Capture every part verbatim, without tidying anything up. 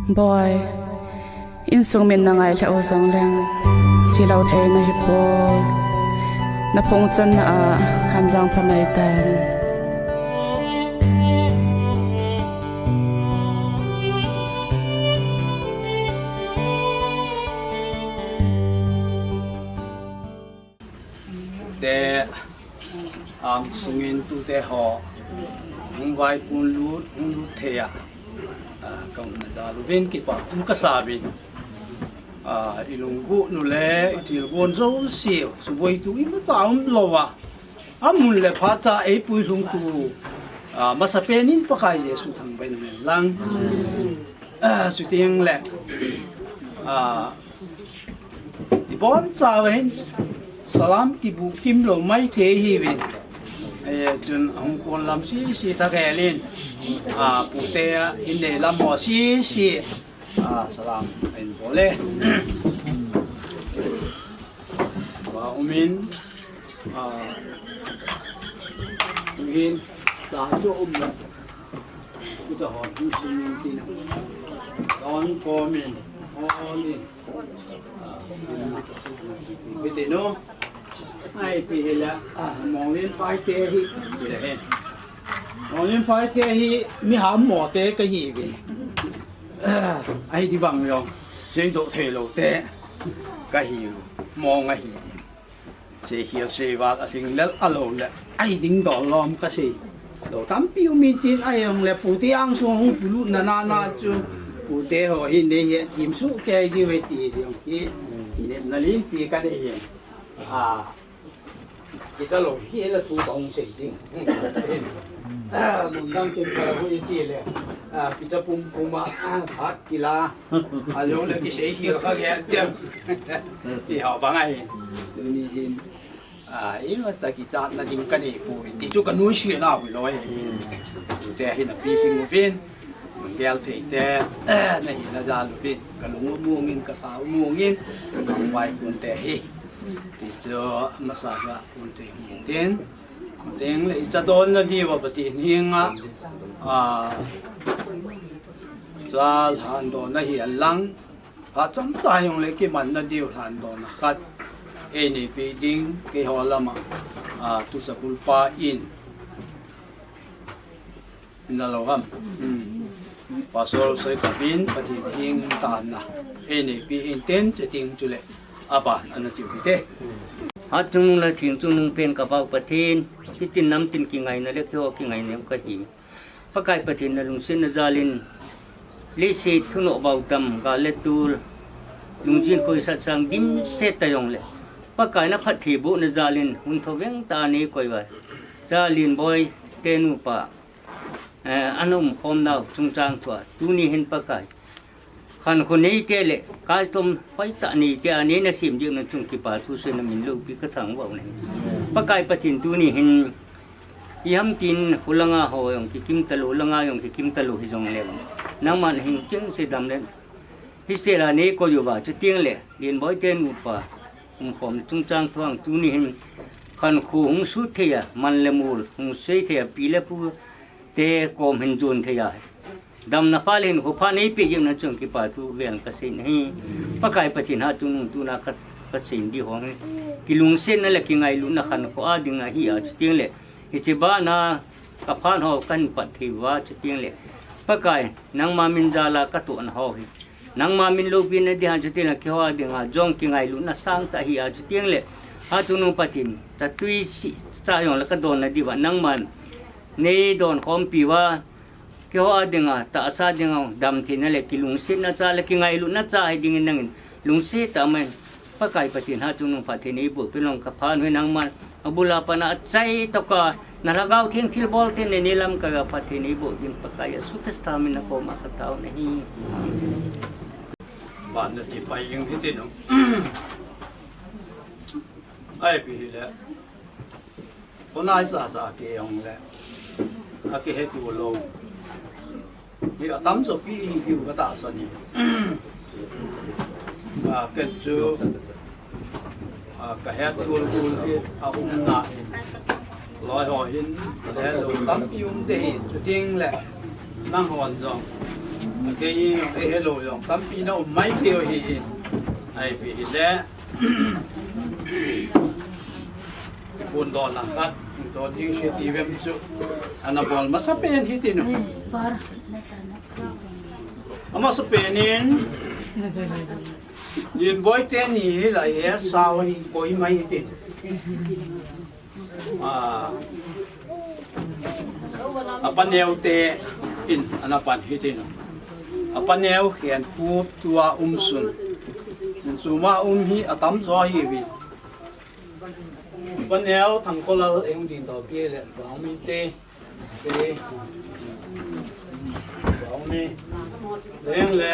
Boi, insung min na ngai lheh u jong leng, chilou thei na hi poi. Na phung channa a, Hamjang pha mai tan. Te, am sungin tute ho, hung vaipun lut, hung lut thei a, a, ka umna jal uvin kipa um ka sa uvin. A, i lunggel u le, i thilgon jouse, suboi tu imacha um lou a. Amun le phacha eipui lhung tu, a, masapen in Pakai Jesu thangvah in um hen lang. A, chuteng le, a, i boncha uva hin salam kibu kim lou maithei hiuvin. E, chun hung kon lam sese thagel in, a, pute a, in nei lam ho sese, a, salam in bol e. Ba umin, a, umin, ta chu um la. Kuta ho tu singin tin. Don komin, homin. Bete no. Ai, pi hila, a, Monglen Phai te hi, pi la he. Monglen Phai te hi, mi ham mo te ka hi ve. Ai, di bang yo. Sei do thei lou te. Ka hi, mong a hi. Sei hial sei val a hing lel a lou le. Ai ding dol lom ka sei. Lou tampi um in tin a jong le pute angsung hung pulut na na na chu. Pute ho hi nei he thim su ke di ve ti ding hi. Hi le na lin pi ka nei he. A. Kita lou hi la thu ka hung sei ding. A, mun dang tin ka hui chi le. A, kita pum pum a, a, hat kila. A, jong le kisei hial ka ge tem. Ti ho bang ai. Tuni hin. A, imacha kichatna ding ka nei poi. Ti chu ka nuisat na hui lou e. Te hi na pi hing uvin. Gel thei te, na hi na jal uvin. Ka lung u mong in, ka ta u mong in. Vaipun te hi. Ti chu masa ga pun te hung tin. Teng le i cha don na diu a Pathen henga. A, cha lhan don na hi a lang. Phat chomcha jong le kiman na diu lhan don na khat. Ei neipi ding keiho lama. A, tu sa bul pa in. Na lou ham. Hmm. Pastor Soi Kapin, Pathen hing tan na. Ei neipi in ten, che ting chu le. Apa, ana chiu pi te. Hat chungnung le thing chungnung pen ka Pau Pathen, hitin namtin kingaina le keiho kingaina ka hi. Pakai Pathen na lungsetna jal in, leiset thunoh bau tam, gal le tul, lungjin khoisat sang dimset ta jong le. Pakai na phattheibohna jal in, hun thoveng tah a nei koi uva. Cha Lenboi te nupa. Eh, ana umkhom nau chungchang thua, tuni hin Pakai. Khankho neite le, kaitom hoitah neite a nei na sem jeh un chung kipa thu sei na min loupi ka thangvah u ahi. Pakai Pathen tuni hin, iham tin kholanga ho jong kikim talou, langa jong kikim talou hijong le. Nangman hing cheng sei dam le. Hisela nei koi uva, chuteng le, Lenboi te nupa. Umkhom chungchang thua tuni hin, khankho hung sut thei a, man le mol, hung sei thei a, pi le pu, te kom hin jon thei a. Damna pha le hinkho pha nei peh jeh un chung kipa thu vel ka sei nahi. Pakai Pathen hat chungnung tuna ka, ka sei di hong. Kilungsetna le kingailutna khankho a ding ahi a chuteng le. Hiche bana ka phat ho kahin pat thei uva chuteng le. Pakai, nangma min jal a ka tohna ho hi. Nangma min loupina ding a chuteng le keiho a ding a jong kingailutna sangtah ahi a chuteng le. Hat chungnung Pathen, chatui seh cha jong le ka donna diuva nangman. Nei donkhompi uva. Keiho a ding a, tahsa ding a, damtheina le kilungsetna cha le kingailutna cha hi dingin nangin lungset tah mai. Pakai Pathen hat chungnung phatthei nei boh peh in lang ka phat u hi nangman abul a pat a achai tah a na Lhagao Theng thilbol thei in nei lamkai uva phatthei nei boh ding Pakai Jesu Christa min a koma ka tao nahi. Ban na ti pai jing hitin u. Ai pi hile. Khonai sa sa ke jong le. A kihe tu lou. Hi atam sopi hi u ka tahsan e. A, ken chu, a, ka het tul tul hi a um na in. Loi ho hin, ka het lou tampi um te hi, chuteng le, nang hon jong. Kei in jong, eh, hello jong. Tampi na um mai thei u hi in. Ahi pi hile. Phone dohna khat. Doh ding hi ti vem chu. Ana bol masa pen hi tin. Amasa pen in. Lenboi teni hi lai he sao hi koi mai hi tin. A, apa neo te in ana pan hi tin. Apa neo khen pu tua um sun. Suma um hi atam jo hi vi. Apa neo Thangkolal eng din to pi le ba um te. Te. Ba um ni. Leng le.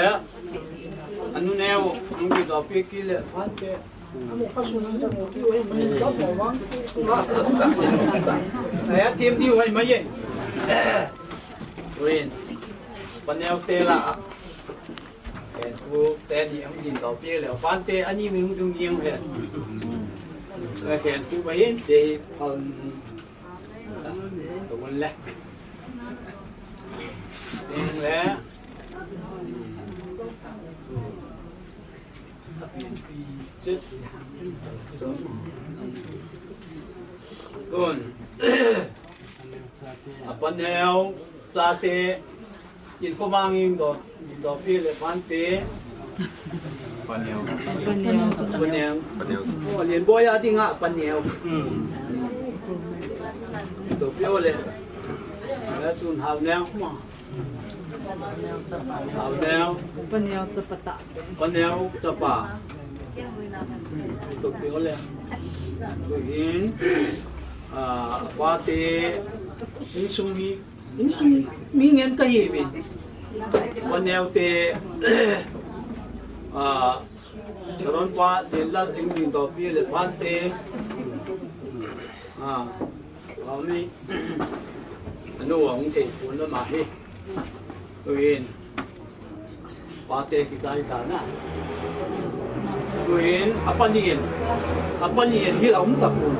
Anu neo eng din to pi ki le pan te. Aya, team di wai mai ye. Win. Paneo te la. Ken pu te ni ang din to pi le. Pan te ani mi hung dung yeng le. Ken pu ba yin te pal. To le. Eng le. Tun. Apa neo chate in ko mang in do, in do pi le pan te. Apa neo. Apa neo. Apa neo. Oh, Lenboi a ding a apa neo. Hmm. Do pi o le. Le tun hao neo ma. Hao neo. Apa neo chapa ta. Apa neo chapa. To pi o le. Tu hin. A, apa te. Insung mi. Insung mi ngen ka hi ve. Apa neo te. A, Karon pa, Lenlal eng din to pi le pan te. A. Auni, anu a hung thei pon lama hi. Tuin, pate kikai ta na. Tuin, apa nien, apa nien hi la um ta pon.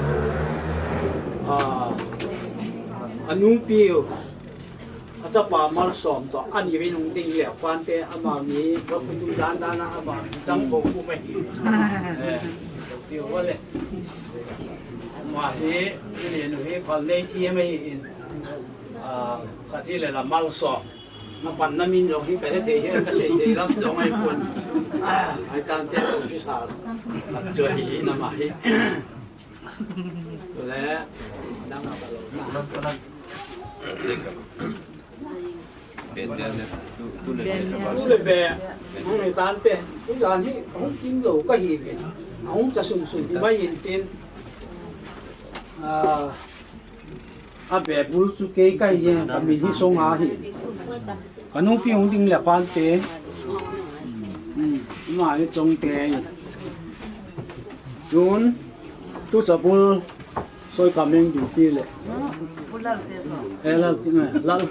A, anu piu, achapa Malsom to, ani vin hung ding le, pante ama mi, va kutu dan dan a ama mi, chang ko ku mai. Eh, piu va le. Ma hi, ni nu hi, pal nei ti mai in. A, khat hi le la Malsom. Na pan na min jong hi ka he thei hi, ka sei thei lam jong ai pon. A, ai tan te office ha. Ka jo hi na ma hi. Le, dang ka lo na. Tu le be, hung ni tan te. Tu jan hi, hung kim lo ka hi ve. Hung cha sum sum hi mai in tin. A, A be bul chu kei ka hi e, ka min hi Songa hi. Ka nupi hung ding le pante. Hmm, ma hi Chongte. Tun, tu cha bul, soi ka meng du ti le. Eh, Lal, eh, Lal.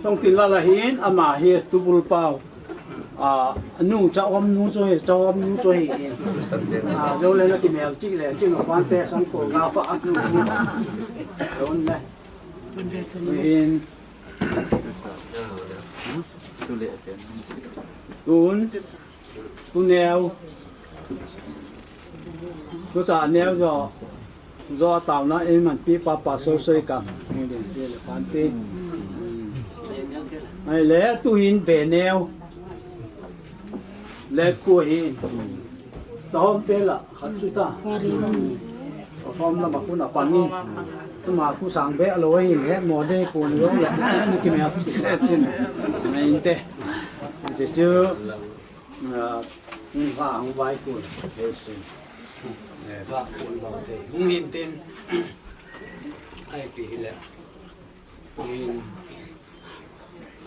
Chongte Lal ahin, ama hi tu bul pau. A, anu, cha om nu chu hi, cha om nu chu hi. A, jo le na ki mel chi le, chi no pan te sang ko ga pa anu. Don le. In. Tun. Tu neo. Tu cha neo jo. Jo tao na in man pi pa pa so so ka. Ni de le pan pi. Ai le tu hin be neo. Le ku hin. Ta hom te la khat chu ta. Ta hom la ma ku na pan ni. Tu ma ku sang be lo hin he mo de ku lo ya. Ni ki me ap chi le chin. Ni in te. Ni chu. A, hung va, hung vai kun, he sin. Eh, va kun lo te. Hung hin tin. Ai pi hi le. Hung,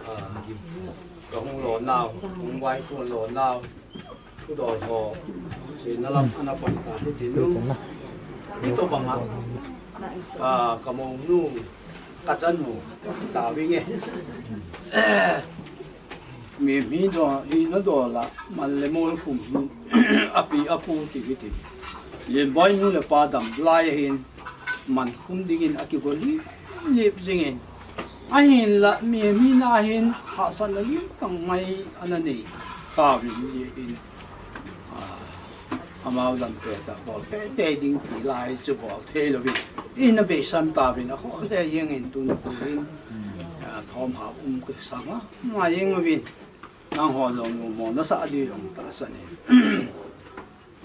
a, ka hung lo nau, hung vai kun lo nau. Ku do ho. Si na lam ana pan ta hi tin nu. Ni to bang a. A, ka mo nu. Ka chan nu. Ta vi nge. Mi, mi do, mi na do la, man le mol khum nu, a pi a pu ti ki ti. Lenboi nu le pa dam lai hin, man khum ding in a ki go li, li jing in. Ahinla mi, mi na hin hahsatna lim tang mai ana nei kha vin, ni hin, ah, amau lam pet a bol teitei ding ti lai chu bol thei louvin, ina beisan tauvin, akhoh le jeng in tuni tuhin, ah, thom hah um kisang a, ma jeng uvin, nangho jong numo nasah diu jong tahsan in.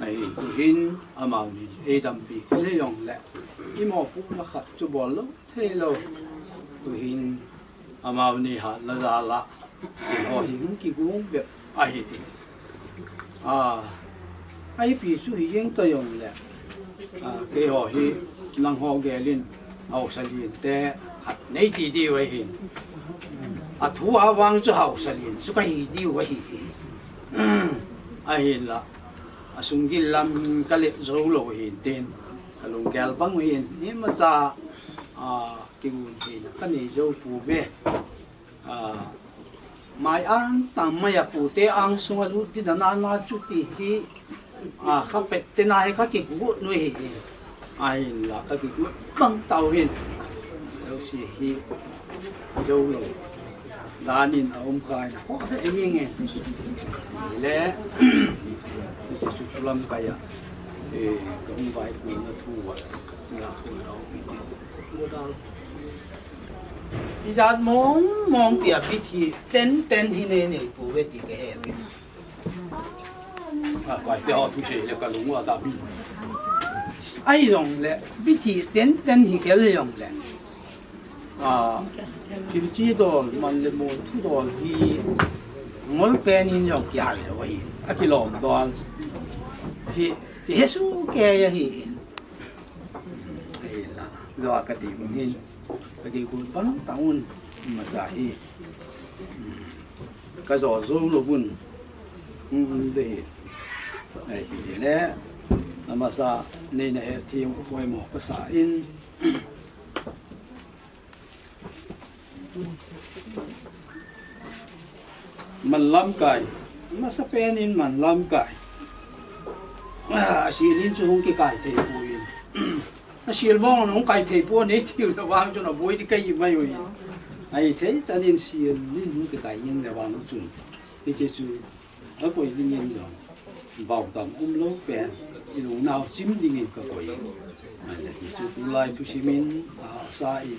Ahin tuhin amau nin eidampi kit le jongle, imopohna khat chu bol lou thei lou. Tuhin amau ni hatna jal a, keiho hi hung kigong bep ahi. A, ipi chu hi jeng ta jongle, a, keiho hi nangho gel in haosa lien te khat nei ti diu ahi. Athu a vang chu haosa lien chu kahi diu ahi. Ahinla, asunggil lam hin kalet jou lou hin tin, kalunggel bang hin, imacha, a, kigon theina kanei jou pouve. A, mai ang tang mai a pute ang sunga lut ding nana chu ti hi, a, kapet tena hi kakigot u ahi. Ahinla kakigot bang tau hin, jouse hi jou lou dan in aum kha in, khoh le jeng e. Le, hiche chu lamkai a, eh, kahung vaipuna thu a, la ko lau. Ijat mong mong tia bithi tenten hi nei nei pouve ti kahe uve. A, kaite ho thusei le kalung u ata mi. Ahijongle, bithi tenten hi khel jongle, a, thil chi dol, man le mun thu dol hi ngol pen in jong kial lou ahi. Akilom dol hi, kihe soh kei ahi. Ahinla, jo a kati bang hin, kakigot bang tauvin, imacha hi kajo jou lou un, um, um, te hi. Ahile, amasa neina hethem poimo kasa in. Man lamkai. Amasa pen in man lamkai. A, asil in chu hung kikai thei poi. Asil mong hung kai thei poi, nei tiu le vang chu aboi ding kahi mai uvin. Ahithei chan in sil in hung kikai in le vang chun, hiche chu akoi ding in jong baodam umlou pen, ilungnau chim ding in kakoi. Ahile hichu tulai thusim in ahahsa in,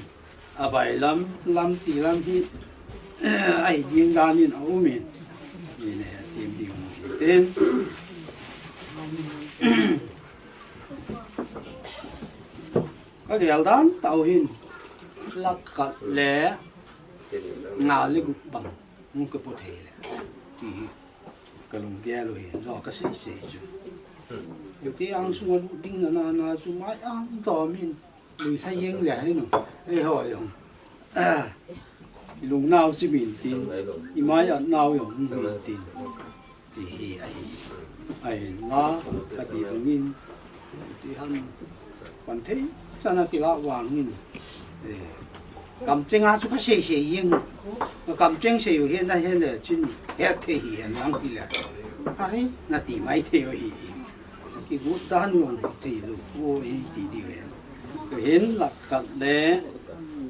abailam, lamti lam hi, ahi ding dan in aum in, neina hethem diu hite. Kagel dan tau hin, lakh khat le nga le gup bang hung kipo thei le, ti hi kalunggel u ahi, jo kasei sei chu. Hiti ang sunga lut ding nana chu mai ang dom in, lui sa jeng le hi nu, eiho jong, a, ilungnau chim in tin, imai atnau jong hung hi tin, ti hi ahi. Ahinla, kati bang in, ti ham, pan thei chan a kilah vang in, eh, kamcheng a chu kasei sei jeng, kamcheng sei u hi nahe le chun, het thei hihen lang hile, ahi, nati mai thei u ahi. Kigot dan u thei lou poi ti diu ahi. Tuhin lakh khat le,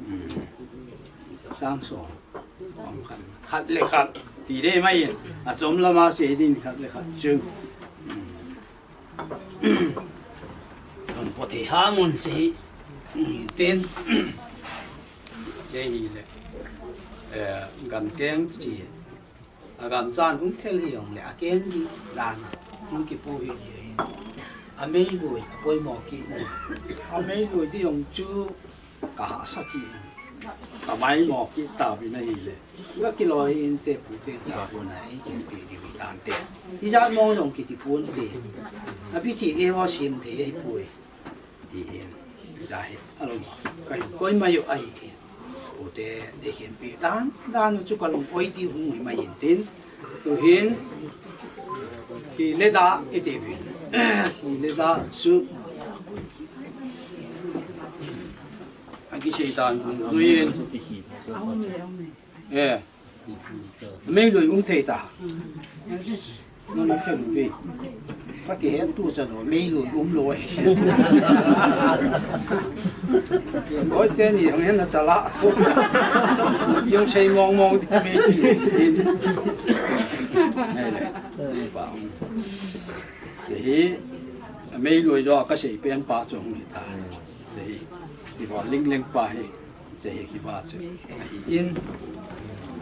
um, sang som, khat, khat le khat ti ding mai in, achom lama sei ding khat le khat chu, um, po thei ham un, hiche hi, um, tin, hiche hile, eh, gan keng chi, agan chan hung khel hijongle, akeng ding dan a hung kipo hi ahi. Ameilui apoimo kit in, ameilui ding jong chu kahahsa kit in, kamaimo kit tauvin ahile, kakilo hinte, pute cha kona eikhenpeh diu hitante. Hijat mong jong kiti ponte. Abithi eiho sem thei ahipoi, ti in, hijat hi alung kahin koi mai u ahi. Pute eikhenpeh dan dan u chu kalung koi diu hung hi mai in tin, tuhin khi le dah iti uvin, khi le dah chu akisei dan dungjui in, eh, meilui um thei ta. Nana fel uve. Ka kihet tu chan o, meilui um lou e. Oi, teni jong hin na chala tu. Jong sei mong mong ti mei ti. Nei le, nei pa. Te hi, meilui jo ka sei pen pa chu hung hi ta. Te hi, hi ba ling leng pa hi. Che hi kiba chu. Ahi in.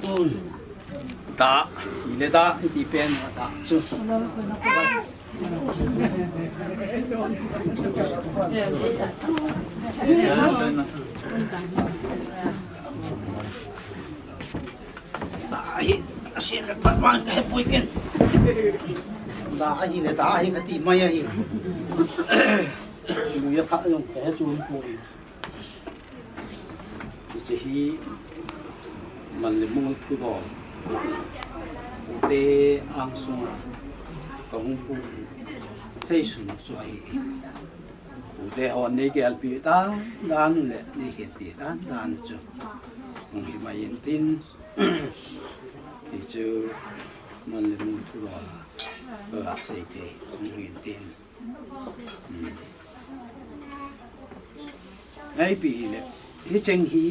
Tun. Da. Ile da. Iti pen da chu. Da hi. Asin le pat man ka he pui ken. Da hi le da hi ka ti mai ahi. Lu ya tha yong ka he chun pui. Hiche hi man le mol thudol. Ute angsunga ka hung pui thei sun chu ahi. Ute hon nei gelpi dan dan le nei gelpi dan dan chu hung hi mai in tin. Ti chu man le mol thudol a sei thei hung hi in tin. Ngai pi hi le, hi cheng hi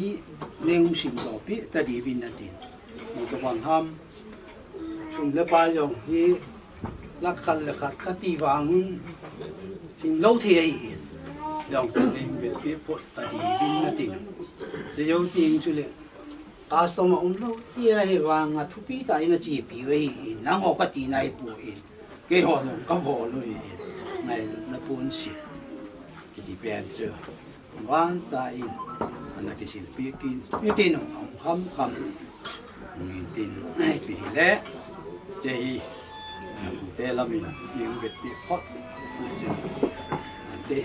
nei hung sim to pi ta di vin na tin. Mo to bang ham, sum le pai jong hi lakh khat le khat ka ti vang un, hing lou thei ahi in. Jong nei hung pi pi po ta di vin na tin. Che jo ting chu le, customer um lou ti ahi vang a thupi ta in a chi pi ve hi in, nang ho ka ti nai pu in. Keiho jong ka bol u hi, ngai na pun si. Kiti pen chu. Van sa in. Ana kisil pi kin. Itin ong kham kham. Itin ngai pi le. Che hi. Te lam in. Ning bet pi pot. Te.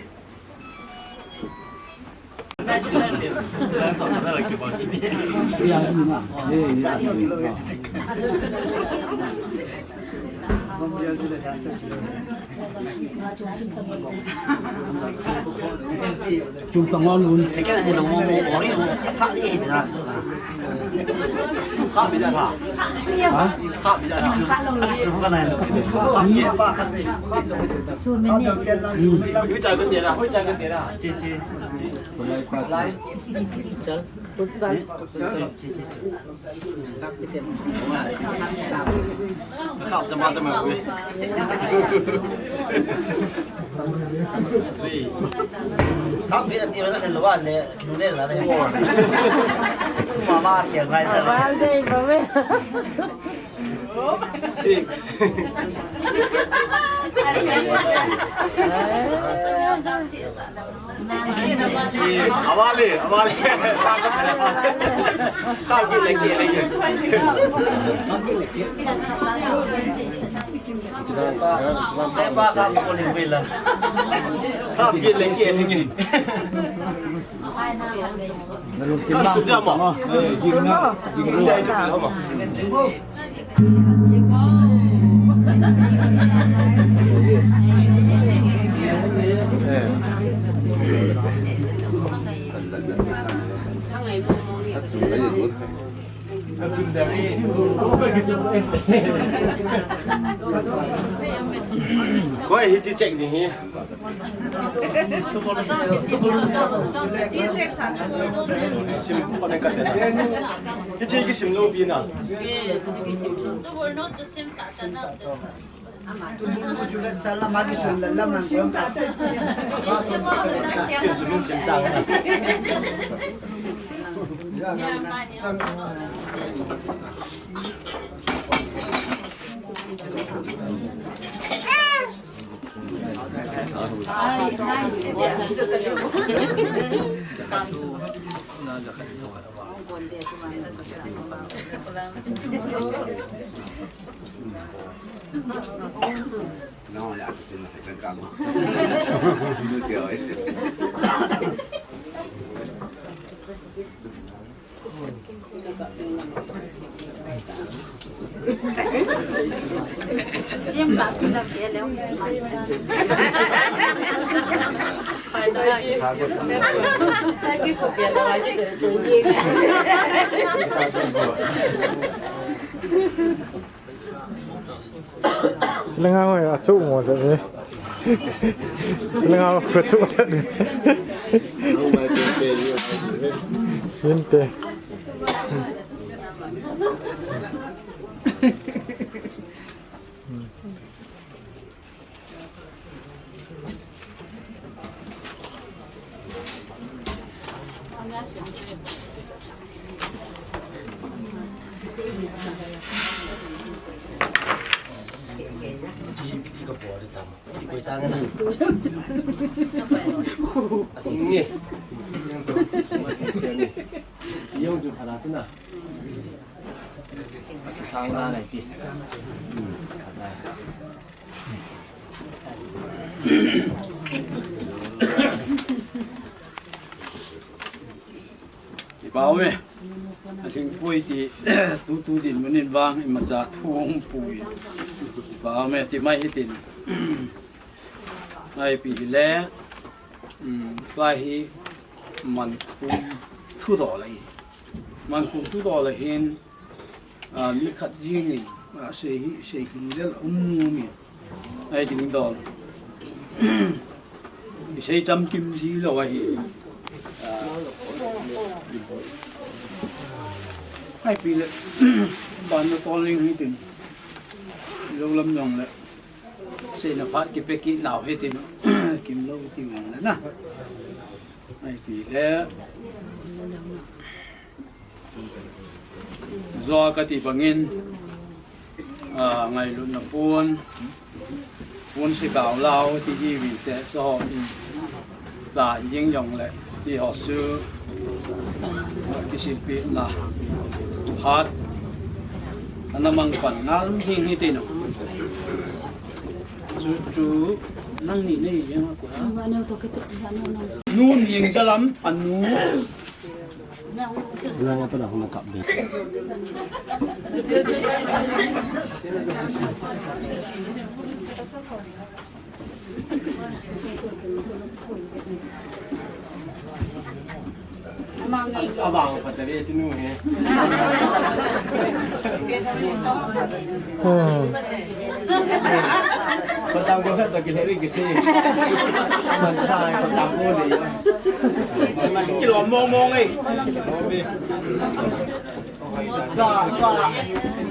Chung tang on un. Second hand mo mo ori mo. Kha li he na. Kha bi da tha. Ha? Kha bi da tha. Chung ka na lo. Hui cha ka te ra, hui cha ka te ra. Che che. Lai. Chal. Chal. Che che che. Khap chama chama ui. Khap ni ti na le wa le, ki le la le. Mama ke ngai sa. Wa de ba me. Six. Awale, awale. Kha bi le ke le. Kha bi le ke le. Kha bi le ke le. Koi hiche check ding hi. Sim, koi ka. Hiche kisim lou pi na. Chilanga hoi, achu mo sa ni. Langa ko tu ta. Sinte. Kipa ume. Athingpui ti tutu dinmun in vang imacha thu hung pui. Kipa ume ti mai hitin. Ai pi le. Um, tua hi mankhum thudoh la hi. Mankhum thudoh la hin, ah, mi khat jing in, ah, sei hi, sei hin lel um nu mi. Ai ding dol. Sei cham kim ji lo ahi. Ah, ai pi le, ban na tol ling hi tin. Lo lam jong le. Seina phat kipe kit nau hitin, kimlo ti vang le na. Ai ti le. Zo kati bangin, ah, ngailutna pon, pon se kau lau ti hi vi te so. Tla jing jong le, ti ho su, kisilpi na, hat, ana mang pan ngal ding hi te no. Chu, chu, nang ni nei jeng ko ha. Nu ni jeng jalam, anu. Lang apa dah nak kap deh. Abang patari sinu he. Hmm. Patang ko to kile ri kisi. Mansa patang ko ni. Kilo mong mong eh. Da, da.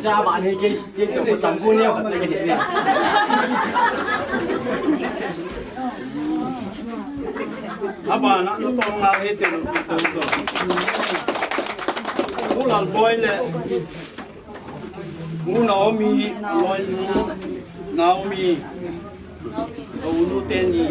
Jaba ni ke, ke to ko tang ko ni, ko ke ni. Aba na no to nga he te no to to. Ko lal boy le. Ko Naomi, boy no. Naomi. Unu teni.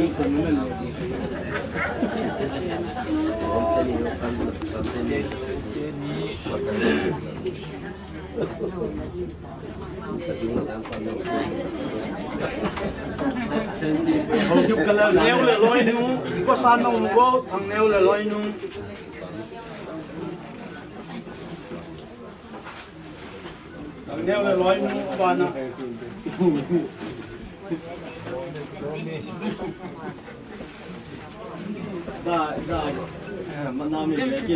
Neu le loi nu, ko sa nong mu go, thang neu le loi nu. Neu le loi nu bana. Da, da. Manami le ki.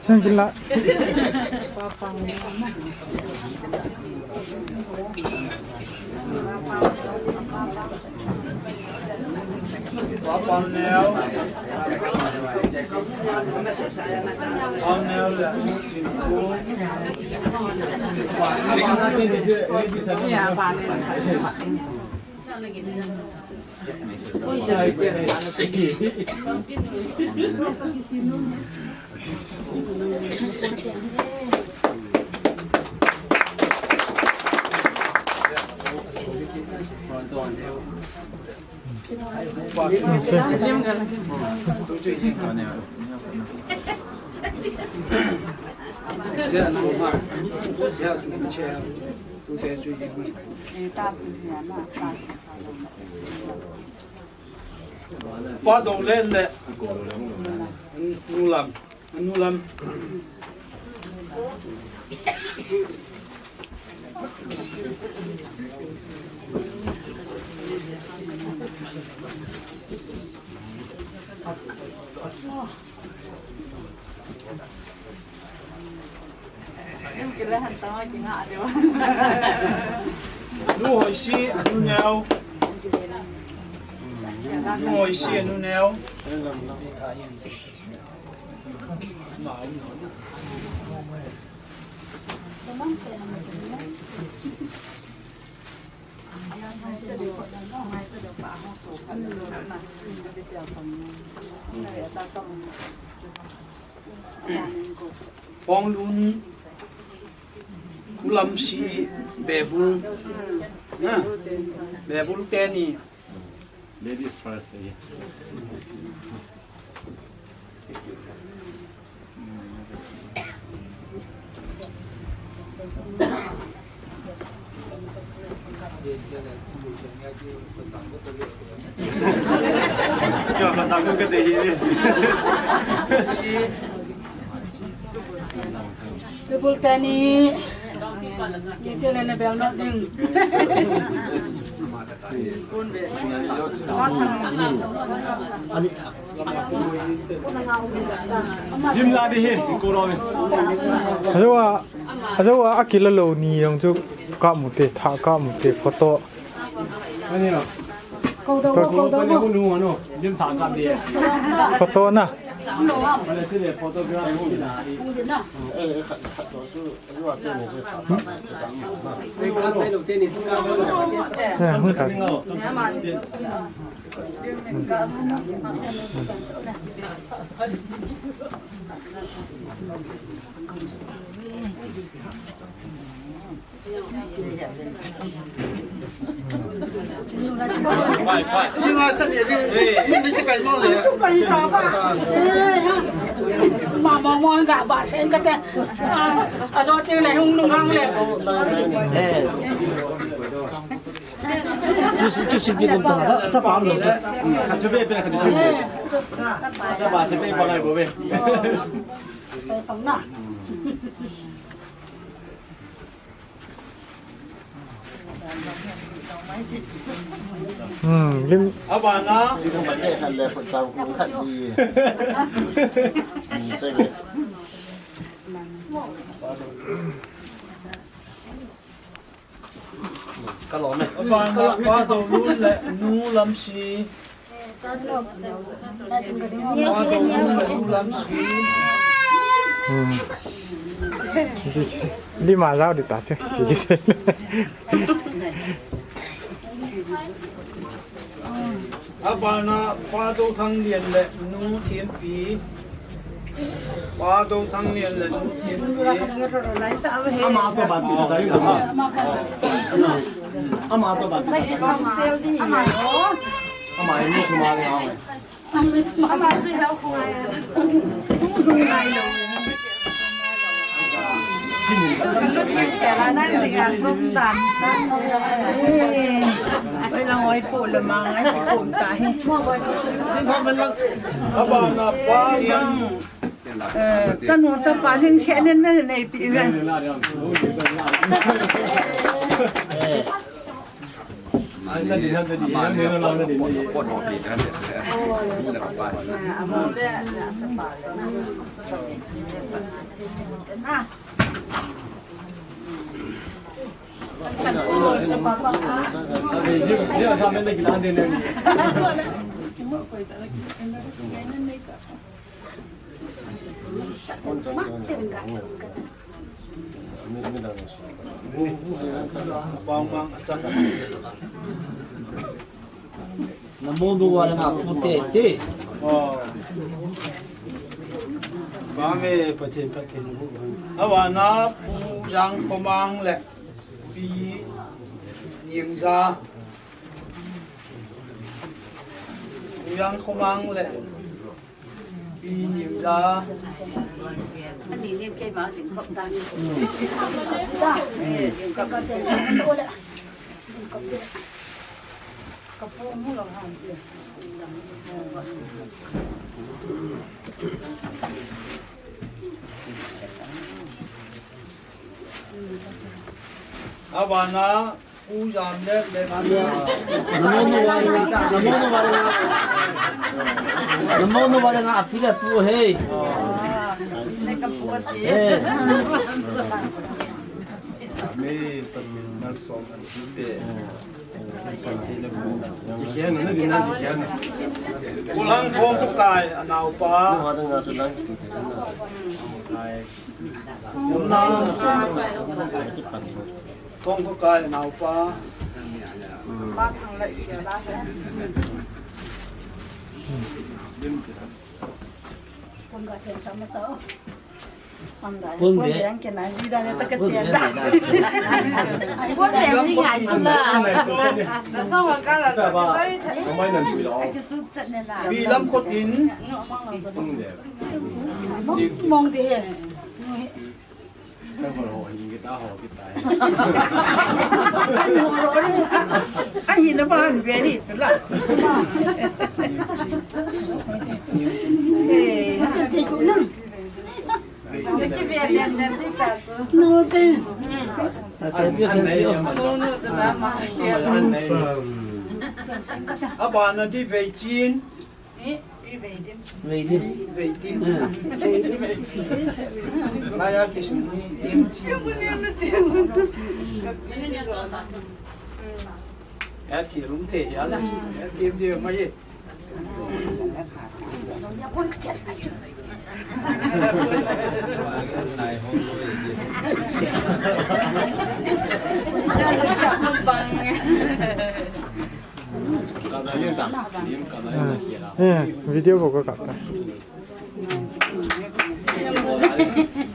Thank you la. Pa dong len le. Anu lam. Anu lam. Nu Hoisi, anu neo. Nu Hoisi, anu neo. Ponglun Ulamsi Bebul. Ha? Bebul teni. Ladies first, eh. Bebul teni. Ni tele ne bel not ding. Lim la di hi, ko ro mi. Ajo a, ajo a, akila lou ni jong chu kap mu te, tha kap mu te, photo. Ani no. Ko do, ko do, ko do. Lim tha kap di. Photo na. Ani si le photograph. Mama mo ga ba sen ka te. A, ajo ting le hung nung hang le. Chu si, chu si bi kum ta. Cha pa lo. Ka chu be be ka chu si. Cha pa si be pa ngai bo be. Pe tong na. Hmm, lim. Abana. Lim khat le khat chang kum khat di. Hmm, chang le. Ka lo ne. Abana, pa to lu le nu lam si. Hmm. Lima jao di ta che. Abana Pa Dothang Lian le Nu Thianpi. Pa Dothang Lian le Nu Thianpi. Ama pa ba. Ama pa ba. Ama ni thuma ni. Kanu chapa ning se nen nen nei pi ven. Namo do wala nga pute te. Bang e, pate, pate. Awana Pu Jang Komang le Pi Niang Ja. Pu Jang Komang le Pi Niang Ja. Ani nem kei ma din khop ta ni. Din khop ta. Kapu mu lang han tia. Abana, u jam le, le. Namo nu wa nga, namo nu wa nga. Namo nu wa nga, api la tu he. He. Amen. Amen. Nalsom an tu te. Kulang Thongkhokai anaupa. Thongkhokai anaupa. Pun de. Pun de. Pun de. Bilam kotin. Mong de he. Ahi na ban very la. Hey. Abana di veichin. Veidim. Veidim. Naya kisum ni dim chin. Ya kirum te ya la. Ya dim de mai. Eh, video ko ka ta.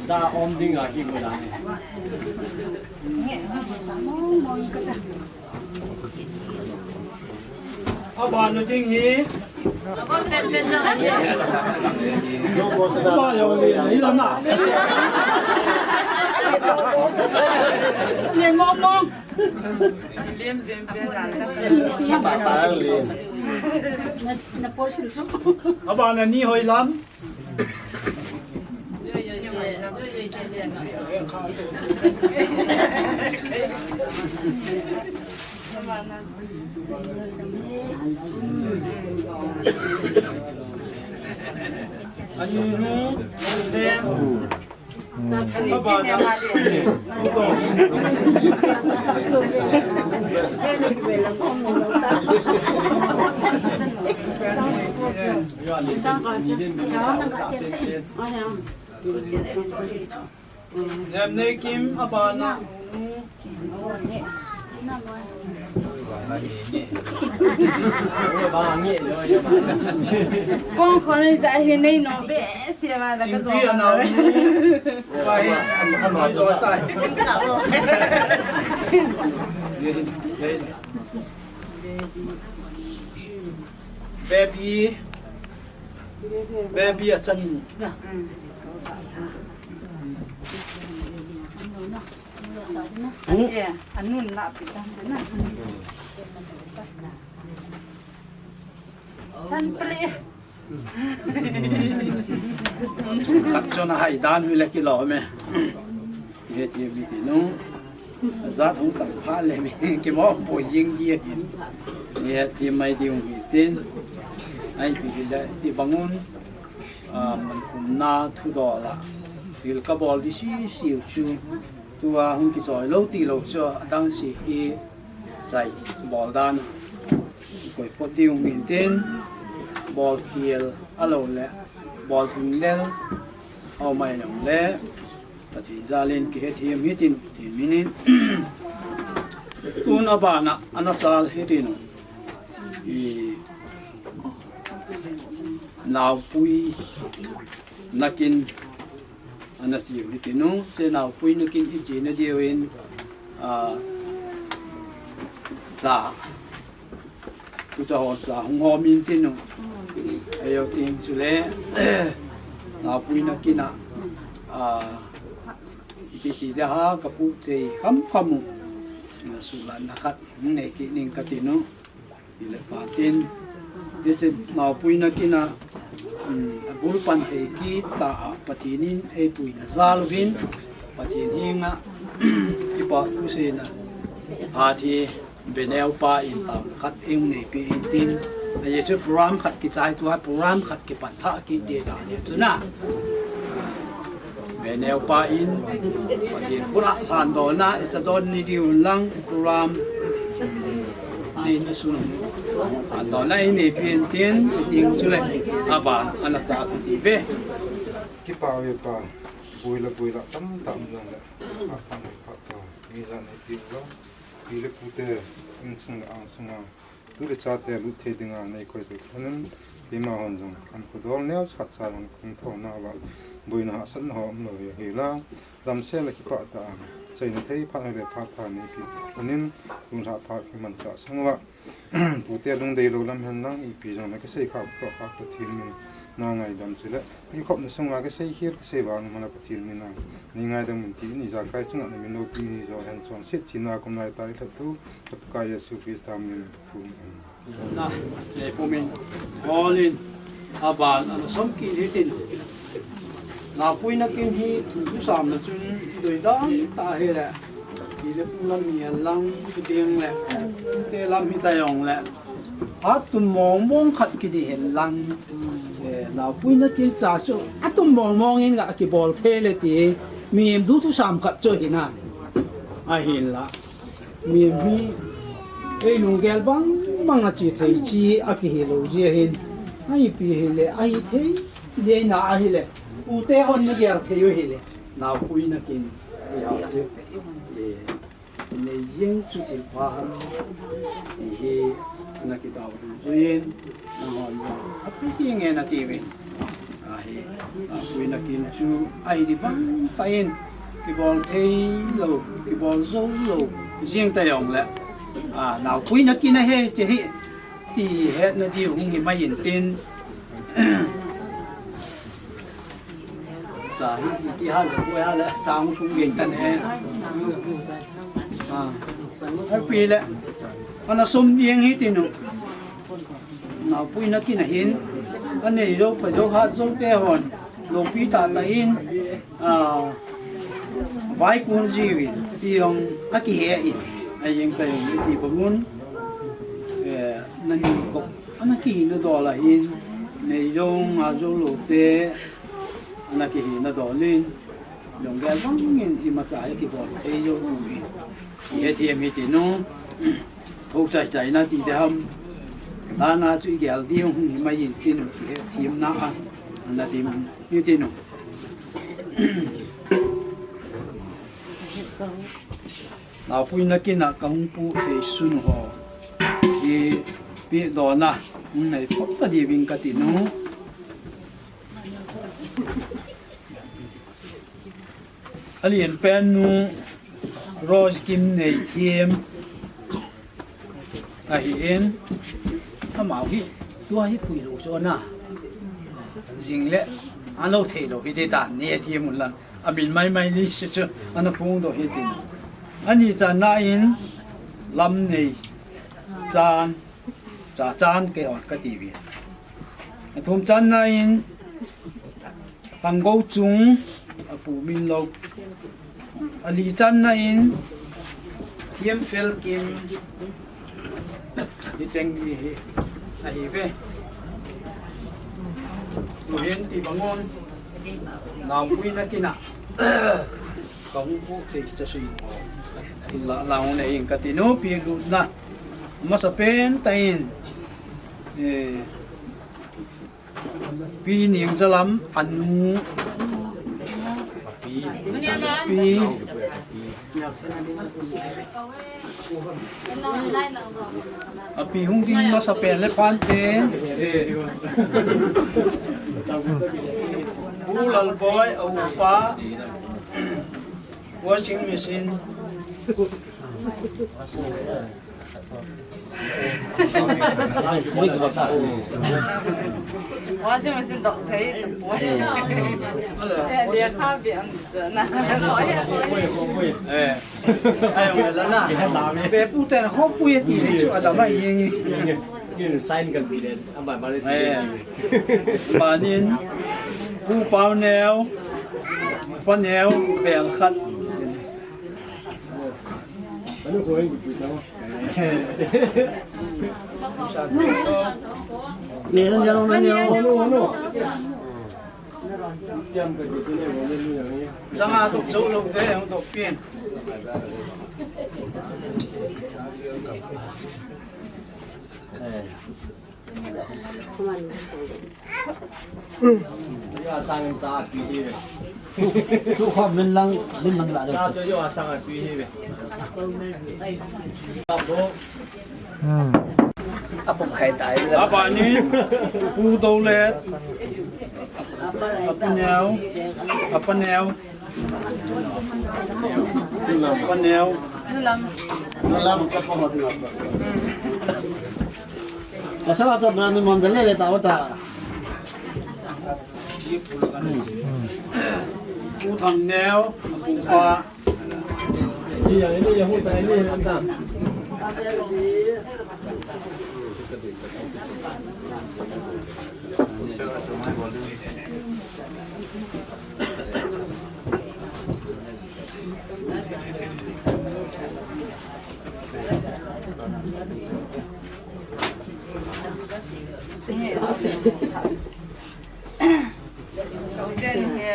Za om ding a ki ko da. Abana ding hi. Ba yo le, ni la na. Ye mong mong. Abana ni hoi lam. Nemnei Kim abana. Kong khon ja hi nei no be se ba da ka zo. Chingpi anau. Pai, an, an, an, tai. Baby. Baby a chan. Anu. Anu na pi tan na. San pli. Khat chon a hai dan hui le kilo me. Ye ti mi ti nu. Za thong tam pha le mi ki mo po ying ye hin. Ye ti mai di ung hi tin. Ai ti le ti bangun. A, man kumna thu do la. Thil ka bol di si si chu. Tua hung ki choi lo ti lo chu. Adang si hi. Sai bol dan. Koi pot di ung hin tin. Bol khial a lo le. Bol thung lel. Au mai lo le. Pathen jal in kihethem hitin, Pathen min in. Tun abana, ana sal hitin. I naopui nakin ana siu hitin u, se naopui nakin i chena diuvin, a, cha. Tucha ho cha hung hom in tin u. Ayo tin chule, naopui nakin a, a, iti ti de ha ka pu thei kham kham u. Na su la na khat hung nei kit ning ka tin u. Ile patin, hiche naopuina kin a, um, abul pan thei kit ta a Pathen in eipui na jal uvin, Pathen henga kipa thu seina, athi Beneo pa in tam khat eihung neipi in tin, ahi chu program khat kichai tua program khat kipan tha kit ding ahi chu na. Beneo pa in, Pathen bula lhan dona, icha don ni diu lang, program ni na sun. Lhan dona ini pin tin, ting chule, aban, ana sa ti ve. Kipa ve pa, buila buila, tam tam jong le, a pa ni pa pa, mi jan ni pi lo, pi le pu te, insung le angsung a, Tu le chate lut thei dinga nei koi peh lhonin, keima hon jong an khodol neo chat cha jong kong thona uva, boina hahsatna ho umlou hi hila, damsel le kipah tah a, chaina thei phat le phat tha neipi lhonin, lunglhah phat kimanchah sang uva, pute lungdei lou lam hen lang, ipi jong na kisei kha toh kha Pathen min na ngaidam chule, ikhopna sunga kisei khel kisei vang mala Pathen min a, nei ngaidam in tin ijakai chunga na min loupi ni jo hen chonset thina kum lai tai lhatu, Ka Pakai Jesu Christa min. Na, eh, pumin, Paul in, aban, ana som kit hitin. Naopuina kin hi, thu samna chun, doi dan tah hile. Ile pu lam hi lang, pu ding le. Te lam hi ta jong le. Atum mong mong khat kiti hen lang. Eh, naopuina kin cha chu, atum mong mong in ga kibol thei le ti. Mihem thu thu sam khat chu hi na. Ahin la. Mihem hi, ei lunggel bang bang a chi thei chi a kihi lou jeh hin, a ipi hile, a hi thei, dei na a hile, ute hon na gel thei u hile, naopuina kin, ei ha che, eh, nei jeng chu thil pha ham, ti hi, ana kitao du jin, Nanghon jong, api hi nge nati uvin. Ahi, naopuina kin chu, ahi di bang tah in, kibol thei lou, kibol jou lou, jing ta jong le. A, naopuina kin ahi, che hi, ti hetna di hung hi mai in tin. Sa hi, ti ha le, pu ha le, sang sung geng tan he. A, api le, ana som jeng hi tin u. Naopuina kin ahin, anei jou, pha jou, hat jou te hon, loupi tah tah in, a, vaikun jiuvin, ti jong akihe in, ajeng ka jong iti bang un, eh, nani kop, ana kihina dol ahin, nei jou, nga jou lou te, ana kihina dol in, lunggel bang in imacha hi kibol thei jou uvin. Hethem hitin u. Ho chai chai na ti te ham. Lana chu i gel diu hung hi mai in tin u, hethem na a. Na dim hitin u. Naopuina kin a ka hung pu thei sun ho. Ipi dona, hung nei phot ta diuvin ka tin u. Alian pen nu Rose Kim Neithem ahin, amau hi tua hi pui lou chu ana jing le, ano thei lou hi te tan, Neithem un lang amin mai mai ni chu chu ana phong do hi tin. Ani channa in Lamneichan, Chachan kei on ka ti ve. Athum channa in Panggo Chung, apu min lou. Ali channa in Kimfel Kim, hi cheng hi hi, ahi ve. Tuhin ti bang un, naopuina kin a. Ka hung pu thei cha sui mo. La, la hung nei in ka tin u, pi lutna. Masa pen tah in. Eh, Pi Ningjalam anu. Pi. Api hung ding masa pen le pante. Eh. U Lalboi, a upa. Washing machine. Washing machine dok thei tapoi. Eh, lekha bia um chu na. Eh. Ai, ong la na. Be pu te na ho pu ye ti le chu adam ai yeng. Sign kan pi le. Amba mari. Eh. Panin. Pu Pau Neo. Pa Neo. Bel khat. Neo, neo, neo. Sanga tuk chau lo ke, ang tuk pin. Tu kho min lang, min lang la. Hmm. Apum khai tai. Apa ni? Pu Dolet. Apa Neo. Apa Neo. Apa Neo. Nulam. Nulam ka pa hot na. Pasal ata berani mandale le tahu ta. Pu Thang Neo, Pu Pa. Kau ten he,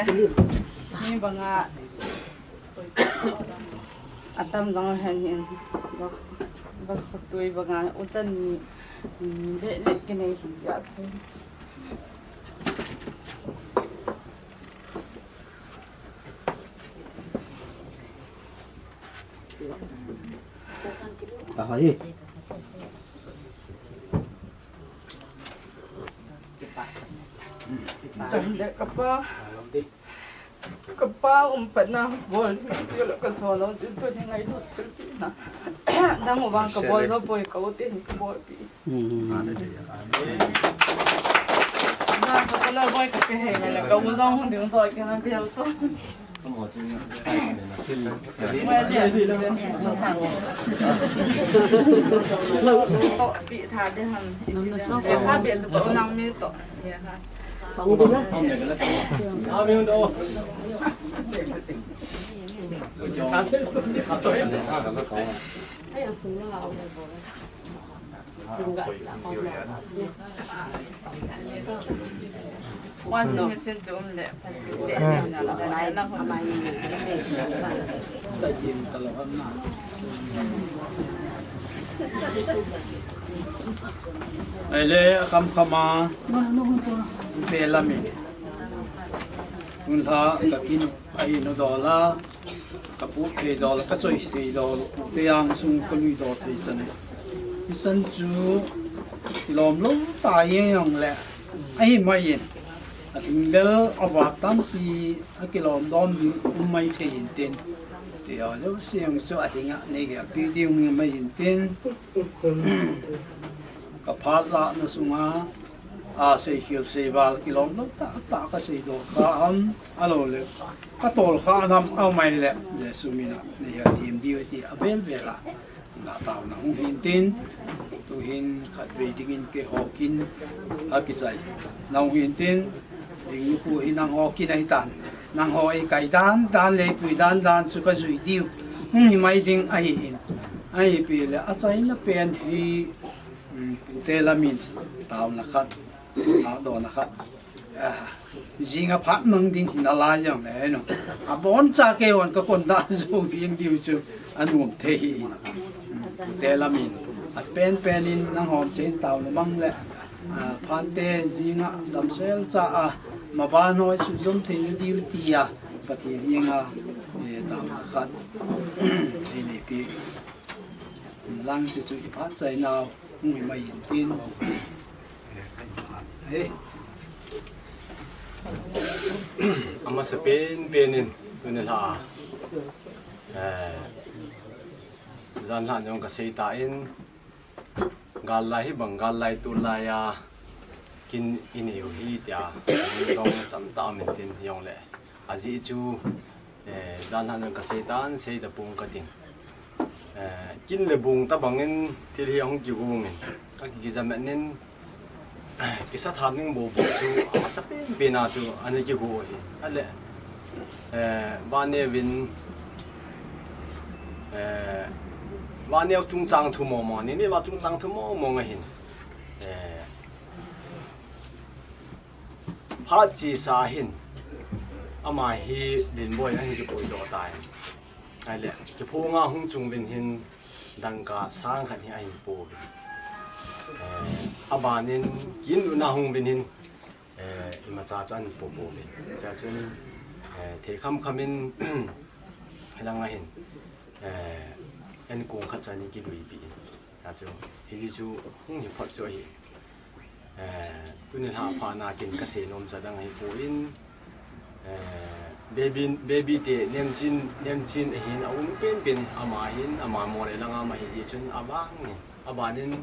ni banga. Atam jong hen hin. Bak, bak khatui banga uchan ni, ni le le ke nei hi ja chu. Ahai. Chan de kapa. Kapa um pat na bol. Yo lo ka so lo si tu ni ngai lut tu na. Dang u bang ka bol lo boy ka u te ni ka bol pi. Hmm. Na ka la boy ka ke he na ka u jong hung ding to ke na bel to. To pi tha de ham. Ka be chu ko nang mi to. Washing machine chu um le. Ai le, a kam kama, pe lami. Unla ka kin ai no dola. Ka pu thei dol, ka choi thei dol, pu te ang sung ka lui dol thei chan. Hisan chu kilom lo ta yeng yong le. Ahi mai in. A thing lel a va tampi a kilom dom ding um mai thei in tin. Ti a leu siang chu a thing a nei ge pi ding mai in tin. Ka phat la na sunga. A, seikhel seival kilom lo ta, ta ka sei dol kha am, a lo le, ka tol kha nam a mai le, Jesu mina, ni ha tim diu ti a bel bel a. Nga tau na hung hin tin, tu hin khat vei ding in ke ho kin, a ki sai. Na hung hin tin, ding nu ku hin nang ho kin a hi tan. Nang ho ei kai dan, dan le pui dan, dan chu ka zui diu. Hung hi mai ding a hi hin. A hi pi le, a chai na pen hi, Um, pute lamin, tauna khat, a dona khat. Ah, jinga phat mang ding hin a lai jong le, no. A bon cha ke wan ka kon da zo ding diu chu, a nuam thei hi. Um, pute lamin, a pen pen in nang hom chen tauna mang le. Ah, phante jinga damsel cha a, ma ban hoi su zom thei diu ti a, Pathen jinga, eh, tauna khat. Ei nei pi. Lang chu chu i phat chai nau. Hung hi mai in tin. He. Amasa pen pen in tuni la. Eh. Jan la jong ka sei ta in. Gal lai hi bang, gal lai tu lai a, kin i nei u hi tia, dong tam ta min tin jong le. A ji chu, eh, dan han ka sei tan, sei ta pung ka ting. Eh, kin le bung ta bangin thil hi hung ki gung in, ka ki ki jam in, kisa tha ning bo bo chu, a sa pen pen a chu, ani ki gu hi. A le, eh, ba ne vin, eh, ba ne chung chang thu mo mo, ni ni ba chung chang thu mo mo nga hin. Eh, phat chi sa hin, ama hi Lenboi a hin ki pui do ta hin. Ai le, ki phu nga hung chung vin hin, dangka sang khat hi a hin pu vin. Eh, a ban in, kin lu na hung vin hin, eh, ima cha chu an pu pu vin. Cha chun, eh, thei kham kham in, lang a hin, eh, en kong khat chu ani ki lui pi in. Cha chu, hi ji chu, hung hi phot chu ahi. Eh, tuni lha pha na kin ka sei nom cha dang hi pu in, eh, baby, baby te nem chin, nem chin a hin a um pen pen ama hin, ama mo le lang ama hi ji chun a bang ni. A ban in,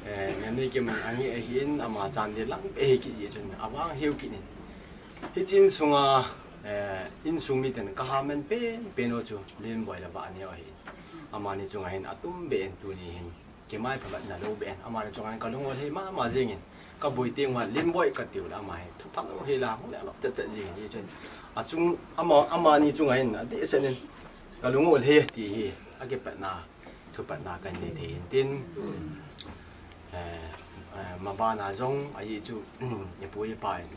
eh, nem ni kim a ngi a hin, ama chan de lang pe hi ki ji chun a bang hiu ki ni. Hi chin sunga, eh, in sung mi ten ka ha men pen pen o chu Lenboi le ba ni o hi. Ama ni chunga hin a tum be en tuni hin. Ki mai pha vat na lo be, ama ni chunga hin ka lung ol he ma ma jing in, ka boi teng ma Lenboi ka tiu la, ama hi thu pha lo he la, hung le lo chat chat jing in, chun a chung ama, ama ni chunga hin a ti sen in ka lung ol he ti hi, a ki pat na, thu pat na kan nei thei hin tin, eh, eh, ma ba na jong a yi chu, i pu i pa in,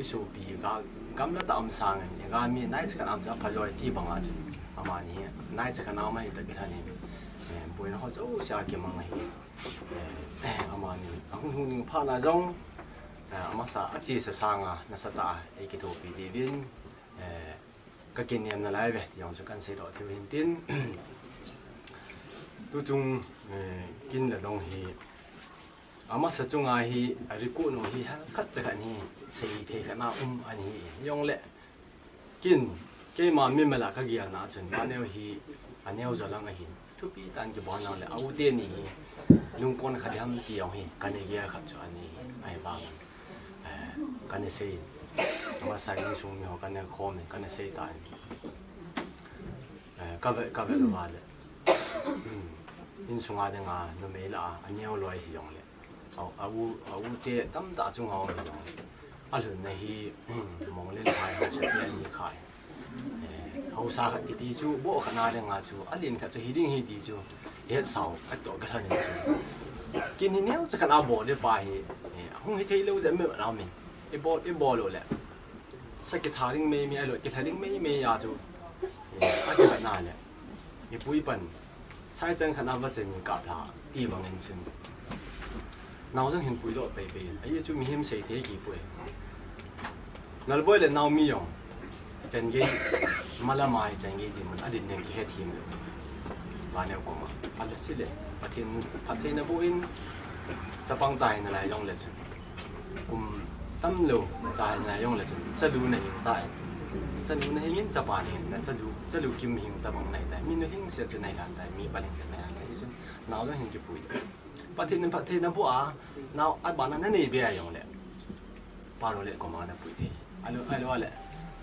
i sopi ga gamla ta um sang in, i ga mi nai cha kan um cha pha joi ti bang a chu. Ama ni nai cha kan um a hi ta ki than in. Eh, buina ho jouse a ki mang hi. Eh, eh, ama ni a hung hung ning pha na jong. Eh, ama sa a chi sa sang a, na sa ta, eh, ki thopi di vin. Eh, ka kin niam na lai ve, ti jong chu kan sei do thei hin tin. Tu chung, eh, kin la dong hi. Ama sa chunga hi, a ri ku no hi, ha, khat cha khat ni, sei thei khat na um ani hi. Jong le, kin, keima mi mela ka gial na chun, ma neo hi, a neo jo lang a hin. Thupi tan ki bon lang le, a u te ni hi, nung kon khat ham ti jong hi, ka ni gial khat chu ani hi, ai ba man. Eh, ka ni sei, ama sa in sung mi ho ka ni khom, ka ni sei ta ni. Eh, ka ve, ka ve lo va le. In sunga ding a, numei la, a neo loi hi jong le. A, a u, a u te tam ta chung a um hi jong le. A lhun na hi, mong len khai hausa te ni khai. Eh, hausa khat ki ti chu, bo khat na ding a chu, a lin khat chu hi ding hi ti chu. He sau, a to ka than chu. Kin hi neo cha khat a bo de pa hi. Eh, hung hi thei lo je me la min. I bo, i bo lo le. Sa ki tha ding mei mei, a lo ki tha ding mei mei a chu. Eh, a ki na le. I pui pan. Sai chang khat na va chen ni ka pha. Ti bang en chun. Nau jong hin pui lo pei pei. A yi chu mi him sei thei ki pui. Nalboi le nau mi jong. Chen ge. Mala mai chen ge di mun. A din neng ki he thim lo. Ba neo ko ma. A le si le. Pathen, Pathen na bu in. Chapang chai na lai jong le chun. Kum tam lo, cha na jong le chun, chalu na hing ta. Chalu na hing in chapa na hing, na chalu, chalu kim hing ta bang nai ta. Mi nu hing sia chu nai lan ta, mi pa hing sia nai lan ta. Hi chun, nau jong hin ki pui. Pathen, Pathen na bu a, nau a ba na na nei be a jong le. Pa lo le ko ma na pui te. A lo, a lo le.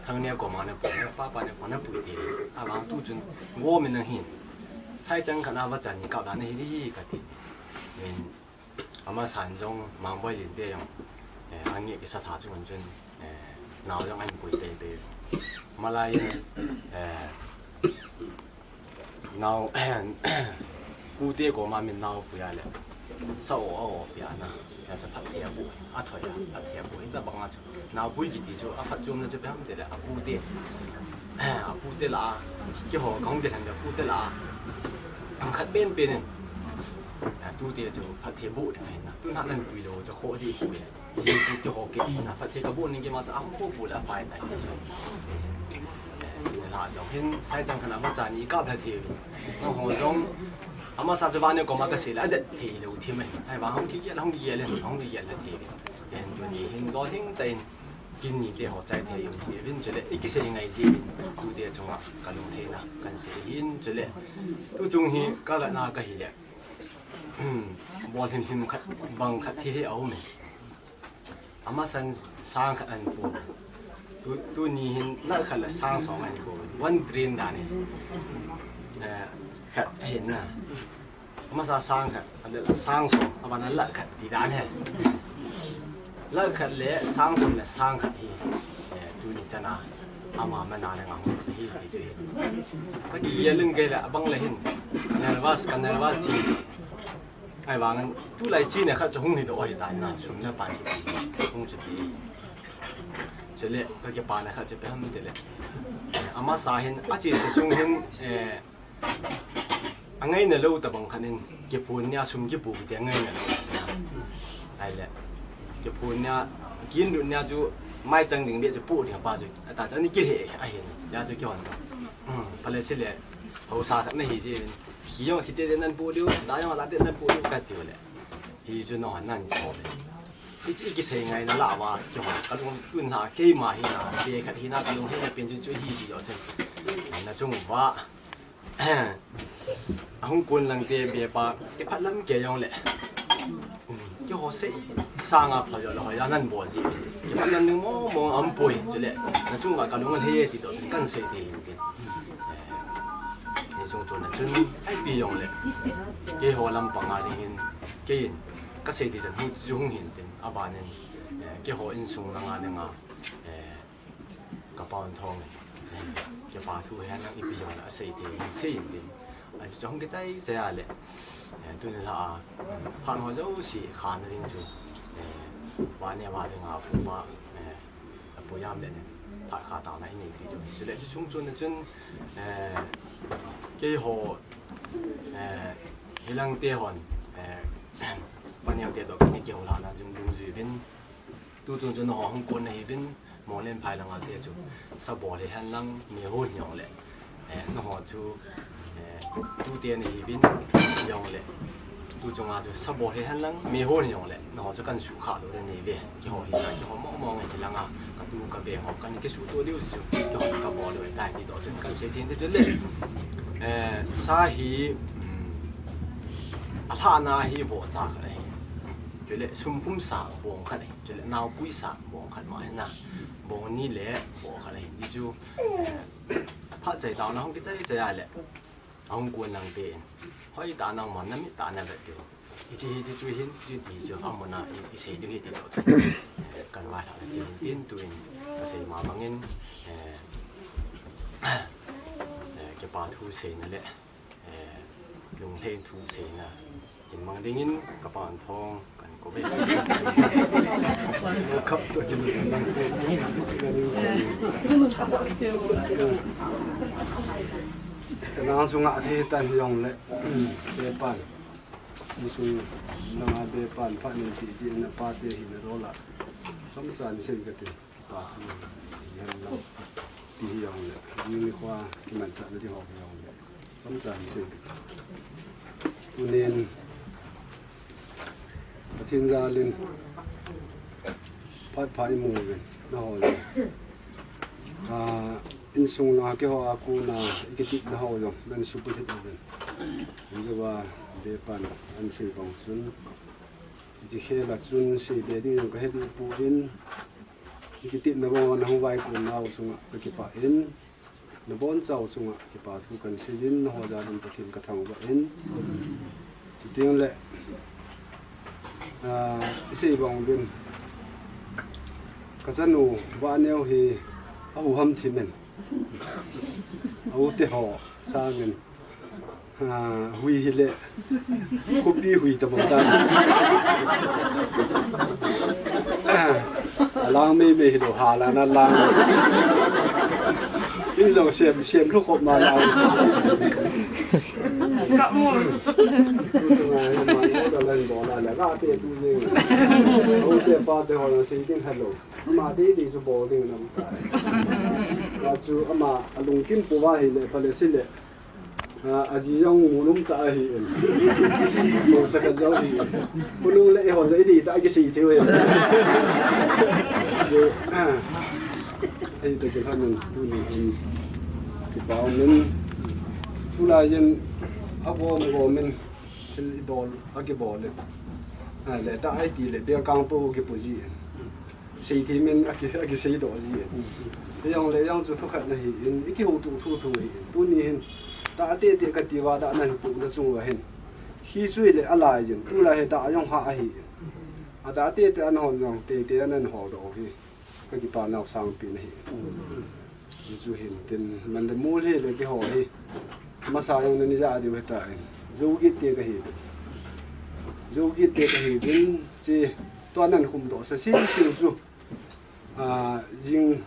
Thang ne ko ma na pui, pa pa ne ko na pui te. A bang tu chun, go min na hin. Sai chang khat na va chan ni ka da na hi di hi ka ti. Min Ama san jong, Mangboi Linte jong, eh, angi kisa tha chu ngun chun, eh, nau jong an pui tei tei. Malai, eh, nau, pute ko ma min nau pui a le, sa o a o pia na, ya cha phat thei a bu, a thoi a, phat thei a bu, ta bang a chu. Nau pui kiti chu, a phat chom na chu pe ham te le, a pute, a pute la, ki ho, ka hong te han le, pute la, ang khat pen pen in. A tute chu phat thei bu de na. Tu na nan pui lo chu kho di pui. Ji tu ki ho ki na phat thei ka bu ning ki ma cha ang ko bu la pai tai. Ni la jong hin sai chang khana ba cha ni ka phat thei. Nang ho jong ama sa chu ba ne ko ma ka si la de thei lo thi mai. Ai ba hong ki ki la hong ki ki le hong ki ki la thei. Yen tu ni hin lo ding tai. Kin ni te ho chai thei um ji vin chule i ki sei ngai ji vin. Tute chunga ka lung thei na kan sei hin chule. Tu chung hi ka la na ka hi le. bol himhim khat, bang khat hi hi a um e. Amasan sang khat ahin po. Tu, tuni hin lakh khat le sang som ahin po. One train dan hi. Eh, khat ahin na. Amasa sang khat, a le sang som, abana lakh khat ti dan hi. Lakh khat le sang som le sang khat hi. Eh, tuni chana ama mana le ngam hi hi chu hi. Ka ki yelin ke le abang le hin. Nervous, ka nervous thi. Ahivangin tulai chi ne khat chu hung hi doh ahi tan na, sum le pai hung chu ti. Chule ka kipa na khat chu ipi ham tile, amasa hin a chese sung hin, eh, angaina lou tabang khat in kiphun nia sum kipu kiti angaina lou. Ahile kiphun nia, kin lut nia chu mai chang ding beh chu pu ding pa chu, ata chu ani kilhe ahin, ya chu kihon. Hmm, phale sile, haosa khat nahi jeh in, khi jong khi te te nan pu diu, la jong la te nan pu diu kati u le. Hichu nangho nan cho le. Hichu i kisei ngai na la va, kihon, ka lung tun na, keima hi na, be khat hi na, ka lung hi na pen chu chu hi hi jo chen. Na chung va. Ahung kun lang te be pa, te phat lam ke jong le. Keiho sei, sanga pha jo le, hoi, anan bol ji. Te phat lam ding mo, mo am poi, chule. Na chung va ka lung le ti to, kan sei te hin te. Eh, ni chung chun na chun, ai pi jong le. Keiho lam panga ding hin, kei in, ka sei ti chan hung, chu hung hin tin, abanin, eh, keiho insung langa dinga, eh, ka pa un thong, eh, kipa thu hen lang ipi jong le, a sei te hin, sei in tin. A chu hung kichai chai a le, eh, tuni la a, phan ho jo si kha na ding chu, eh, va ne va dinga, pu va, eh, a pu yam le ne, phat kha ta na i nei pi chu. Chule chu chung chun na chun, eh, keiho, eh, hilang te hon, eh, paneo te to kani keiho la na jung dung jui vin. Tu chun chun ho hung kun na hi vin, mo len phai langa te chu. Sa bol hi hen lang, mi hon hi jong le. Eh, nangho chu, eh, tu te nahi vin, jong le. Tu chunga chu sa bol hi hen lang, mi hon hi jong le. Nangho chu kan su kha lou le nei ve. Keiho hi na, keiho mong mong hi langa. Ka tu ka be ho, kan kisu to diu chu. Keiho ka bol le tai ti to chun kan sei thin te chu le. Eh, sa hi, um, a lhana hi vo cha khat ahi. Chule sum khum sa bong khat ahi. Chule naopui sa bong khat ma hi na. Bong ni le vo khat ahi. Ni chu, eh, phat chai tao na hung kichai chai a le. Ahung kun lang te in. Hoi ta nang mon na mi ta na vet diu. Hichi hichi chu hin, chu ti chu a mona i, i sei diu hi ti to chu. Eh, kan va la tin tin tu in. Ka sei ma bangin, eh, eh, kipa thu sei na le. Eh, lunglhai thu sei na. Hin mang dingin ka pa un thong kan ko ve. Kap to kin. Sana sunga thi tan jong le. Be pan. Ni sung na ma be pan pa ni ti ji na pa te hi na ro la. Som chan sei ka ti. Pa thu hi hen lang. Ti hi jong le. Ni ni khua ki man sa na di ho hi jong le. Chomcha hin sei. Tunin Pathen jalin phat pha i mu uvin, nangho le. Ah, insung langa keiho a kona i kitepna ho jong nan suhbulhit uvin. Hijeh a be pan an sei bang chun, hiche khel a chun sei be ding jong ka he deh poi. I kitepna bang uva nahung vaikon nau chunga ka kipah in, nabonchau chunga kipa thu kan seiyin, nangho jalin Pathen ka thangvah in. Chuteng le, ah, i sei bang uvin, ka chanu Vahneo hi a u hamthim in, a u te ho sangin, ah, hui hile, khopi hui tabang tan. A lang meimei hilou, hala na lang. In jong sem, sem lhu khop ma lang. Ka mu. Tu tu ngai ma, ta lang bol a le, ka te tu jeng. Ute pa te ho na sei ding hello. Ama dei dei chu bol ding nam ta. Ka chu ama alungkim pova hile, phale sile. Ah, aji jong mu lum ta ahi in. Mo sa ka jong hi. Khonung le eiho jong i dei ta kisei thei u hi. Chu, ah, hei ta kilhon in tuni hin kipa um in. Tulai yin agom gom in. Thil ibol, akibol in. A, le ta ai ti le, bel kang po kipu ji in. Sei thei min aki, akisei doh ji in. Hijong le jong chu thukhat na hi in, iki hu tu thu thu hi in. Tuni hin, ta te te kati va da nan pu na chung va hin. Hi chu le alai jin, tu la he ta jong ha ahi in. A ta te te an hon jong, te te an an hol doh hi. Ka kipa nau sangpi na hi. Jesu hin tin man le mul hi le kiho hi. Masa jong na ni ja diu heta in. Zo git te ka hi. Zo git te ka hi bin chi tua nan khum doh sa si si chu. A, jing,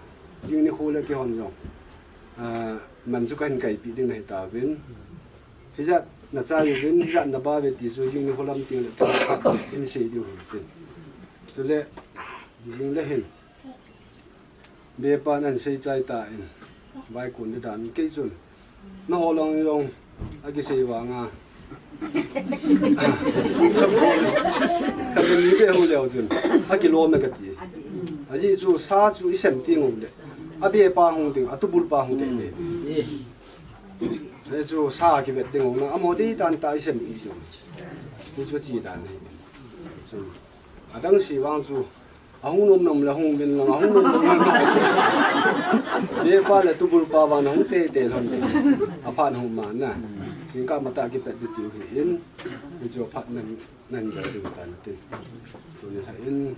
jing ni khu le kihon jong. A, man chu ka hin kaipi ding na hi ta vin. Hijat na cha yu vin, hijat na ba ve ti chu jing ni khu lam ting le ka hin sei diu hin tin. Chule, jing le hin. Bepa nan sei chai ta in. Vai kun le dan kei chun. Na ho lang jong. Akisei vanga. Sabon. Sabon ni be hu leo chun. Akilom e kati. Aji chu sa chu isem ting u le. Abepa hung ting, atubul pa hung te te. Aji chu sa kivet ding u na. Amo dei tan ta isem i chu. Ni chu chi dan nei. Chu. Adang si vang chu. Ahung nom nom le hung min lang, ahung nom nom le. Bepa le tubul pa vang hung te te lhon. Aphan hung man na. Kin ka mata kipet di tiu hi in. Ni chu phat nan, nan ja ding tan tin. Tuni la in.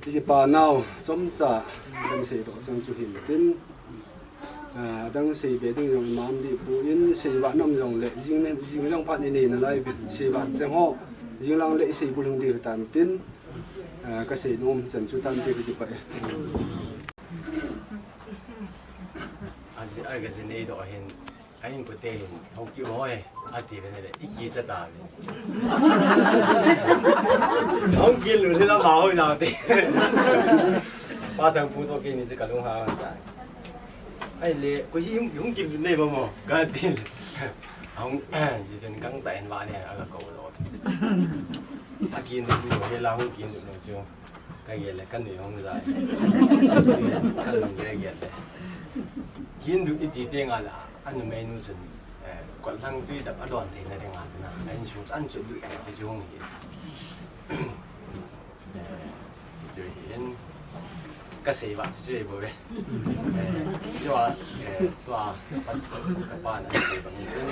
Ti pa nau, chomcha, dang sei doh chang chu hin tin. A, dang sei be ding jong mam di pu in, sei va nom jong le, jing ne, jing jong phat ni nei na lai bin, sei va cheng ho, jing lang le sei bu lung di tan tin. A, ka sei nom chan chu tan te ki pa e. A ji, a ka ji nei doh hin, a in ko te hin, ho ki hoi, a ti ve ne le, i ki cha ta ve. Hung kil lu le la ma hoi na te. Pa thang pu to ki ni ji ka lung ha ta. Ai le, ko hi hung, hung kil lu nei ba mo, ka ti. Hung, ji chen kang ta en va ne, a ka ko lo. A ki ni lu he la hung ki ni lu chu. Ka gel le, ka nui hung zai. Ka nui ka gel le. Kin du iti te nga la, a numei nu chun, eh, kol hang tui dap a don thei na ding a chun a, a in su chan chu du te chu hung hi. Eh, chu hi in, ka sei va chu chu bo ve. Eh, yo a, eh, tua, pa, pa, pa na sei ba ni chun.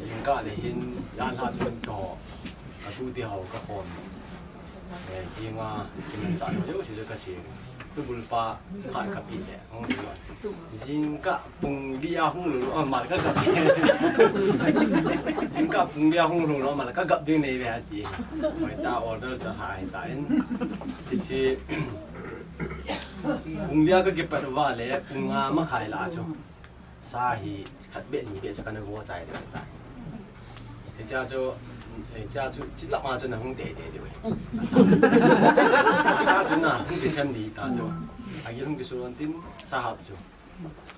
Jingkah le hin, jan ha chun ka ho, ka tute ho ka khom. Eh, jinga, kiman cha ho, yo, si jo ka si. Tubul pa, pa ka pi le, hung si lo. Jingkah pung li a hung lo, ah, mal ka gap. Jingkah pung li a hung lo, mal ka gap ding nei ve ati. Hoi ta order cha hai ta in. Kichi, pung li a ka kipat va le, pung nga ma khai la chu. Sa hi khat beh ni beh chu kana go chai deu ta. Hicha chu, hicha chu, chi lama chu na hung te te deu. Sa chu na hung kisem ni ta chu. Agi hung kisu lon tin, sa hap chu.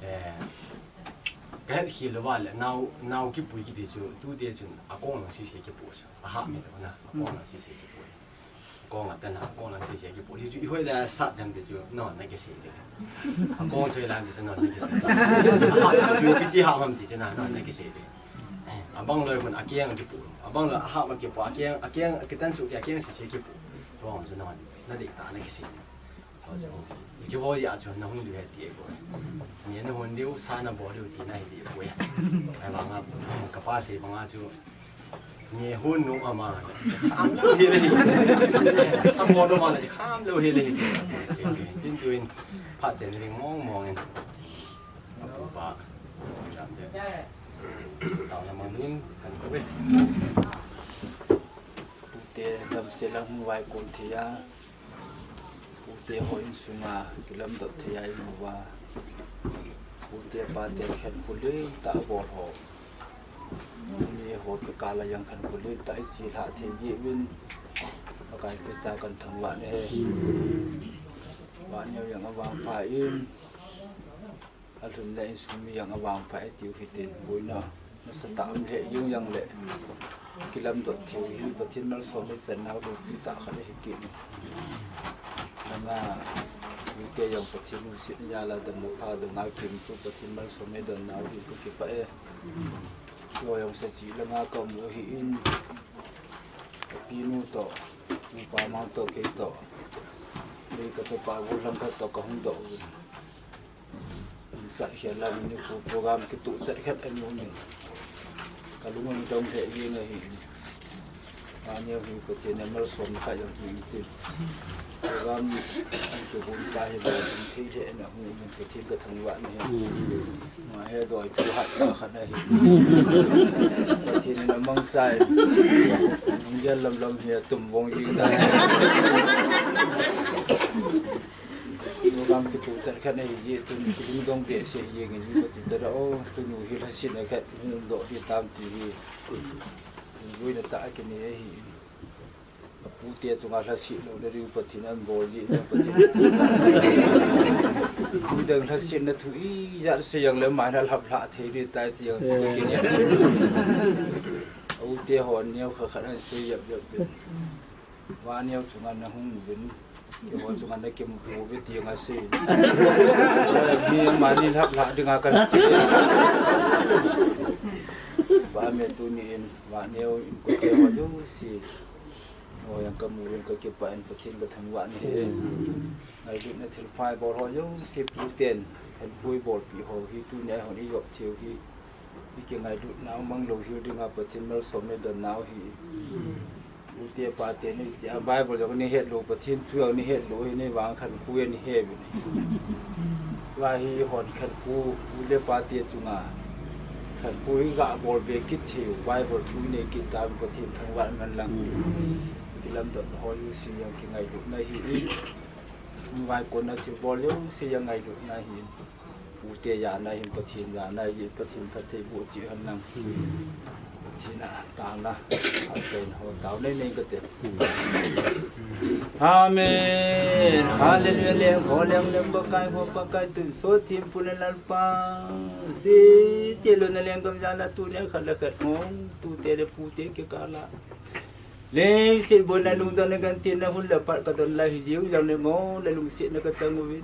Eh, ka het khel lou va le, nau, nau kipui kiti chu, tute chun, akong lang sese kipu chu. Aha mi lou na, akong lang sese kipu. Kong a tena, kong lang sese kipu. Hi chu, i hoi la sat dem te chu, no, na kisei de. Akong choi lang te chu, no, na kisei. Aha, chu, piti ha mam te chu, na, no, na kisei de. Abang loi mun, akeng kipu. Abang loi, aha ma kipu, akeng, akeng, kitan su ki, akeng sese kipu. Kong chu, no, na de ta, na kisei de. Chu, chu, i chu ho ya chu, na hung du he ti ko. Ni na hung diu, sa na bo diu ti na hi ti ko. Ai, banga, ka pa sei banga chu, Nge hun nu ama. Kham lou hi le. Support nu ama le kham lou hi le. Tin tuin phat chen ring mong mong in. Apu pa. Jam de. Tao na mong nun kan ko be. Pute lam se lam vai kon thei a. Pute ho insunga kilamdot thei a imu va. Pute pate khen khulin ta bol ho. Ni ho kikal a jong khen khulin ta isi lha thei ji vin. Pakai Christa kan thangvah na he. Vah neo jong avangpha in. Alhun le insung mi jong avangpha e tiu hitin, boina nasatah um lheh jeng jong le kilamdot thei u hi Pathen malsom hichan nau loupi tah khat ahi kit in. Nanga mite jong Pathen lungsetna jal a damna pha dong a kim chu Pathen malsom eidon nau hi kakipah e. Keiho jong sa chi langa kamu ahin. Kapinu toh, nupa mang toh, kei toh. Kei kachapa gollhang khat toh kahung doh uvin. Chat khel lam ni khu program kituh chat khat ahi umin. Kalung adong lheh jeng ahi. Aneo hi Pathen in amalsom kha jong hi tin. Program an kibol ta hi ba, thei lheh na hung umin Pathen kathangvah nahi. Ma he doi thu hat kha khat ahi. Pathen in amangcha in. Hung gel lam lam hi atum vong jeng ta. Program kituh chat khat ahi jeh chun kilungdong behseh jengin, mi kati tara o, tunu hi lhasetna khat hung umdoh ding tam ti hi. Boina tah a kinei ahi. Apute chunga lhaset louna diu Pathen in abol jeh in Pathen. Midang lhasetna thu ijat sei jongle ama hin alhaplhah thei ding tai ti jong chu kinei. Aute hon neo kha khat ahin sei jep jep in. Va neo chunga nahung uvin. Keiho chunga nakimu pouve ti jong asei. Hi mani lhaplhah dinga kache. Va me tuni in, va neo inkote ho jouse. O jong kamu in kakipah in Pathen kathangvah nahi. Ngailutna thilpha ibol ho jouse puten. Khankho ibolpeh ho hi tunia hon ijop theiu hi. Ikingailutnau mang louhel dinga Pathen malsom eidonnau hi. Ute pate ni tia Bible jong nihet lou, Pathen thu jong nihet lou, hini vang khankho hi nihe uvin. Vahi hon khankho, u le pate chunga khankho hi gabol be kit theiu, Bible thu inei kit tauvin Pathen thangvah man lang. Kilamdot ho jouse jong kingailutna ahi. Vaikon a thilbol jouse jong ngailutna ahi. Pute jana hin Pathen jana hi, Pathen phatthei boh cheh hen lang. Pathen a taona, achaina ho tao nei nei kate. Amen. Hallelujah. Lengkho lenglem Pakai ho Pakai tun so thempu le Lalpa. Seilouna lenggam jana tunia khat le khat ngong, tute le pute kikah a. Leiset boina lungdonna gentheina hun le phat kadon lai hi jeh u jongle ngol le lungsetna kachang uvin.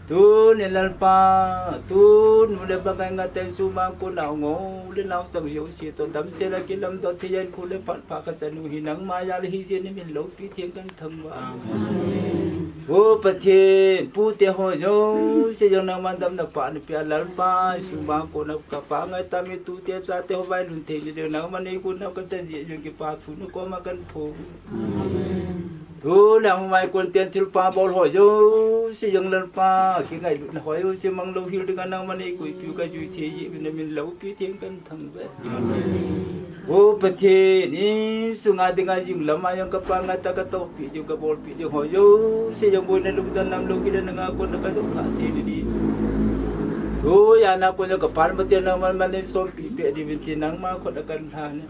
Tuni Lalpa, tunu le Pakai ngaitah in sumang kona ngol le nao chang jouse toh damsel a kilamdot thei a hinkho le phat pha kachan u hi nangma jal ahi jeh in namin loupi theng kahin thangvah. O Pathen, pute ho jouse jong nangman damna pha napeh a Lalpa, sumang kona kapa ngaitah mi tute chate ho vailhun thei nading nangman neikon nau kachan jeh jong kipathu nakoma kahin phong. Tuna hung vaikon ten thilpha bol ho jouse jong Lalpa, kingailutna ho jouse mang louhel dinga nangman neikoipeh u kajui thei jeh uvin namin loupi theng kahin thangvah. O Pathen, insunga dinga jing lama jong kapa ngaitah katohpeh diu kabolpeh diu ho jouse jong boina lungdon lam lou kit a nanga kona kajop lhah thei nading. Tujana kon jong kapa Pathen nangman man neisompeh peh diuvin tin nangma khut a kahin lhan e.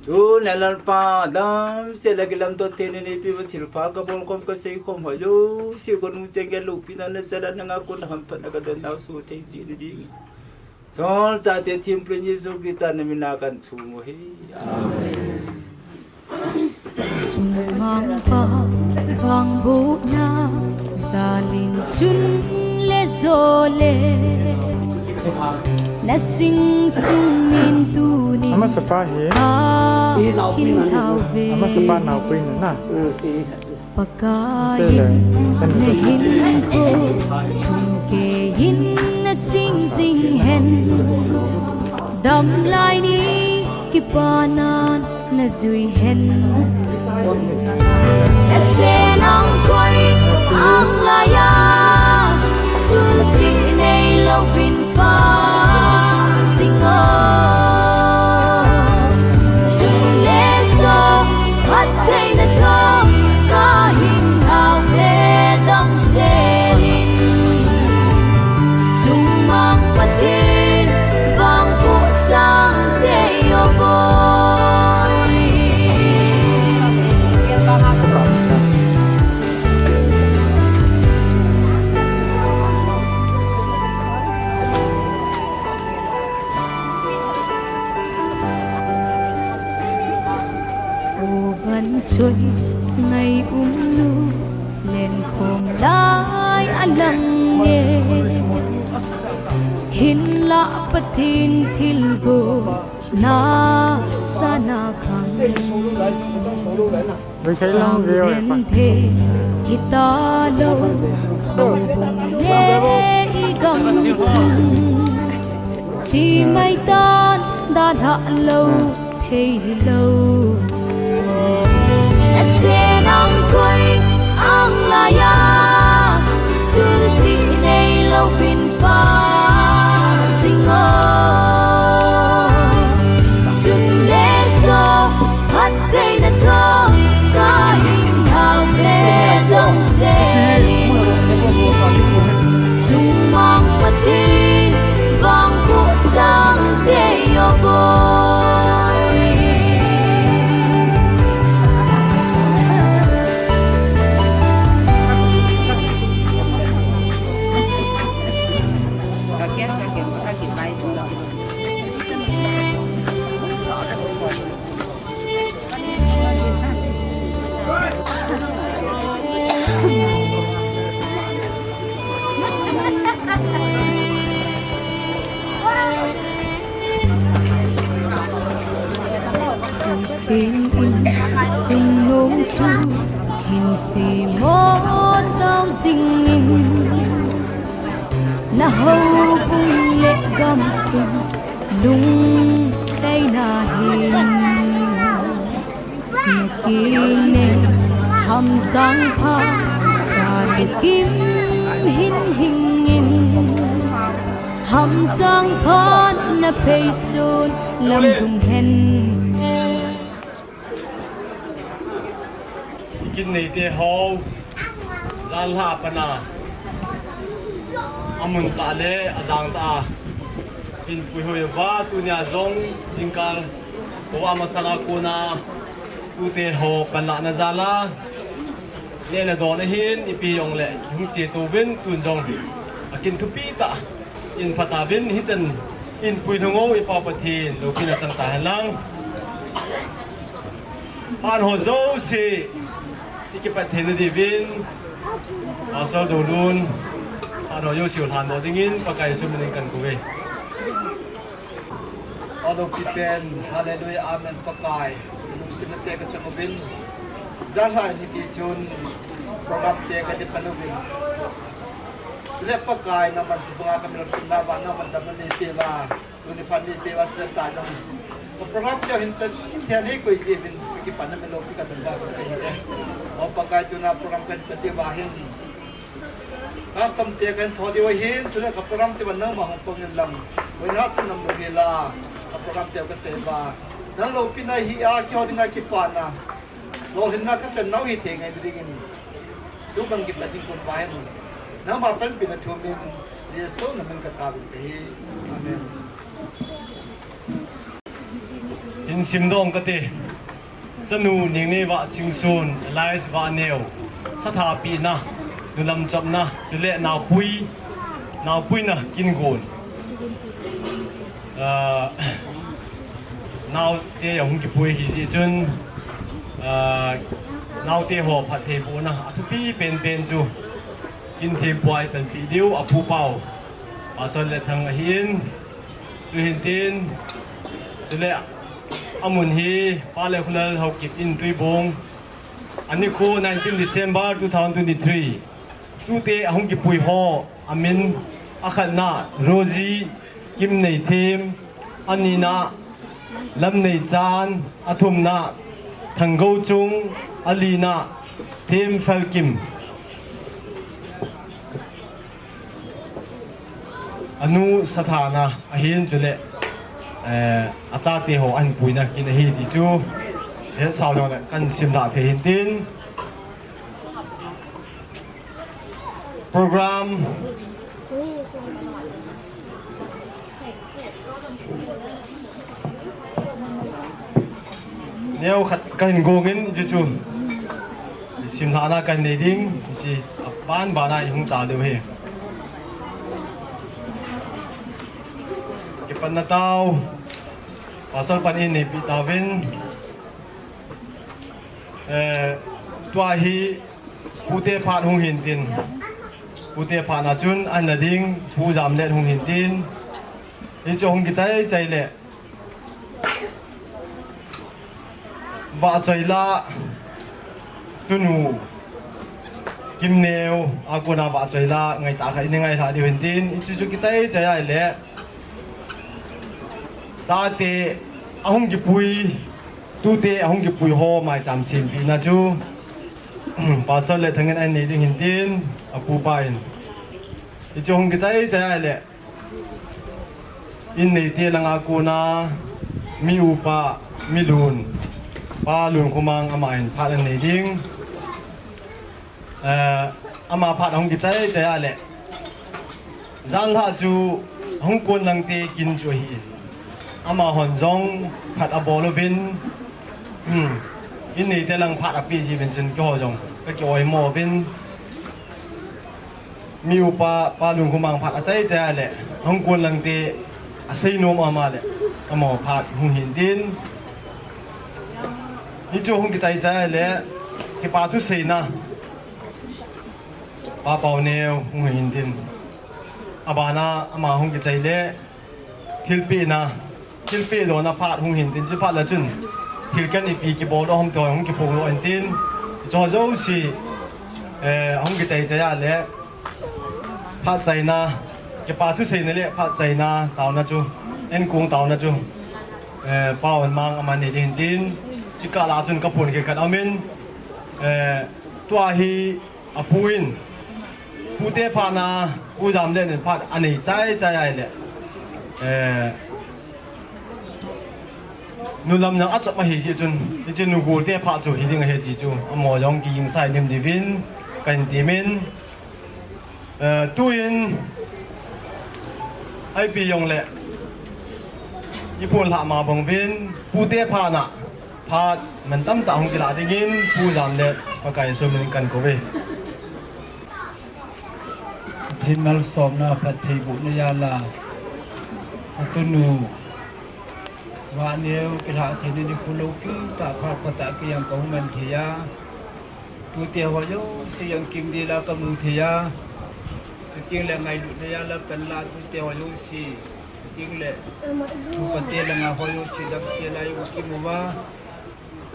Tuna Lalpa, damsel a kilamdot theina neipeh uva thilpha kabol khom kasei khom ho jouse kona cheng gel loupina nachan a nanga kona hamphatna kadonnau soh thei jeh nading. Solchate thempu Jesu Christa namin a kahin thum u ahi. Amen. Sumang pa vangbohna jalin chun le jole, nasing sung min tuni Amasa pa hi. Ahin thauve. Amasa pa naopuina. Pakai, nahinkho, thum keiyin naching jing hen. Damlai ni kipanan najui hen. Nasen angkoi anglai a, sun tih neilouvin kajing o. Sun le jong phattheina toh kahin hao ve damsel in. Sumang Pathen vangboh chang tei o boi. O van choi ngai um nu, lenkhom lai a lang e. Hinlah Pathen thilgon na sana khang. Sang den thei hita lou, bong le i gamsung. Chi mai tan dalha lou thei lou. Ase nang koi ang laiya, sun ti nei lou vin pa sing o. Sun le so phat thei na thong ka hin hao ve dong se. Sung mang Pathen vang ko chang te yo boy. Tustin in sung nung chu hin si mo tau jing in. Na houbung le gamsung lungleina hin. Na kinei Hamjang pha cha le kim hin hing in. Hamjang pha na phei sun lam lung hen. Kin nei te ho. Jan lha pana. Amun ta le ajang ta. Hin pui hoi va tunia jong jingkal. Ko ama sanga kona. Tute ho panla na jala. Nena dona hin ipi jong le. Hung che tu vin tun jong. Akin thupi ta. In phat a vin hichan. In pui lhung o i Pa Pathen. Loupina chang ta hen lang. Pan ho jouse. I kipat theina diuvin, Pastor Dolun, ano jouse u lhan doh dingin, Pakai sum in kan ko ve. Alo pipen, hallelujah, amen, Pakai. Lungset na te ka chang uvin. Jan lha ni ki chun, program te ka di pan uvin. Le Pakai, na man tu nga ka mi lo na ba, na man da man ni te ba. Tuni phat ni te va sila ta jong. Ka program te hin ta, hin thia ni koi si vin ki pan na me lo ki ka tan ba ko te. O Pakai tuna program kan pa te va hin. Custom te kan tho de va hin, tuna ka program te va nang ma hong pong in lang. Wai na sin nam lo hi la. Ka program te ka che va. Nang loupina hi a ki ho dinga ki pa na. Lolhinna ka chan nau hi thei ngai ding in. Tu bang kipat ding kon pa hen. Nangma panpina thu min Jesu na min ka ta bin ka hi. Amen. In sim dong ka te. Chanu Ningneiva Singsun, Elias Vaneo. Satha pina, nulam chapna, chule naopui, naopuina kin gon. Ah, naote ahung kipui hi jeh chun, ah, naote ho phattheibohna athupi penpen chu kin thempu a i panpi diu a pu pau Pastor Lethang ahin, chu hin tin, chule amun hi Pa le Khulal Haokip in Tuibong, anikho nineteen December two thousand twenty-three. Tute ahung kipui ho, amin, akhatna, Rosie Kimneithem, anina, Lamneichan, athumna, Thanggouchung, alina, Themfelkim. Anu Sathana, ahin chule, eh, achate ho ahin puina kin ahi ti chu, he sao jong le, kan sim la thei hin tin. Program. Neo khat kahin gong in, chu chu. Simlhahna kahin nei ding, chu aban bana i hung chal diu ahi. Kipatna tao. Pastor pan in neipi tauvin. Eh, tua hi Pute phat hung hin tin. Pute phat na chun, ahin la ding, Pu Jamlet hung hin tin. Hichu hung kichai chai le. Vahchoila, tunu, Kimneo, a kona Vahchoila, ngaitah khat i ngailha diu hintin, hichu chu kichai chai a le. Chate, ahung kipui, tute, ahung kipui ho, maicham sempina chu. Pastor le thangin a nei ding hintin, apupa in. Hichu hung kichai chai a le. In neite langa kona mi upa, mi lun, Pa Lunkhomang ama in phat anei ding. Eh, ama phat ahung kichai chai a le. Janlhah chu hung kon langte kin chu ahi. Amahon jong phat abol uvin. Hmm. In neite lang phat api ji uvin chun keiho jong. Ka ki oimo uvin. Mi upa, Pa Lunkhomang phat achai chai a le, hung kon langte, asei nom ama le, amaho phat hung hintin. Hichu hung kichai chai a le, kipa thuseina, Pa Pauneo hung hintin. Abana ama hung kichai le, Thilpehna, thilpeh lona phat hung hintin chu phat la chun. Thil kan ipi kibol doh ham ti hung kiphong lo hintin. Chu jouse, eh, hung kichai chai a le. Phat chaina, kipa thuseina le phat chaina, taona chu. Enkong taona chu. Eh, Pa Onmang ama nei ding hintin. Chukah la chun ka phone kikhat amin. Eh, tua hi Apu in, pute phat na, Pu Jamlen in phat anei chai chai a le. Eh, nu lam jong achom ahi jeh chun, hiche nu golte phat chu hiding ahi ti chu, amaho jong kijingsah lim diuvin, kahin temin. Eh, tuin, ipi jongle, i phone lhah ma bang uvin, pute phat na, phat mantam tah hung kilah dingin, Pu Jamlen, Pakai sum in kan kou ve. Pathen malsomna phattheibohna jal a, atunu, Vahneo kilhah theina nikho loupi tah phat phat a kei jong kahung man thei a, tute ho jouse jong kimvel a kamu thei a, chuteng le ngailutna jal a panla tute ho jouse, chuteng le, tupate langa ho jouse damsel a jong kimu uva.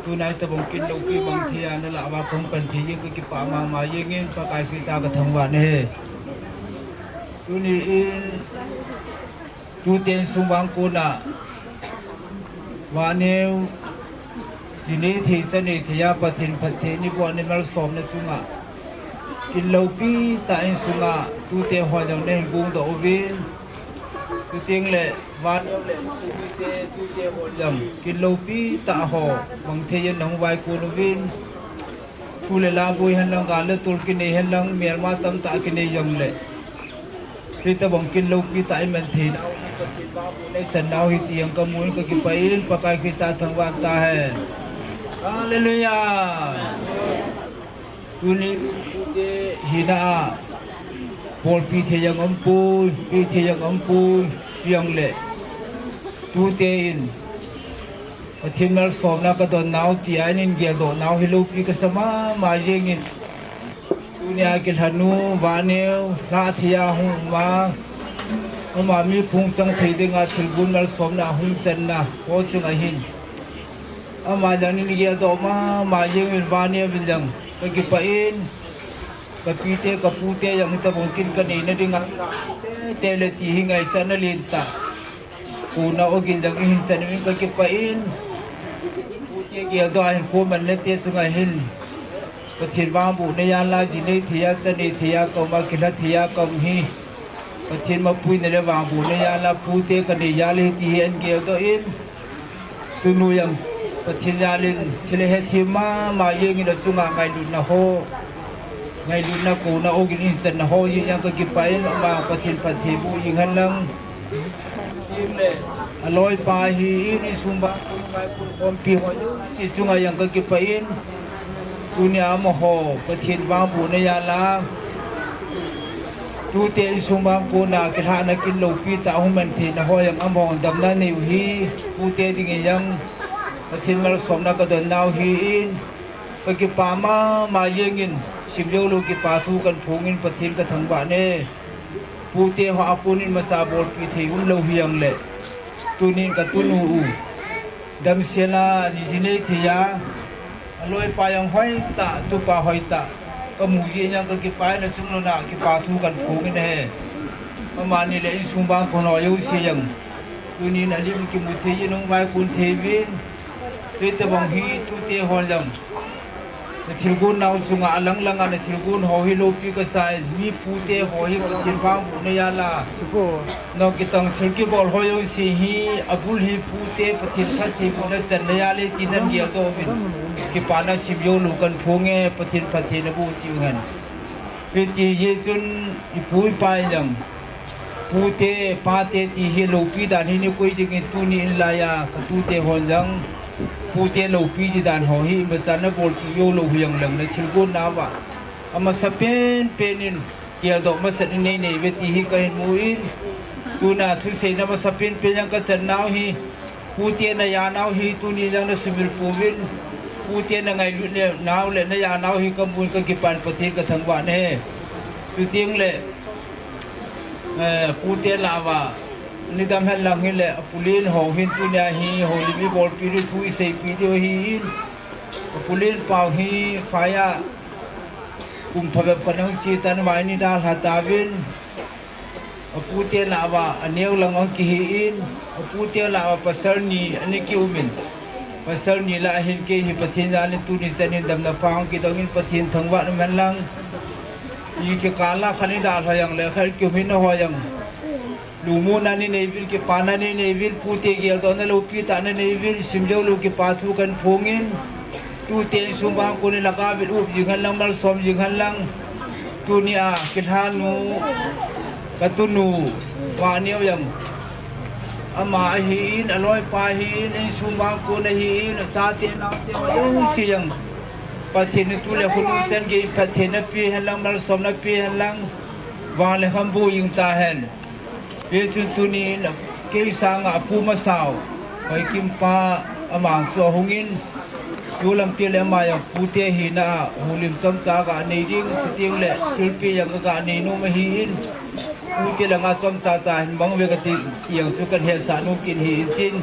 Tuna hitobang kin loupi mang thei a nalah uva kahung pan thei jeng kakipah mama jengin Pakai Christa kathangvah nahi. Tuni in, tute insung vang kona, Vahneo, ji nei thei cha nei thei a Pathen phatthei neiboh a neimalsomna chunga, kin loupi tah insunga, tute ho jong nahin gongdoh uvin, chuteng le, Vahneo le, tute, tute ho jong, kin loupi tah ho, mang thei in nahung vaikon uvin, thu le la boi hen lang, gal le tol kinei hen lang, melma tamtah kinei jongle. Hitobang kin loupi tah iman thei nau, Pathen vangbohna ichan nau hi ti jong kamun kakipah in, Pakai Christa thangvah tahen. Hallelujah. Tuni tute hina a, bolpi thei jong umpoi, pe thei jong umpoi, hijongle. Tute in, Pathen malsomna kadon nau tia in geldoh nau hi loupi kasa mama jengin. Tunia kilhanu, Vahneo, lhah thei a hung um a, ama mi phung chang thei dinga thilgon malsomna hung channa ho chunga hin, ama jong in geldoh mama jengin Vahneo vin jong kakipah in, kapite kapute jong hitobang kin kaneina dinga, tele ti hi ngaichatna lentah kona ogin jong ihin chan uvin kakipah in, pute geldoh a hinkho manna te chunga hin, Pathen vangbohna jal a ji nei thei a, cha nei thei a kaum a, kilha thei a kaum hi, Pathen mapuina le vangbohna jal a pute kanei jal ahi ti hi ahin geldoh in, tunu jong Pathen jal in thil ahethem mama jengin achunga ngailutna ho, ngailutna kona ogin ihin channa ho jeng jong kakipah in, ama Pathen phatthei boh jing hen lang. Aloipa hi in insung vang kon, ngai kon khompi ho jouse chunga jong kakipah in, tunia amaho Pathen vangbohna jal a, tute insung vang kona kilhahna kin loupi tah hung man theina ho jong amaho damna anei u hi, pute dingin jong Pathen malsomna kadon nau hi in, kakipah mama jengin, simjoulou kipa thu kahin phongin Pathen kathangvah e. Pute ho a konin masa bolpi thei umlou hijongle, tunin katunu u damsel a ni dinei thei a, aloipa jong hoitah, tupa hoitah kamu jeh in jong kakipah in, achunglona kipa thu kaphong in ahi. Amani le insung bang kono jouse jong tunin alim kimu thei in, ahung vaikun thei uvin. Hitobang hi tute hon jong nathilgon nau chunga alang langa nathilgon ho hi loupi kasa in, mi pute ho hi Pathen vangbohna jal a nokitang thil kibol ho jouse hi abul hi pute Pathen phattheibohna channa jal e ti nan geldoh uvin, kipana simjoulou kaphong e, Pathen phatthei naboh cheh uhen. Hiti jeh chun ipu ipa in jong pute pate ti hi loupi dan hi nikoi dingin tuni in laiya katute hon jong pute loupi ti dan ho hi imacha nabolpi joulou hijongleng nathilgon nauva amasapen pen in geldoh masat in neinei uve ti hi kahin mu in, tuna thuseina masapen pen jong kachan nau hi, pute naja nau hi tuni jong nasumil pouvin, pute nangailut nau le naja nau hi kamun, kakipan, Pathen kathangvah e. Chutengle, eh, pute lah uva nidam henlang hile, apulen ho hin tunia hi houlim ibolpi diu, thu iseipi diu ahin, apulen pau hi phaiya kum phabep kanung che tan, mai ni dalha tauvin, apute lah uva aneo lang ahung kihi in, apute lah uva pasal ni ana kium in, pasal ni lah a hin kei hi Pathen jal in tuni chan in damna pha hung kidong in, Pathen thangvah in um henlang. Ikikal a khat idalha jongle khat kium hina ho jong lungmonna ninei uvin, kipana ninei uvin, pute geldohna loupi tah nanei uvin, simjoulou kipa thu kaphong in, tute insung bang konin lhagao vin up jing henlang, malsom jing henlang. Tunia kilhanu katunu Vahneo jong ama ahin, aloipa ahin, insung bang kon ahin, achate anaote ho jouse jong Pathen in tu le khonung chan gei phatthei napeh henlang, malsom napeh henlang, vang le kham boh jing tahen. Hichun tunin kei sanga apu masau Hoikimpa amang chu ahung in, tulam tile ama jong pute hina a houlim chomcha aganei ding, chutengle thilpeh jong aganei nom ahin, pute langa chomcha cha hin mang uve kati, ti jong chu kahin hetsah nom kit ahi intin,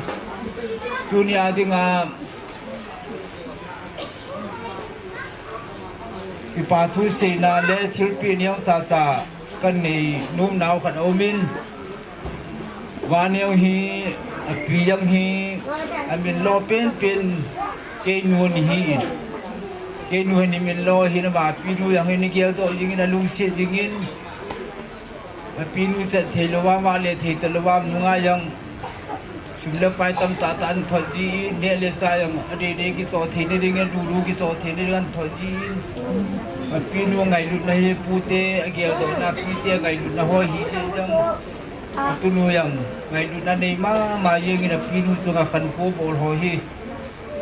tunia dinga kipa thu seina le thilpeh neo chacha kanei nomnau khat aumin, Vahneo hi api jong hi amin lo penpen keinu ahin, keinu hi amin lo ahin, ama pinu jong hi ana geldoh jingin, alungset jingin, apinu chat theilouva, ama le thei talouva, nunga jong sum le pai tamtah tah ahin thot jin, neh le chah jong adehdeh kichoh theina dingin, lulu kichoh theina dingin ahin thot jin. Apinu ngailutna hi pute ageldohna, pute ngailutna ho hi jeng jong, atunu jong ngailutna nei mama jengin apinu chunga khankho bol ho hi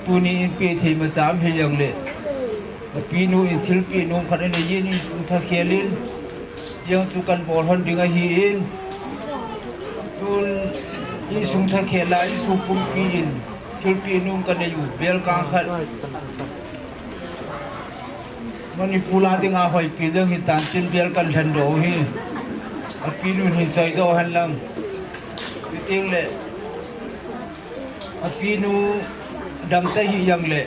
tunin peh thei masa um hijongle, apinu in thilpeh nom khat anei jin, insung thakhel in, chujong chu kahin bol lhon ding ahin, tun insung thakhel a insung pumpi in thilpeh nom kanei u, bel kang khat. Manipur a dinga hoipi jong hitan tin bel kahin lhendoh u hi. Apinun hin choidoh henlang. Chutengle apinu damta hijongle,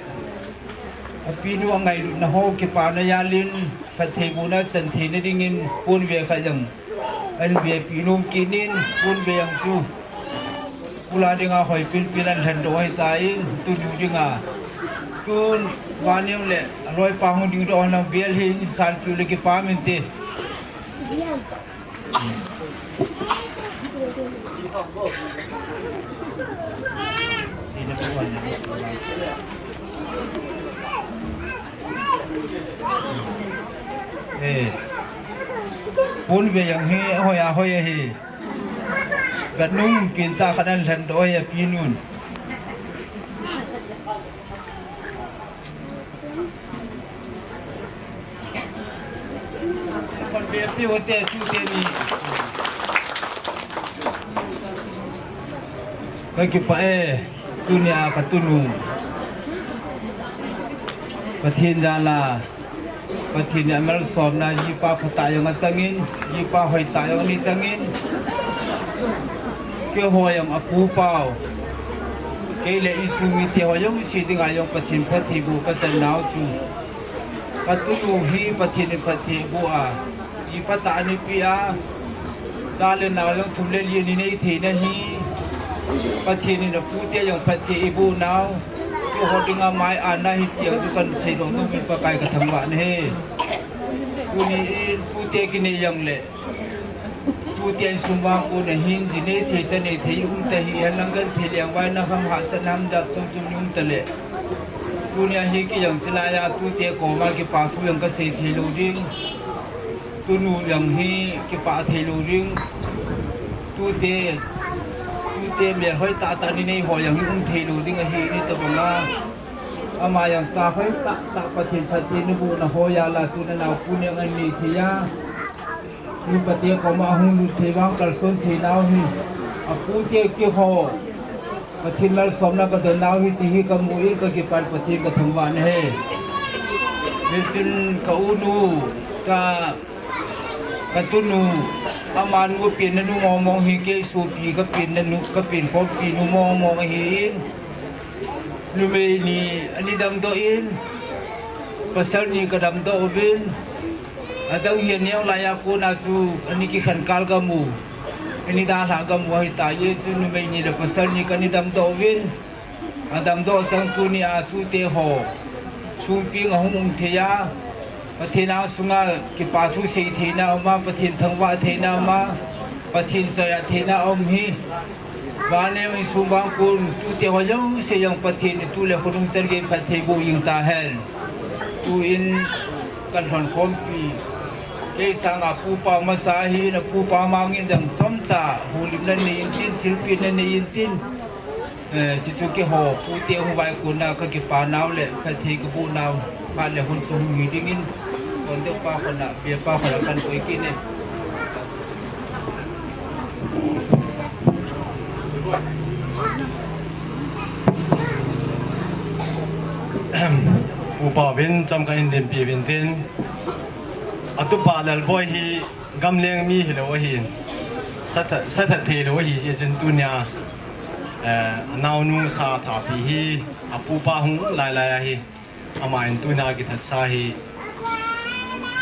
apinu angailutna ho kipana jal in phattheibohna chan theina dingin ponve khat jong ahin vepi nom kit in, ponve jong chu Pula dinga hoipin pin ahin lhendoh ahitan, tunu dinga, tun Vahneo le aloipa hung dingdoh henlang, bel hi isanpiu le kipah inte. Eh, ponve jong hi ahoi ahoi ahi. Gatnung pin tah khat ahin lhendoh ahi apinun. Kakipah e, tunia katunu Pathen jal a Pathen in amalsomna, jipa phatah jong achangin, jipa hoitah jong ana changin, keiho jong apu pau, kei le insung mite ho jouse dinga jong Pathen phatthei boh kachan nau chu, katunu hi Pathen in phatthei aboh a, jipa tah ana pe a, cha le nao jong thum le li ana nei theina hi, Pathen in apute jong phatthei eiboh nau, keiho dinga mai-an ahi ti jong chu kahin seidoh nom in Pakai kathangvah nahi. Tuni in pute kinei jongle, tute insung vangkon a hin ji nei thei, cha nei thei um tahih hen lang, genthei lengvaina ham, hahsatna ham, jat chom chom um tale, tunia hi kei jong chulai a tute koma kipa thu jong kasei thei lou ding. Tunu jong hi kipah thei lou ding. Tute, tute melhoi tahtah ana nei ho jong hi um thei lou ding ahi, hitobang a. Ama jong cha hoi tahtah Pathen phatthei ana bohna ho jal a tuna naopu neo ana nei thei a, nupate koma ahung lut thei vang kalson thei nau hi, apute keiho Pathen malsomna kadon nau hi ti hi kamu in kakipan Pathen kathangvah nahi. Hichun ka unu, ka, katunu, amanu apenna nu mong mong hi, kei sopi kapenna nu, kapenkhompi nu mong mong ahin, numei ni ana damdoh in, pasal ni kadamdoh uvin, adang hi aneo laiya kona chu ana kikhen kal kamu, ana dalhah kamu ahitai, hichun numei ni le pasal ni kana damdoh uvin, adamdoh chang tunia tute ho sungpeng ahung um thei a, Pathen angsunga kipa thu sei theina um a, Pathen thangvah theina um a, Pathen choi-at theina um hi, vanneo insung vangkon tute ho jouse jong Pathen in tu le khonung chan gei phatthei boh jing tahen. Tuin kalhonkhompi, kei sanga pupa masa ahin, apupa mangin jong chomcha houlimna nei intin, thilpehna nei intin, eh, chuchu keiho pute hung vaikon a kakipa nau le phatthei kaboh nau phat le hun chu hung hi dingin, kondeupa khona, bepa khona kahin koi kit e. Upa uvin chomkhat in dinpi uvin tin, atupa Lalboi hi gamleng mi hilou ahin, sathat, sathat theilou ahi jeh chun tunia, eh, anaonu sa thatpi hi, apupa hung lailai ahi, aman tunia kithatsa hi,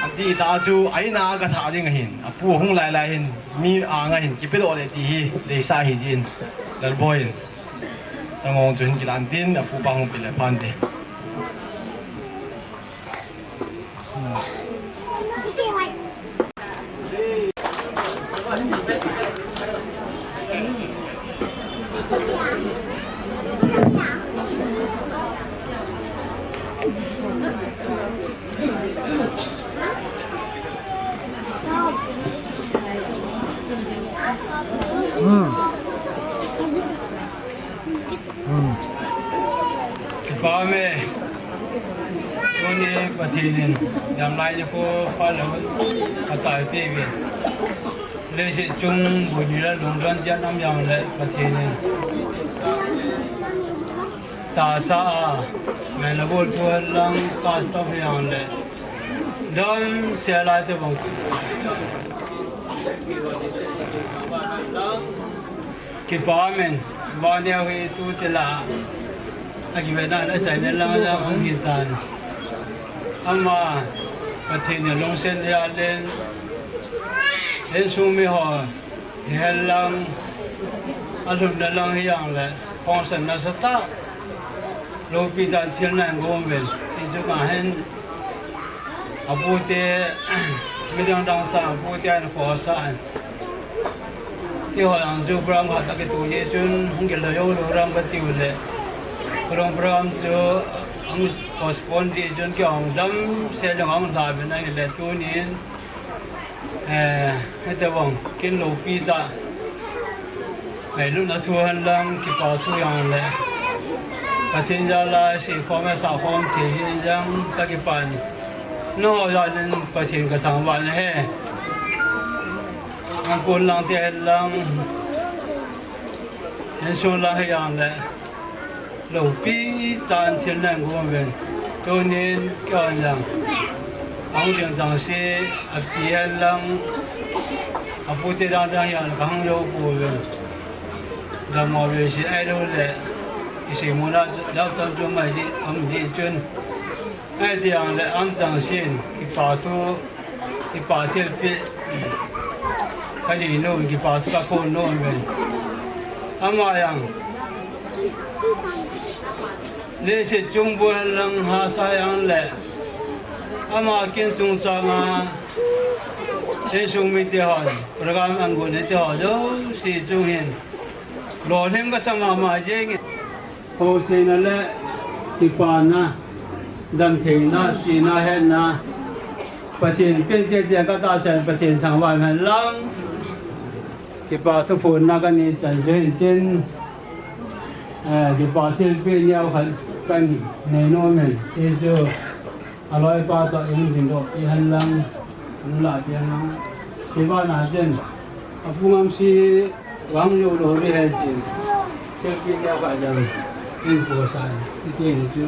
adih tah a chu a-in a gathah ding ahin, apu hung lailai hin, mi anga hin kipedoh le ti hi deisah ahi jeh in, Lalboi in sangoh chu hin kilan tin, apupa hung pe le phante. Kipah e. Tuni Pathen in damlai nikho phalou achaipeh uvin, leiset chung boi ni le lungdon jat nam jongle Pathen in tahsa a, ngaina bol thu henlang, custom hijongle, damsel a tobang kipah e. Vanneo hi tute lah a kivetna achaina lang lang hung hitan. Ama Pathen in lungset jal in, insung miho hihen lang, alhunna lang hijongle, hongsan nasatah, loupi tah in thil nangho um uvin, ti chu kahin, apute, midang dang sanga apute ahin khosa in, keiho jong chu program khat akitoh jeh chun hung kilo jou lou ham katiu le, program chu ahung postpone jeh chun keiho jong damsel jong ahung lha uvin ahile tunin, eh, hitobang kin loupi tah, ngailutna thu henlang, kipa thu jongle, Pathen jal a seikhom le sahkhom thei hih in jong kakipan, nangho jal in Pathen kathangvah nahi. Angkon lang te henlang, insung lang hijongle, loupi tah in thil nangho um uvin, tunin keiho jong Ahung ding chang se, api hen lang, apute dang dang hian ka hung lou pouvin. Dammo ve se ahilou le, isei muna, lau tam chu mai di, am di chun. Ai tiang le am chang sin, kipa thu, kipa thilpeh, ka nei nom, kipa thu ka phon nom ve. Ama jong, leiset chung bou hen lang hahsa jong le, ama kin chungchang a, insung mite hon, program an gon te ho jouse chung hin, lolhing ka sa mama jeng e. Houseina le kipana, damtheina, sihna, hetna, Pathen pen te te ka tahsan, Pathen thangvah hen lang. Kipa thu phonna ka nei chan chu hin tin, eh, kipa thilpeh neo khat ka nei nom in, hichu aloipa toh in ding doh, i hen lang, in lah ti hen lang. Kipana chen, apu Ngamsi, vang jou lou ve hen tin, thilpeh neo khat jong in ko san, i ti hin chu.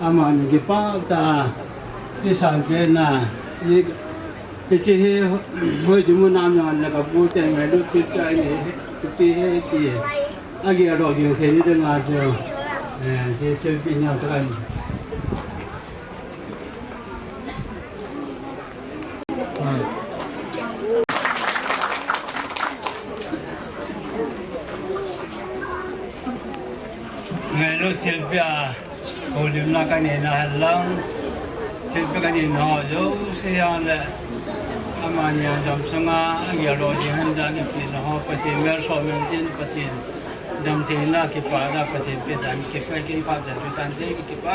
Amani kipa tah a, i san pen na, i, i chi hi, hoi chu mun nam jong le ka pu te ngailut chu chai ni, i ti hi ti. Agel doh jing thei ni ding a chu, eh, thilpeh neo tah a ni. Ngailut thilpeh a, houlimna ka neina hen lang, thilpeh ka neina ho jouse jong le, amani a damsung a, agel doh jing hen lang, ipina ho, Pathen mel som in tin, Pathen damtheina, kipana, Pathen peh dan, kipa, kipa dan, kipa dan, kipa.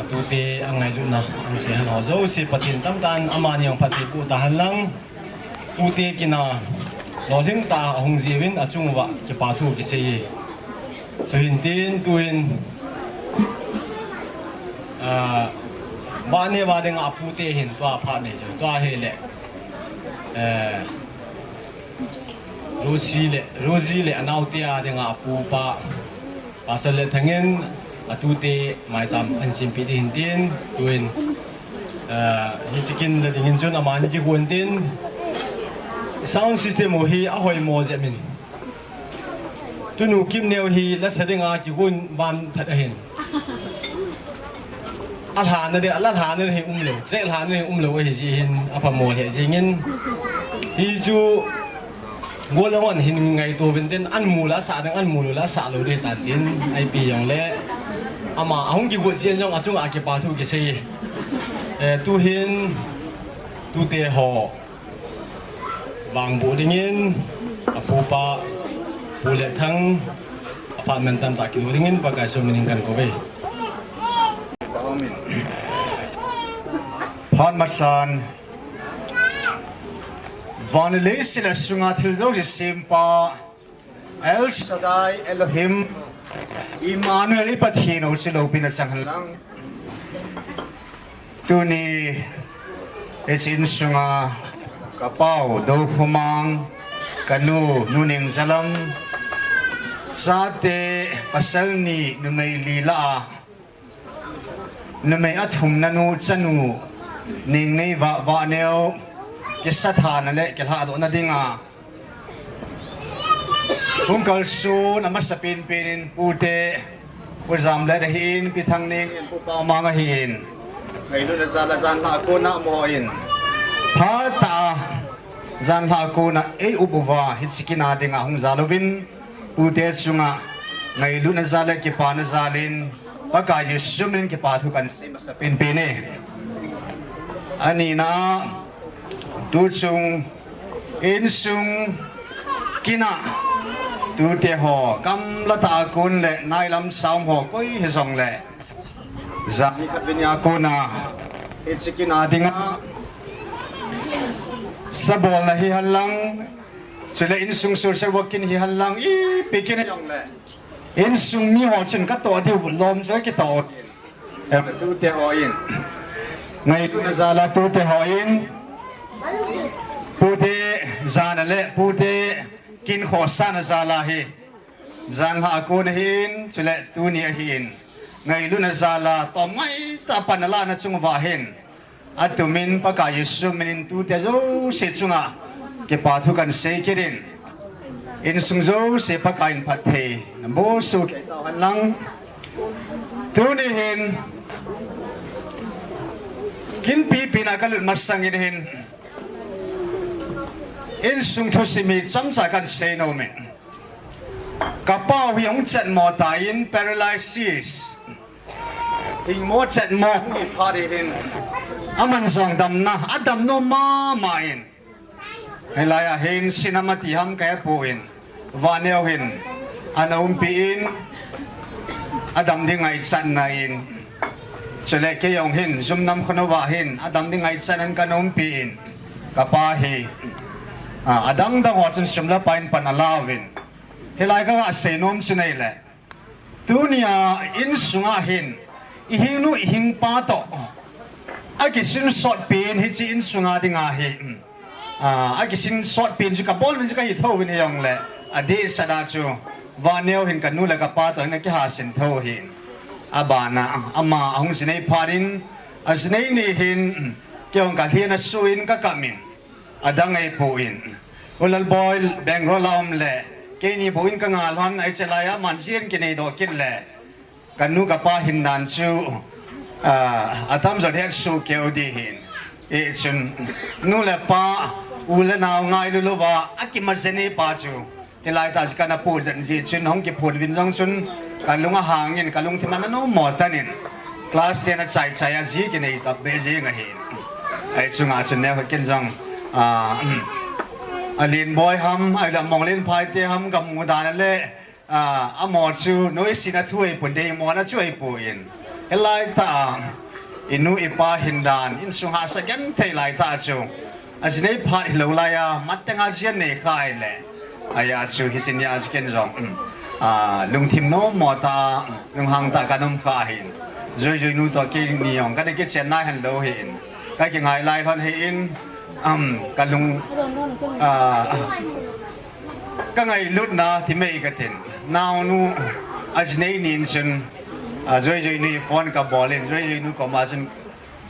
Atute angailutna, an se hen ho jouse Pathen tamtah in amani jong phatthei boh tahen lang. Pute kin a lolhing tah a ahung jeh uvin achung uva kipa thu kisei e. Chuhin tin tuhin, ah, vah neo va dinga apute hin tua phat nei chu, tua hile, eh, Rosie le, Rosie le anaote a dinga apupa, Pastor Letthang in atute maicham ahin sempeh ding ahin tin, tuin, eh, hiche kin la dingin chun amani kigon tin, sound system u hi ahoimo jep in. Tunu Kimneo hi lasa dinga kigon van phat ahin. Alhana ding, ala lhana ding hi umlou, track lhana ding hi umlou ahi jeh hin, aphamo lheh jengin. Hichu, gollhang hon hin ngaito uvin tin, an mu le asah ding, an mu lou le asah lou ding ahitan tin, ipi jongle, ama ahung kigot jeh in jong achunga kipa thu kisei. Eh, tuhin, tute ho vangboh dingin, apupa, Pu Letthang, aphat mantam tah kilo dingin, Pakai Jesu minin kakou uve. Phat masan, van le leiset le asunga thil jouse sempa, El Shaddai, Elohim, Emmanuel, i Pathen u chu loupina chang hen lang. Tuni, hiche insunga, ka pau, Dokhumang, ka nu, Nu Nengzalam, chate, pasal ni, numei li lah a, numei athumna nu, chanu, Nengneivah, Vahneo, kisathana le kilhahdohna dinga, hung kalson, amasapen pen in pute, Pu Jamlet ahin, Pi Thangneng in, Pu Paomang ahin, ngailutna jal a janhi a kona amaho in phatah a, janhi a kona ei up uva, hiche kin a dinga hung jal uvin, pute chunga ngailutna jal le kipana jal in, Pakai Jesu minin kipa thu kasei masapen pen e. Anina, tuchung, insung kin a, tute ho, gamla tah a kon le, nailam a um ho, koi hijongle, jan khat vin a kona, hiche kin a dinga, sabolna hihen lang, chule insung social work kin hihen lang, ipi kin hijongle, insung mi ho chun katoh diu lom chu kitoh. Tute ho in, ngailutna jal a tute ho in, Pute jana le pute kinkhohsahna jal a hi, janhi a kon ahin, chule tuni ahin, ngailutna jal a tomngai tah a pan alahna chung uva hin, atumin Pakai Jesu minin tute jouse chunga kipa thu kahin sei kit in, insung jouse Pakai in phattheina boh soh kei tahen lang. Tuni hin, kin pipin a kalut masangin hin, insung thusim hi chomcha kahin sei nom in. Kapa u hi hung chetmo tan, paralysis, hingmo chetmo hung hi phat in hin, aman jong damna, adam nom mama in. Hilai a hin sinam ati ham kahepoi, vanneo hin ana umpi in, adam ding ngaichatna in. Chule kei jong hin, Jumnam khonung uva hin, adam ding ngaichatna in kana umpi in, kapa hi, a, adang dang ho chun sum le pai in pan alauvin. Hilai kaga sei nom chu ahile, tunia insunga hin, ihingnu ihingpa toh akisin sotpi in hiche insunga dinga hi, a, akisin sotpi in chu kabol in chu kahi thou vin hijongle, adehset a chu, vanneo hin kanu le kapa toh hin akihasen thou ahin. Abana, ama ahung jinei phat in, ajinei ni hin, kei jong kalhin asuh in kakap in, adang ahipoi. U Lalboi Bangalore a um le, keini bou in kangal hon, hiche lai a aman jin kineidoh kit le, kanu kapa hindan chu, a, atamjo hetsoh keu ding ahin. Hichun, nu le pa, u le nao ngailu louva akima jing pa chu, hilai tah chu kana pu jeng jeh chun, hung kiphut uvin jong chun, kalung ahang in, kalungthim ana nommo tan in, class ten a chai chai a ji kinei tahbeh jeng ahin. Hichunga chun neo ken jong, a, Alenboi ham, ahile Monglenphai te ham kamu dan le, a, amaho chu noise na thu ahipon, deimona chu ahipoi. Hilai tah a, inu ipa hindan, insung hahsa genthei lai tah chu, ajinei phat hilou lai a, mateng a jin anei kha ahile, ahia chu hiche nia chu ken jong, a, lungthim nommo tah, lunghang tah a kaum kha ahin. Joijoi nu toh keini jong kana kichen nai henlou ahin, kakingai lai lhon ahin, um, kalung, a, kangailutna ti mai katin. Naonu ajinei nin chun, a, Joijoi nu phone kabol in, Joijoi nu koma chun,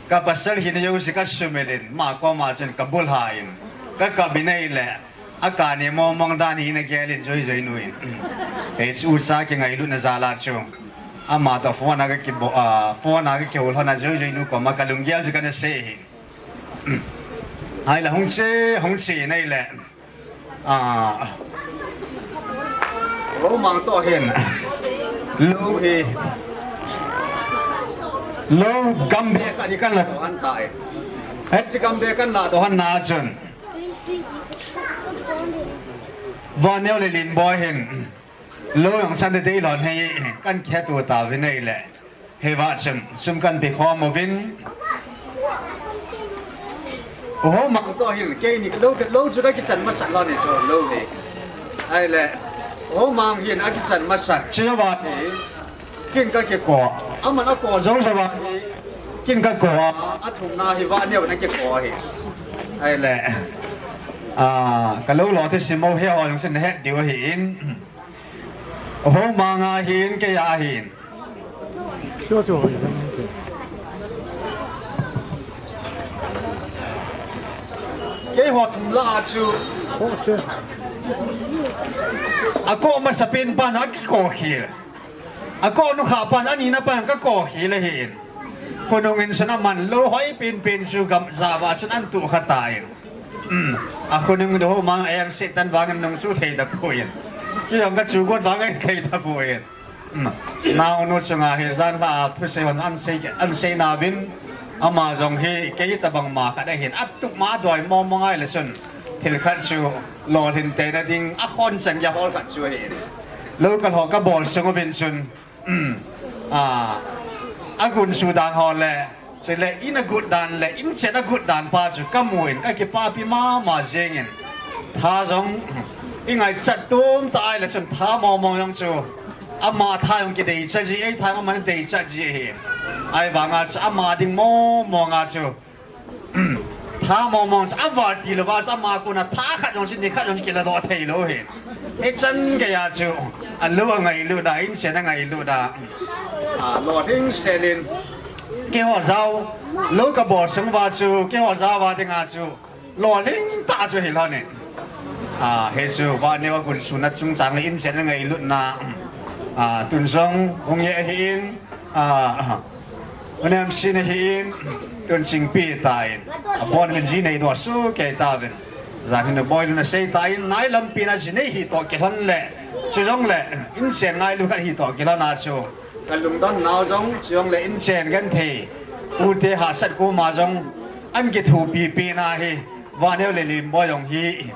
kapasal hina jouse kasumil in, ama koma chun kabulha in, kakap in ahile, akani mongmong dan hi ana gel in, Joijoi nu in, hiche ucha kingailutna jal a chu, ama toh phone a kakibo-, a, phone a kakihou lhon a, Joijoi nu koma kalunggel chu kana sei ahin. Ahile hung che, hung che in ahile, a, Houmang toh hin, lou hi, lou gambeh khat hi kana ladoh lhon tai. Hiche gambeh kana ladoh lhon na chun, vanneo le Lenboi hin, lou jong chan dei lhon ahi, kana kihetto tauvin ahile, hiva chun sum kana pekhom uvin. Houmang toh hin, keini lou, lou chu kakichan masat lhon ahi chu, lou hi. Ahile, Houmang hin akichan masat, chujouva hi, ken kakiko, aman ako joujouva hi, ken kako a, athumna hi vanneo in akiko ahi. Ahile, a, kalou lo thusim ho heho jong chun nahet diu ahin. Houmang ahin, kei ahin. Keiho thum lah a chu, ako masapen pan akiko khel, ako nukhah pan anina pan kako khel ahin. Khonung in chun aman lou hoi penpen chu gamjah uva chun ana tuh kha tan. Akhonung Houmang a eng seh tan vangin nung chu thei tapoi. Kei jong kachu got vangin thei tapoi. Naonu chunga hi janlhah a thusei hon ana sei, ana sei nauvin, ama jong hi kei tobang ma khat ahin, atup ma doi mongmong ahile chun, thil khat chu lolhin teina ding akhon chan geiya hol khat chu ahin. Lou kalho kabol sung uvin chun, a, agunchu dan ho le, chule in agut dan le in chet agut dan pa chu kamu in kakipapi mama jengin. Tha jong ingaichat tum tah ahile chun tha mongmong jong chu, ama tha jong kideichat ji, ei tha jong aman deichat ji ahi. Ahivanga chu ama ding mongmong a chu, Tha mong mong chu aval ti louva chu ama kona tha khat jong chu ni khat jong chu kiladoh thei lou hi. Hichan geiya chu, alou angailut a, inchen angailut a. A, lolhing selin. Keiho jao, lou kabol sung uva chu, keiho jao a dinga chu, lolhing tah chu hilhon in. A, hichu, Vahneo a gun suna chungchang le inchen angailutna. A, tun jong, hung e ahin. A, Unem sin ahin, tun Chingpi tan. Abon min ji nei doh soh kei tauvin. Jan hin boi lun asei tan, nai lampi na ji nei hi toh kilhon le. Chu jong le, inchen ngailu khat hi toh kilhon a chu. Ka lungdon nau jong, chu jong le inchen genthei. Ute hahsat koma jong, an kithopi pi na hi. Vahneo le Lenboi jong hi.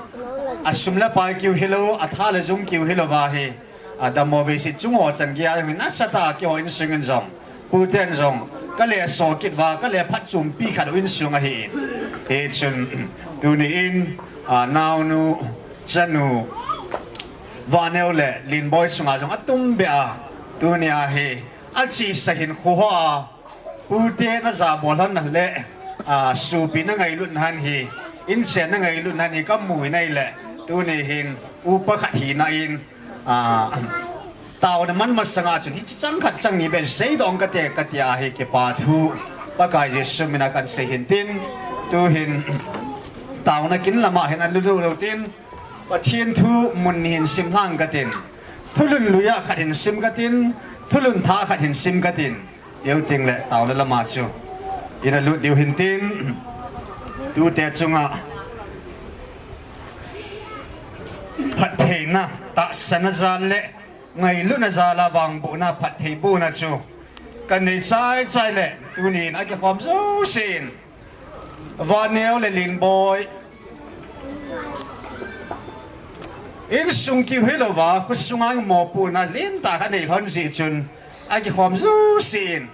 Asum le pai kiu hilou, atha le jung kiu hilou va hi. Adammo vei sit chung ho chan geiya jong hin nasatah a keiho insung in jong. Puten jong. Ka le so kit uva, ka le phatchompi khat u insung ahin. Hichun, tuni in, a, naonu, chanu, Vahneo le Lenboi chunga jong atum beh a. Tuni a hi, achesa hin khu ho a. Pute na jabol lhon na le, a, sopi na ngailut na lhon hi, inchen na ngailut na lhon hi kamu in ahile, tuni hin, upa khat hina in, a, taona man masanga chun, hiche chang khat chang ni beh seidoh kate, kati a hi kipa thu, Pakai Jesu mina kan sei hin tin, tu hin, taona kin lama hin alu lou lou tin, Pathen thu mun ni hin sim lhang katin, thulhun lui a khat hin sim katin, thulhun thah khat hin sim katin. Iu ting le, taona lama chu. Ina lut diu hin tin. Tute chunga. Phattheina, tahsanna jal le, ngailutna jal a vangbohna, phattheibohna chu. Kanei chai chai le, tunin akikhom jousen. Vahneo le Lenboi. Insung kiu hilouva, khosunga mopohna lentah khat nei lhon jeh chun, akikhom jousen.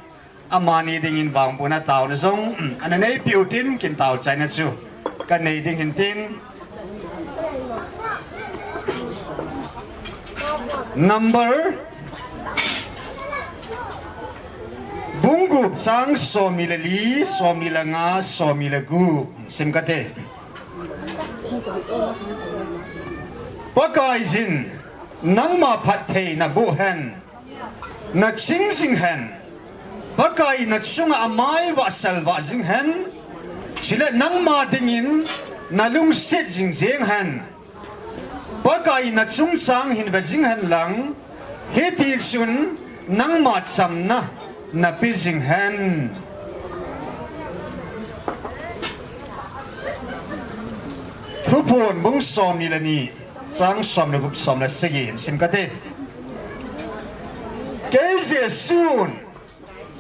Amani dingin vangbohna taona jong, ana neipiu tin kin tao chaina chu. Kanei ding hin tin. Number. Bung gup chang som ni le li, som ni le nga, som ni le gup. Sim kate. Pakaiyin, nangma phatthei naboh hen. Naching jing hen. Pakai nachunga amai vahsel vah jing hen. Chule nangma dingin nalungset jing jeng hen. Pakai nachungchang hin ve jing hen lang. Hitichun nangma chamna nape jing hen. Thuphon bung som ni le ni. Chang som le gup, som le sagi, sim kate. Kei Jesun,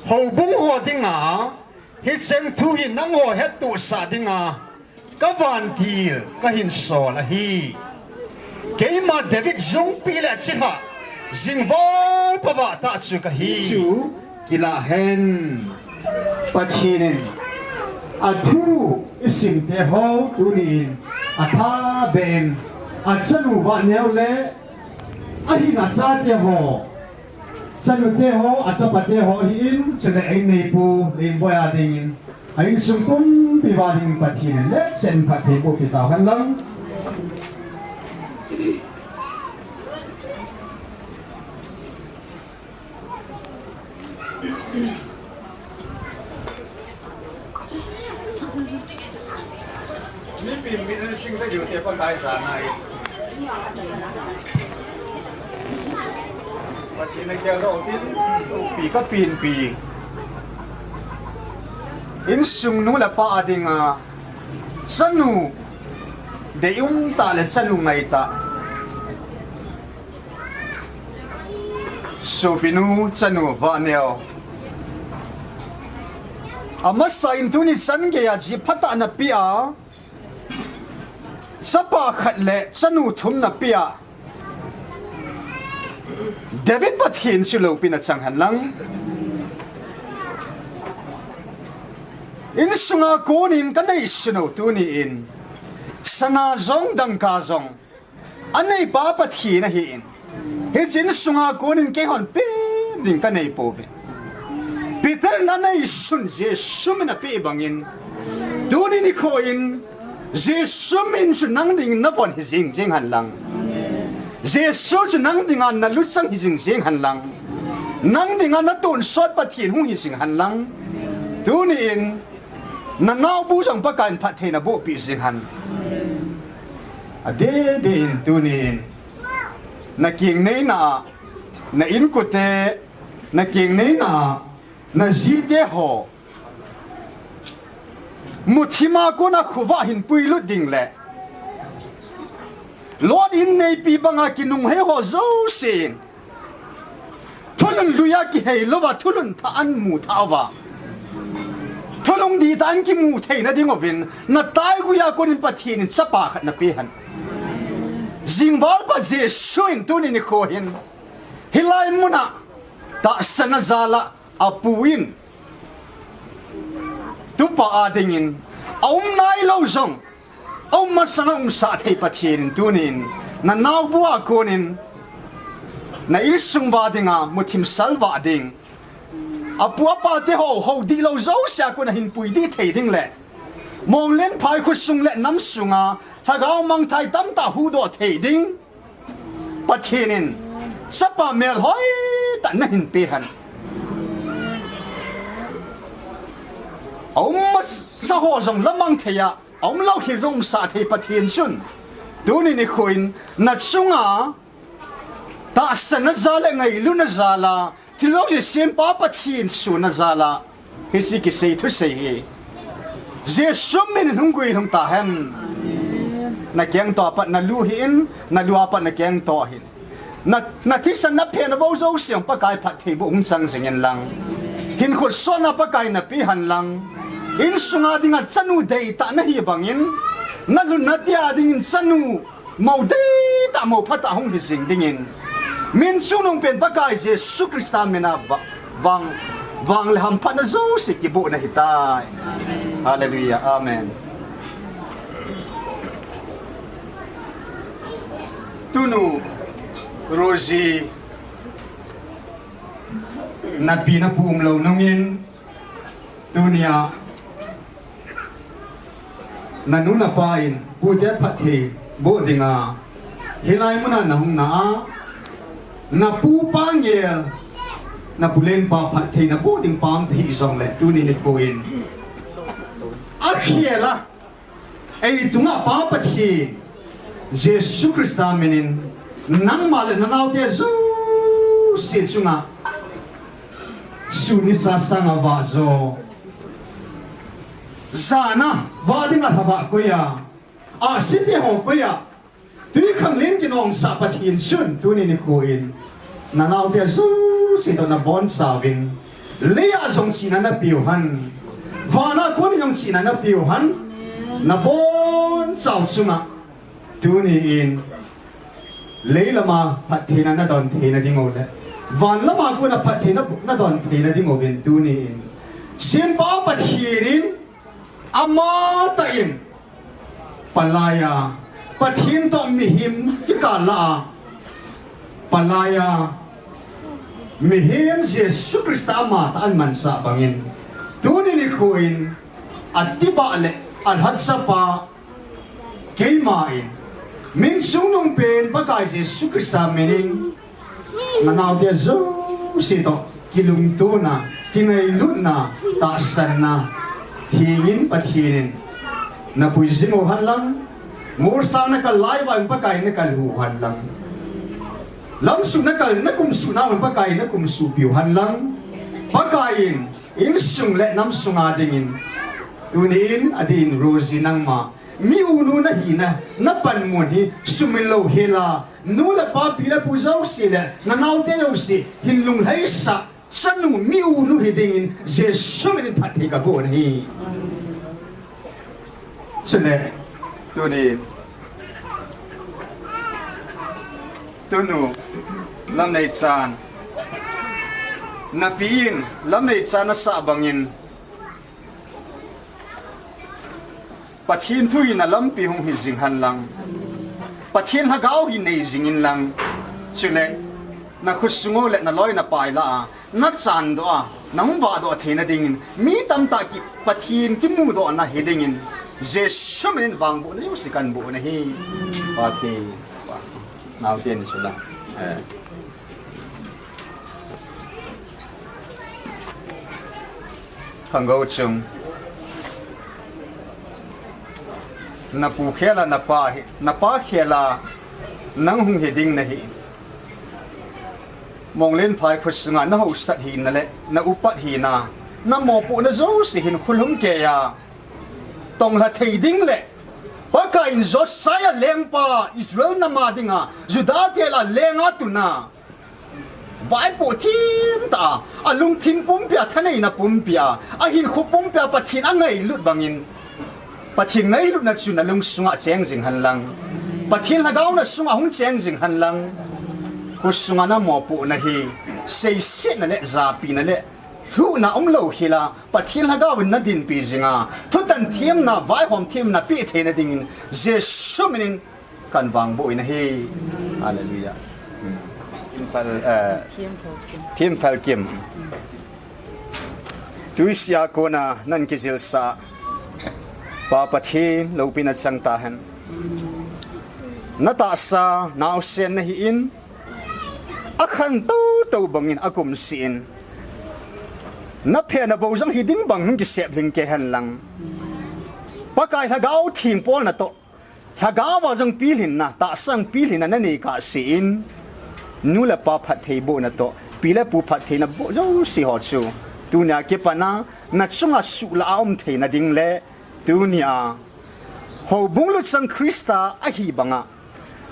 houbung ho dinga, hicheng thu hi nangho hettohsah dinga, kavantil, kahin sol ahi. Keima David jungpi le chilhah, jingval pavah tah chu kahi. Chu, Kilah hen. Pathen in athu isim teho tunin athaben achanu Vahneo le ahin achate ho, chanute ho, achapate ho hi in chule eineipu Lenboi a dingin a insung pumpi uva dingin Pathen in lecheh in phatthei boh peh tauhen lang. Mipi min an sing sa diu te Pakai jana hi. Pathen a kiang lou tin, pi ka pinpi. Insung nu le pa a dinga, chanu deium tah le chanu ngai tah. Sopinu chanu Vahneo. Amasa in tuni chan geiya ji phatah napeh a. Chapa khat le chanu thum napeh a. David Pathen chu loupina chang hen lang. Insunga konin kanei sunu tuni in. Sana jong dangka jong. Aneipa Pathen ahin. Hiche insunga konin keihon pe ding kanei pouve. Peter in aneisun Jesu min apeh bangin. Tuni nikho in Jesu min chu nang dingin navon hi jing jing hen lang. Jesu chu nang dinga naluchang hi jing jing hen lang. Nang dinga natonsot Pathen hung hi jing hen lang. Tuni in nanaobu jong Pakai in phatthei naboh peh jing hen. Adeh deh in tuni in nakeng neina a, na inkote, nakeng neina a, najite ho muthim a kona khovah hin puilut ding le Lot in neipi banga kinunghei ho jousen thulhun luiya kihei louva thulhun thah ahin mu thah uva, thulhun dihtah in kimu theina ding uvin nataigui a konin Pathen in chapa khat napeh hen. Jingvalpa Jesu in tuni nikho hin hilai muna tahsanna jal a apu in tupa a dingin aum nailou jong, aum masanga umsah thei Pathen in tuni in nanaobu a konin na insung uva dinga muthim salvah ding, apu apate ho hou dihlou jouse a kona hin pui dih thei ding le Monglenphai khosung le namsunga lhagao mangthai tamtah huhdoh thei ding Pathen in chapa melhoi tah nahin peh hen. Aum masa ho jong lamang thei a, aum lou hi jong umsah thei Pathen chun tuni nikho in nachunga tahsanna jal le ngailutna jal a thil jouse sempa Pathen suhna jal a hiche kisei thusei hi Jesu min in hung guilhung tahen. Nakeng toh apat nalu hih in, nalu apat nakeng toh hih in. Na, nathisan naphen nabou jouse Pakai phattheiboh hung chang jing in lang. Hinkho sotna Pakai napeh hen lang. Insunga dinga chanu deitah nahi bangin nalhun natia dingin chanu mou deitah mou phatah hung hi jing dingin min chungnungpen Pakai Jesu Christa mina va, vang, vang le hamphatna jouse kiboh nahitai. Hallelujah. Amen. Tunu Rosie napi napu umlou nungin tunia nanu napa in pute phattheiboh dinga hilai muna nahung na a, napu pa ngel, napu lenpa phatthei naboh ding pa um hih jongle tuni nikho in akhel a eitunga Pa Pathen Jesu Christa minin nangma le nanaote jouse chunga sun nisa sanga vah jo, jana vah dinga lhavah koi a, ahsite ho koi a, twikhanglen kinongsah Pathen chun tuni nikho in nanaote jouse toh nabonchauvin, leiya jong chihna napeu hen, vana konin jong chihna napeu hen, nabonchau chunga tuni in leilama phattheina nadon theina dingu le van lama kona phattheina nadon theina dinguvin tuni in Sempa Pathen in amatah in palaiya Pathen toh mihem kikah lah a palaiya mihem Jesu Christa amatah ahin mansah bangin tuni nikho in atibah le alhatsapa keima in min chungnungpen Pakai Jesu Christa minin nanaote jouse toh kilungtona, kingailutna, tahsanna thengin Pathen in napui jing u henlang, molsang nakal laiyuvin Pakai in nakalhu henlang, lamsuh nakal nakumsuh nauvin Pakai in nakumsuhpiu henlang, Pakai in insung le namsunga dingin tunin adin Rosie nangma mi unu nahina napanmun hi sumil louhela, nu le pa pi le pu jouse le nanaote jouse hin lunglhaisah chanu mi unu hidingin Jesu minin phatthei kaboh ahi. Chule tuni tunu Lamneichan napi in Lamneichan nasah bangin Pathen thu hi nalampi hung hi jing henlang, Pathen lhagao hi nei jing inlang, chule nakhosung u le naloi napai lah a nachandoh a nang vahdoh theina dingin, mi tamtah ki Pathen kimudohna hi dingin, Jesu minin vangbohna jouse kahin boh nahi. Pathen, naote ni sula. Eh. Khangou chung. Na pu khela na pa hi, na pa khela nang hung hi ding nahi. Monglenphai khut sunga na haosat hina le, na upat hina, na mopohna jouse hin khulhum keiya, tonglha thei ding le, Pakaiyin Josiah lengpa Israel nam a dinga, Juda tel a lenga tuna, vaipoh thim tah a, alungthim pumpia, thaneina pumpia, ahinkho pumpia Pathen angailut bangin, Pathen ngailutna chu na lung sunga cheng jing hen lang, Pathen lhagao na sunga hung cheng jing hen lang, khut sunga na mopohna hi seisetna le japina le lhuhna umlou hela, Pathen lhagao in na dinpi jinga, thutan themna, vaihom themna pe theina dingin, Jesu minin kahin vangboh nahi. Hallelujah. Hmm. Themphal, eh, Themphal Kim. Themphal Kim. Tuisih a kona nahin kijilsa Pa Pathen loupina chang tahen. Na tahsa naosen nahin, akhantou tou bangin akumsih in, na phenna bou jong hi ding bang hung kisep lhing kei hen lang, Pakai Lhagao Theng polna toh, Lhagao a jong pilhinna, tahsa jong pilhinna na nei kahsen, nu le pa phattheibohna toh, pi le pu phattheina boh jouse ho chu, tunia kipana, na chunga suhlah a um theina ding le, tunia houbung lutchang Christa ahi banga,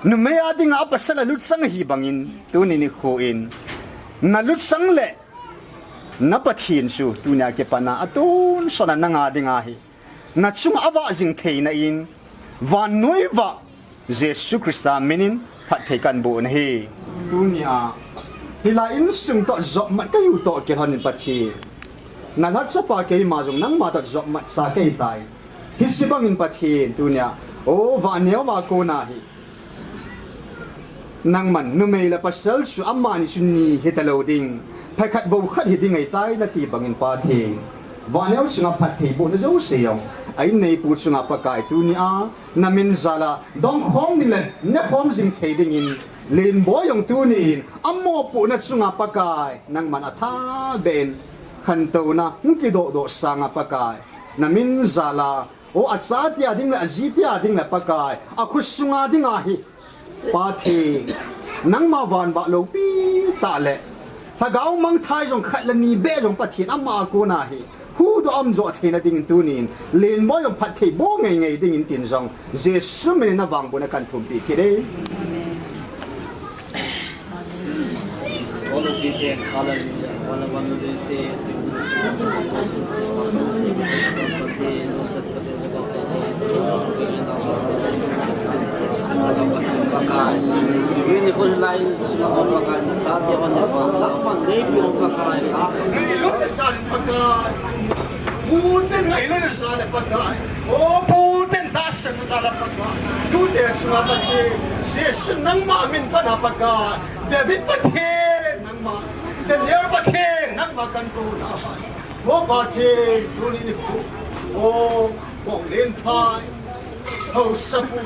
numei a dinga pasal a lutchang ahi bangin, tuni nikho in, na lutchang le na Pathen chu, tunia kipana, atonsot a nanga dinga hi na chunga avah jing theina in, vannoi vah Jesu Christa minin phatthei kahin boh nahi. Tunia, hilai insung toh jopmat kahiu toh kilhonin Pathen, na lhatsapa keima jong nangma toh jopmat sa kahitai. Hiche bangin Pathen, tunia, o, vah neo a kona hi, nangman numei le pasal chu amani chu ni hitalou ding, phat khat bou khat hi ding ahitai nati bangin Pathen, vah neo chunga phattheibohna jouse jong a inneipu chunga Pakai, tunia na min jal a dongkhom ding le nekhom jing thei dingin, Lenboi jong tuni in amopohna chunga Pakai, nangman athabeh in khantouna hung kidohdoh sanga Pakai, na min jal a, o, achate a ding le ajite a ding le Pakai, akhut sunga dinga hi, Pathen, nangma van vah loupi tah le Lhagao mangthai jong khat le ni beh jong Pathen ama a kona hi huhdoh umjoh theina dingin tunin Lenboi jong phattheiboh ngeingei dingin tin jong Jesu minin na vangbohna kahin thumpi kit e. Ngailutna jal Pakai. O, puten tahsan jal Pakai. Tute sunga Pathen, Jesu nangma min pana Pakai. David Pathen nangma. Daniel Pathen nangma kahin kou nahi. O Pathen, tuni nikho. O, Monglenphai. Haosapu.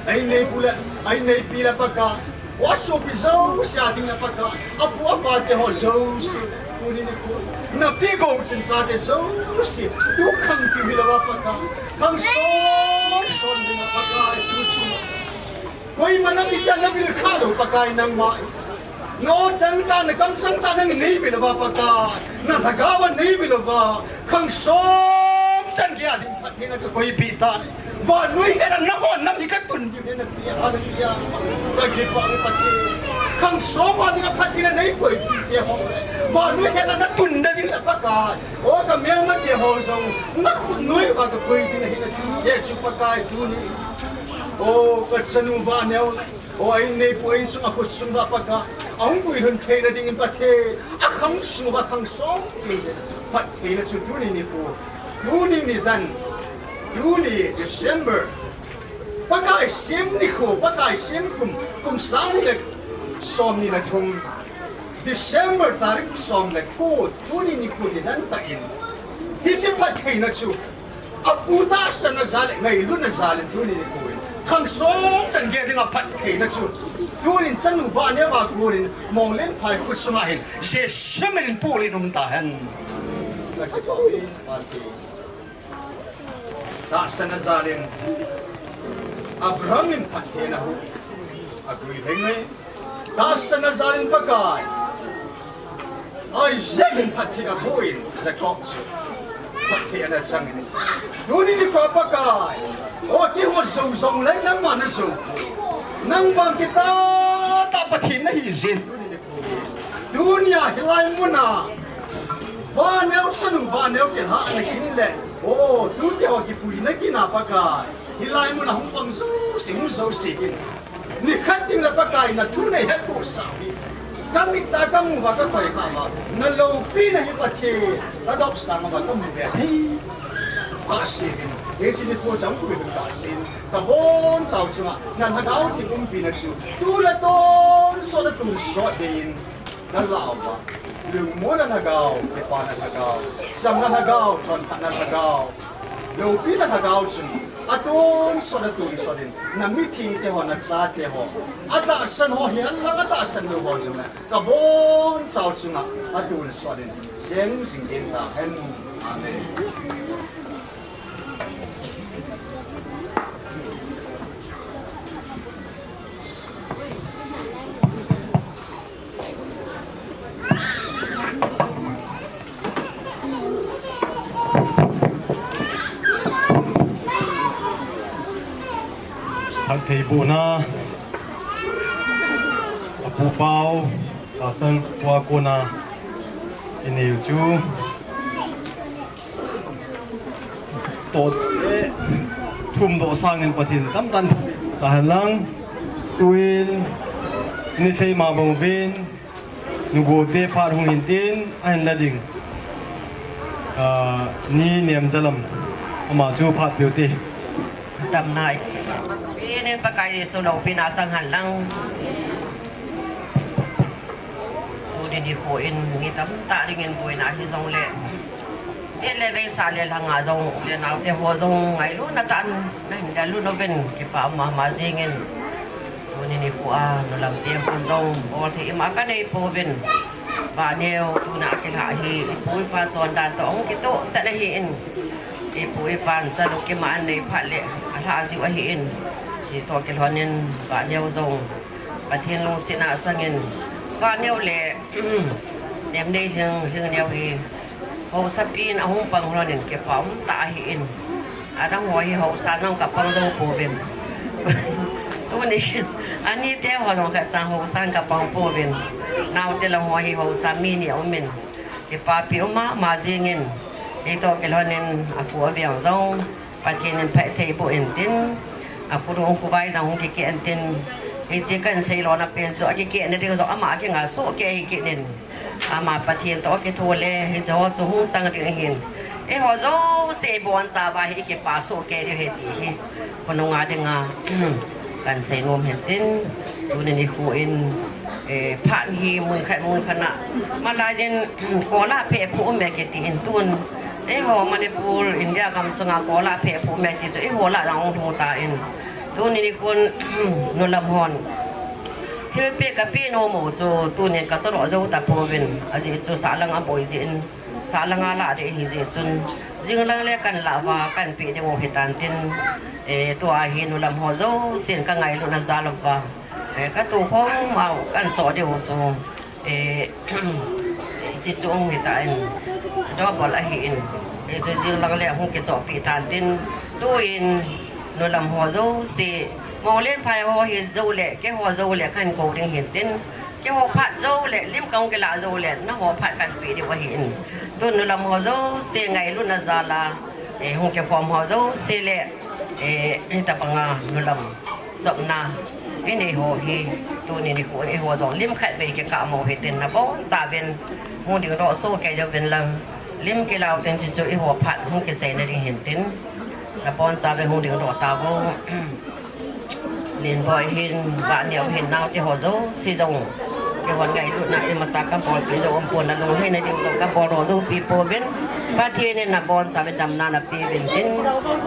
A inneipu le, a inneipi le Pakai. O, asopi jouse a ding le Pakai. Apu apa te ho jouse. Tuni nikho. Na pigou chin sa te jouse. Tu khang pi hi lou a Pakai. Khang son son ding a Pakai. Tu chin. Koima na mi ta na vil kha lou Pakai nangma. Na o chang ta, na kam chang ta, na nei vil va Pakai. Na lhagao a nei vil va. Khang son chan kia ding Pathen na ka koi pi ta. Vannoi hena na hon nam hi ka tun diu hena tia, hallelujah. Ka kipah u Pathen. Khang soma dinga Pathen a nei koipite ho. Vannoi hena na tunna ding le Pakai. O ka melmate ho jong na khutnoi uva ka koi ding hena tia chu Pakai tuni. O ka chanu Vaneo. O a inneipu a insung a khut sung uva Pakai. Ahung guilhun theina dingin Pathen. Akhang sung uva khang som. Phattheina chu tuni nikho. Tuni nidan. Tuni December. Pakai sim nikho, Pakai sim kum, kum sang ni le som ni le thum. December tarik som le ko, tuni nikho nidan tah in, hiche phattheina chu apu tahsanna jal le ngailutna jal in tuni nikho in khang som chan gei dinga phattheina chu tunin chanu Vahneo a konin Monglenphai kho sunga hin Jesu min in pulin um tahen. Tahsanna jal in Abraham in phattheina aguilheng e. Tahsanna jal in Pakai Isaac in phatthei aboh in, Jacob chu phatthei ana chang in. Tuni nikho Pakai, o keiho jou jongleng nangma najou poi. Nang vang kitah tah Pathen nahi jeh in tuni nikho, tunia hilai muna Vahneo chanu Vahneo kilhahna kin le, o, tute ho kipuina kin a Pakai, hilai muna hung pang jouse, hung jouse hin, nikhat ding le Pakai nathu neihettohsah u hi kamit a kamu uva, kakoi khah uva, naloupina hi Pathen, kadopsang uva kamu uve. Kahse in, hiche nikho chang pui hin kahse in, kabonchauva chunga nalhagao theng umpina chu tu le tonsot a tonsot dingin nalah uva, lungmonna lhagao, kipana lhagao, chamna lhagao, chonphatna lhagao, loupina lhagao chun atonsot a tonsot in namithengte ho, nachate ho, atahsan ho hihen lang atahsan lou ho jong le kabonchauva chunga atonsot in jeng jing ding tahen. Amen. Phatthei bohna, apu pao, pastor pa kona inei u chu toh le thumdoh sangin Pathen tamtah in tahen lang, tuin nisei ma bang uvin, nugote phat hung hintin, ahinla ding, ah, ni Nemjalam, ama chu phat peh u te. Damna i, Pathen in Pakai Jesu loupina chang hen lang. Tuni nikho in mi tamtah dingin boina hijongle, jet le vei, sa le lhanga jong u le naote ho jong ngailutna tah in nahin dellut uvin kipa mama jengin. Tuni nikho a nulamte hon jong bolthei ima kanei pouvin. Vahneo tuna kilhah hi ipu ipa chondan toh ahung kitoh chet ahin, ipu ipan chanu kiman nei phat le alhah jiu ahin, hitoh kilhonin Vahneo jong Pathen lungsetna changin, Vahneo le Nemneilhing, Lhingneo hi haosapi in ahung pang lhonin kipa umtah ahin, adang ho hi haosa in jong kapang jou pouvin. Tuni anite ho jong khatcha haosa in kapang pouvin, naote lang ho hi haosa mi ni aumin, kipapi um mama jengin, hitoh kilhonin apu aveng jong Pathen in phatthei boh intin, akhonung khongai jong hung kikeh intin, hiche kahin seilona pen chu akikehna ding jong ama kinga soh kei kit in, ama Pathen toh akitho le hiche ho chu hung chang ding ahin, eiho jouse ibonchauva hi ikipa soh kei diu ahi ti hi khonunga dinga kahin seinom hintin, tuni nikho in, eh, phat hi mun khat mun khat a malaiyin kola phehphuh ume kiti in, tun eiho Manipur, India gamsunga kola phehphuh ume ti chu eiho lah jong hung lhung tan, tuni nikhon nulam hon thilpeh kapeh nom u chu tunin kachodoh jou tapouvin, ajeh chu sahlang aboi jeh in, sahlanga lah ding ahijeh chun, jinglang le kahin lah uva kahin peh diu ahitan tin, eh, tua hi nulam ho jousen kangailutna jal uva, eh, katoh khom mau kahin choh diu chu, eh, hiche chu hung hitan, double ahin, hiche jinglang le hung kichohpeh tan tin, tuin nulam ho jouse, Monglenphai ho hijou le keiho jou le kahin kou ding hintin, keiho phat jou le lim kahung kilah jou le nangho phat kahin peh diu ahin, tun nulam ho jouse ngailutna jal a, eh, hung kikhom ho jouse le, eh, hitobanga nulam chopna inei ho hi, tuni nikho eiho jong lim khatvei kikah mo hitin, nabonchauvin hung dingdoh soh kei jouvin lang, lim kilah uvin, chuchu eiho phat hung kichaina ding hintin, nabonchauvin hung dingdoh tauvo. Lenboi hin, Vahneo hin, naote ho jouse jong Kihon ngailutna imacha kabolpi jou umpon, nalungheina ding jong kabol jou pi pouvin. Pathen in nabonchauvin damna napeh uvin tin,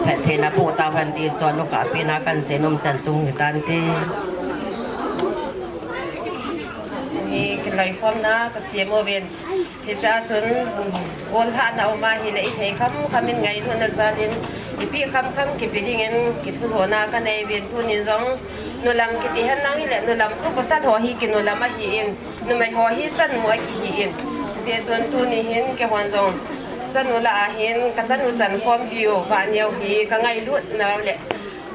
phatthei naboh tahen ti chu nukah pina kahin seinom chan chu hitante. Hi kiloikhomna kasem uvin. Hichea chun, gollhahna um ahile, ithei khamkham in ngailutna jal in, ipi khamkham kipe dingin kithudohna kanei uvin, tunin jong, nulam kiti hen lang hile, nulam chu pasal ho hi kinulam ahin, numei ho hi chanu akihin. Hijeh chun tuni hin keihon jong chanu lah a hin, kachanu chankhompiu Vahneo hi kangailutnau le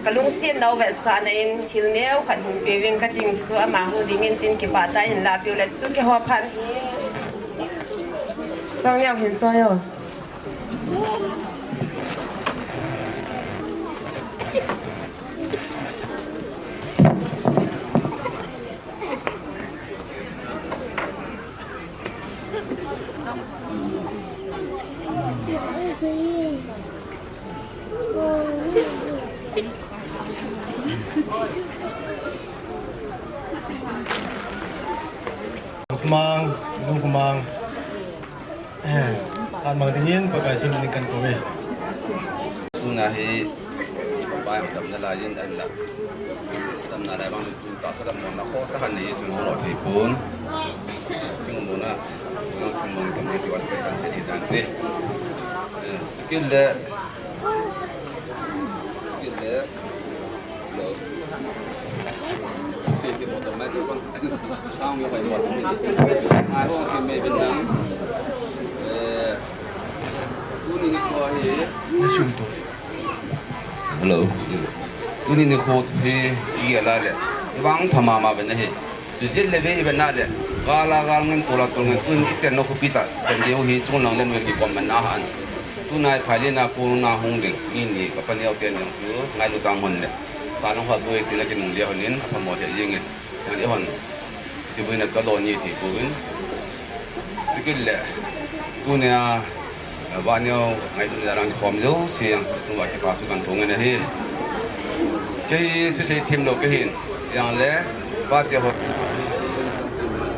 kalungsetnau vetsahna in thil neokhat hin peuving kating chu, ama hung dingin tin kipah tah in lapiu le chu keiho phat hi. Changneo hin choi o. Kumang, Lu Kumang. Eh, kan mang dingin, Pakai sin ding kan kome. Tuna hi, pai ang damna lai in an la. Damna lai bang tu tahsa damna kho tahan nei chun hung lo thei pon. King mona, king mona kan nei ti wan kan sei di dan te. Eh, skill le. Skill le. Hello. Tuni nikho hi, i ala le. I vang pha mama ve na hi. Tujin le ve i ve na le. Gala gal ngen tola tol ngen tun i chen no khu pi ta. Chen deu hi chung lang le nuen ki kom man na han. Tunai phai le na ku na hung ding. Ni ni ka pa neo ken jong chu. Ngailu tang hon le. Sa nong kha boi ti na ki nung le hon in. Pha mo le jing in. Ngan i hon. Chibuina chalo ni ti pu in. Tikil le. Tunia, Vahneo ngailutna lang khom jouse, chunga kipa thu kan phong in ahi. Kei thusei thim lou kahin. Jong le, Vate ho.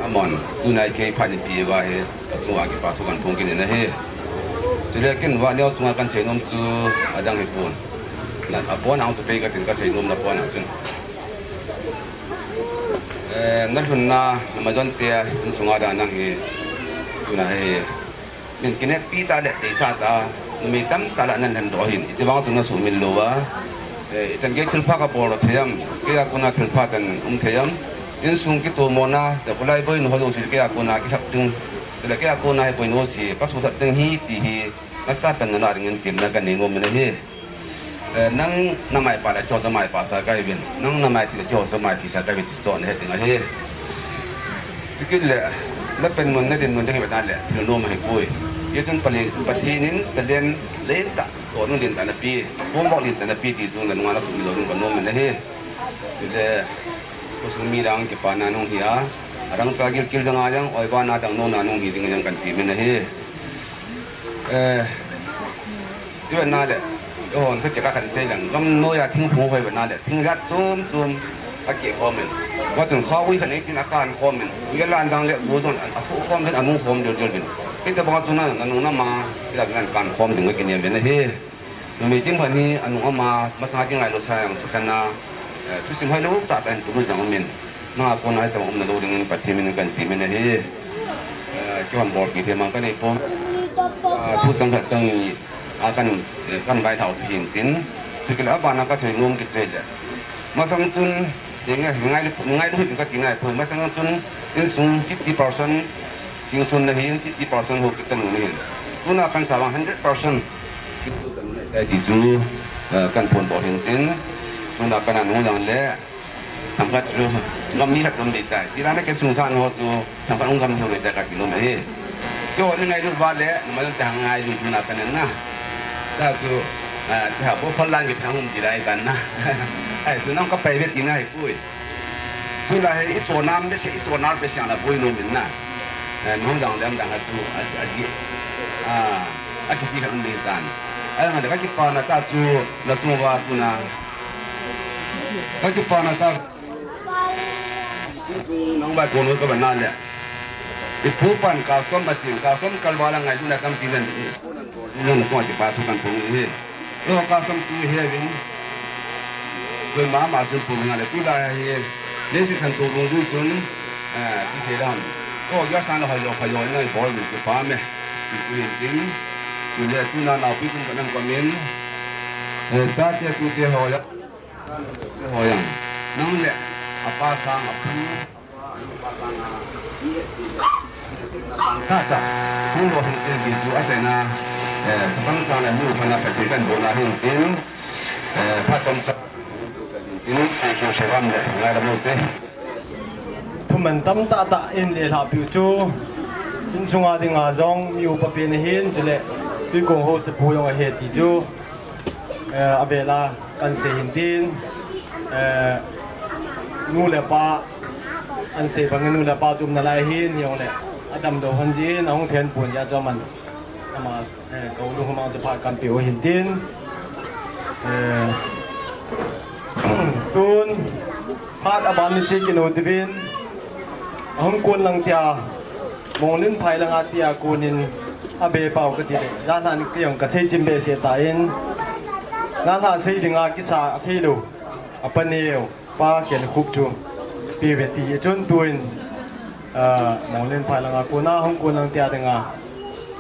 Amon, tunai kei phat ni pi va hi, chunga kipa thu kan phong kit in ahi. Chule ken Vahneo chunga kan seinom chu adang hi pon. Na, apon ang chu kei katin ka seinom na pon ang chun. Eh, na lhunna, na majon te, insunga dan nang hi, tuna hi, min kineppi ta le, teisa ta, numei tamtah lah nan lhen doh hin, iti vang chu na sumil lou a, eh, ichan gei thilpha ka bol thei am, kei a kona thilpha chan um thei am, insung kitomona, te khulai boinu ho jouse kei a kona kihap ding, te le kei a kona hi boinu jouse, ka suthat ding hi, ti hi, na start pen na na dingin temna ka nei nom in ahi. Eh, nang na maipa le keiho chu maipa sa kahi uvin. Nang na maithi le keiho chu maithi sa kahi uvin ti chu na het ding ahi. Chukit le, na pen mun na din mun ding hi ve na le, thil nom ahi poi. Hijeh chun Pali, Pathen in talent lentah, tohnu lentah na pe, homework lentah na pe ti chu na nunga na sumil lou ding ka nom in ahi. Chule, khosung mi dang kipana nung hi a, adang cha gilkel jong a jong, oiva na dang nona nung hi ding jong kan ti min ahi. Eh, ti ve na le, eihon thakhat ka kan sei leng, gam noiya thingphung hoi ve na le, thing jat chom chom akeh khom in. Vachun khaui khat nei tin akan khom in. Ngelan dang le, bu don, aphu khom den, anu khom del del vin. Hitabang chun na, na nung na ma, hila kan kan khom ding ka kinem ve na hi. Numei ding phat hi, anung ama, masanga kingailu sa jong sukhen a, eh, thusim hoilou tah tah in tulu jong umin. Nanga kona hitabang umna lou dingin Pathen min kan ti min ahi. Eh, kihon bolpi thei mang ka nei pon. Ah, thu chang khat chang ni, a kan, eh, kan vaithau thu hin tin. Chukit le abana ka seinom kit cheh le. Masang chun, Ngai, ngai, ngailu hih in ka ti nai poi, masang chun insung fifty percent singson na hin, fifty percent ho kichan na hin. Tuna kan sa vang hundred percent. Ti chu, eh, kan phondoh hin tin, tuna kan anu jong le, themkhat chu, gam mi khat gam dei tai. Ti la na ken sungsan ho chu, Themkhat hung gam lhung le ta ka ti nom e. Keiho ni ngailut uva le, na ma jong ta ngailut na ka nen na. Ta chu, ah, ta bo khol lang ki thang um ti lai tan na. Ai, chu nang ka pai ve ti nai poi. Chu la he, i chon nam be se, i chon nam be se na boi nom in na. Eh, nung dang dem dang ha chu, a, a ji. Ah, a kiti khat um ding tan. Ai, nga le ka kipana ta chu, na chung uva tu na. Ka kipana ta. Nang bai kono ka bana le. Ipu pan ka som ba tin ka som kal wala ngai duna kam pinan. Nang so ti pa thu kan pung hi. Lo ka som tu he vin. Ko ma ma sun pung nga le tu da he. Le si kan tu rung rung sun. Eh, ti se dan. Ko ya san lo ha yo ha yo ngai bol ni ti pa me. Ti tu yin tin. Tu le tu na na pi tin ka nang ko min. Eh, cha te tu te ho ya. Hoiang. Nang le apa sang apu. Tata. Hung lo hung se bi su a se na. Eh, sapang sang le mu pana pa te kan bona hin tin. Eh, pa som sa. Tin se ko se ram le ngai da mu te. Thuman tamtah tah in le lhapiu chu, insunga dinga jong mi upa pen ahin, chule tuikong ho sepu jong ahi ti chu, eh, avela kan sei hin tin, eh, nu le pa, an sei bangin nu le pa chu um nalai hin, hijongle, adamdoh hon jin, ahung then pon jeh a chu aman, ama Eh, ka u lung humang chu phat kan pe u hin tin. Eh, tun, phat aban ni chi kinu tivin. Ahung kun lang tia, Monglin phai langa tia kunin abe pau kati le. Jan han ki jong ka sei chim behseh tan. Jan han sei dinga kisa asei lou. Apa neo. Pa Khenkhup chu pe ve ti chun tuin, ah, Monglin phai langa kona hung kun lang tia dinga,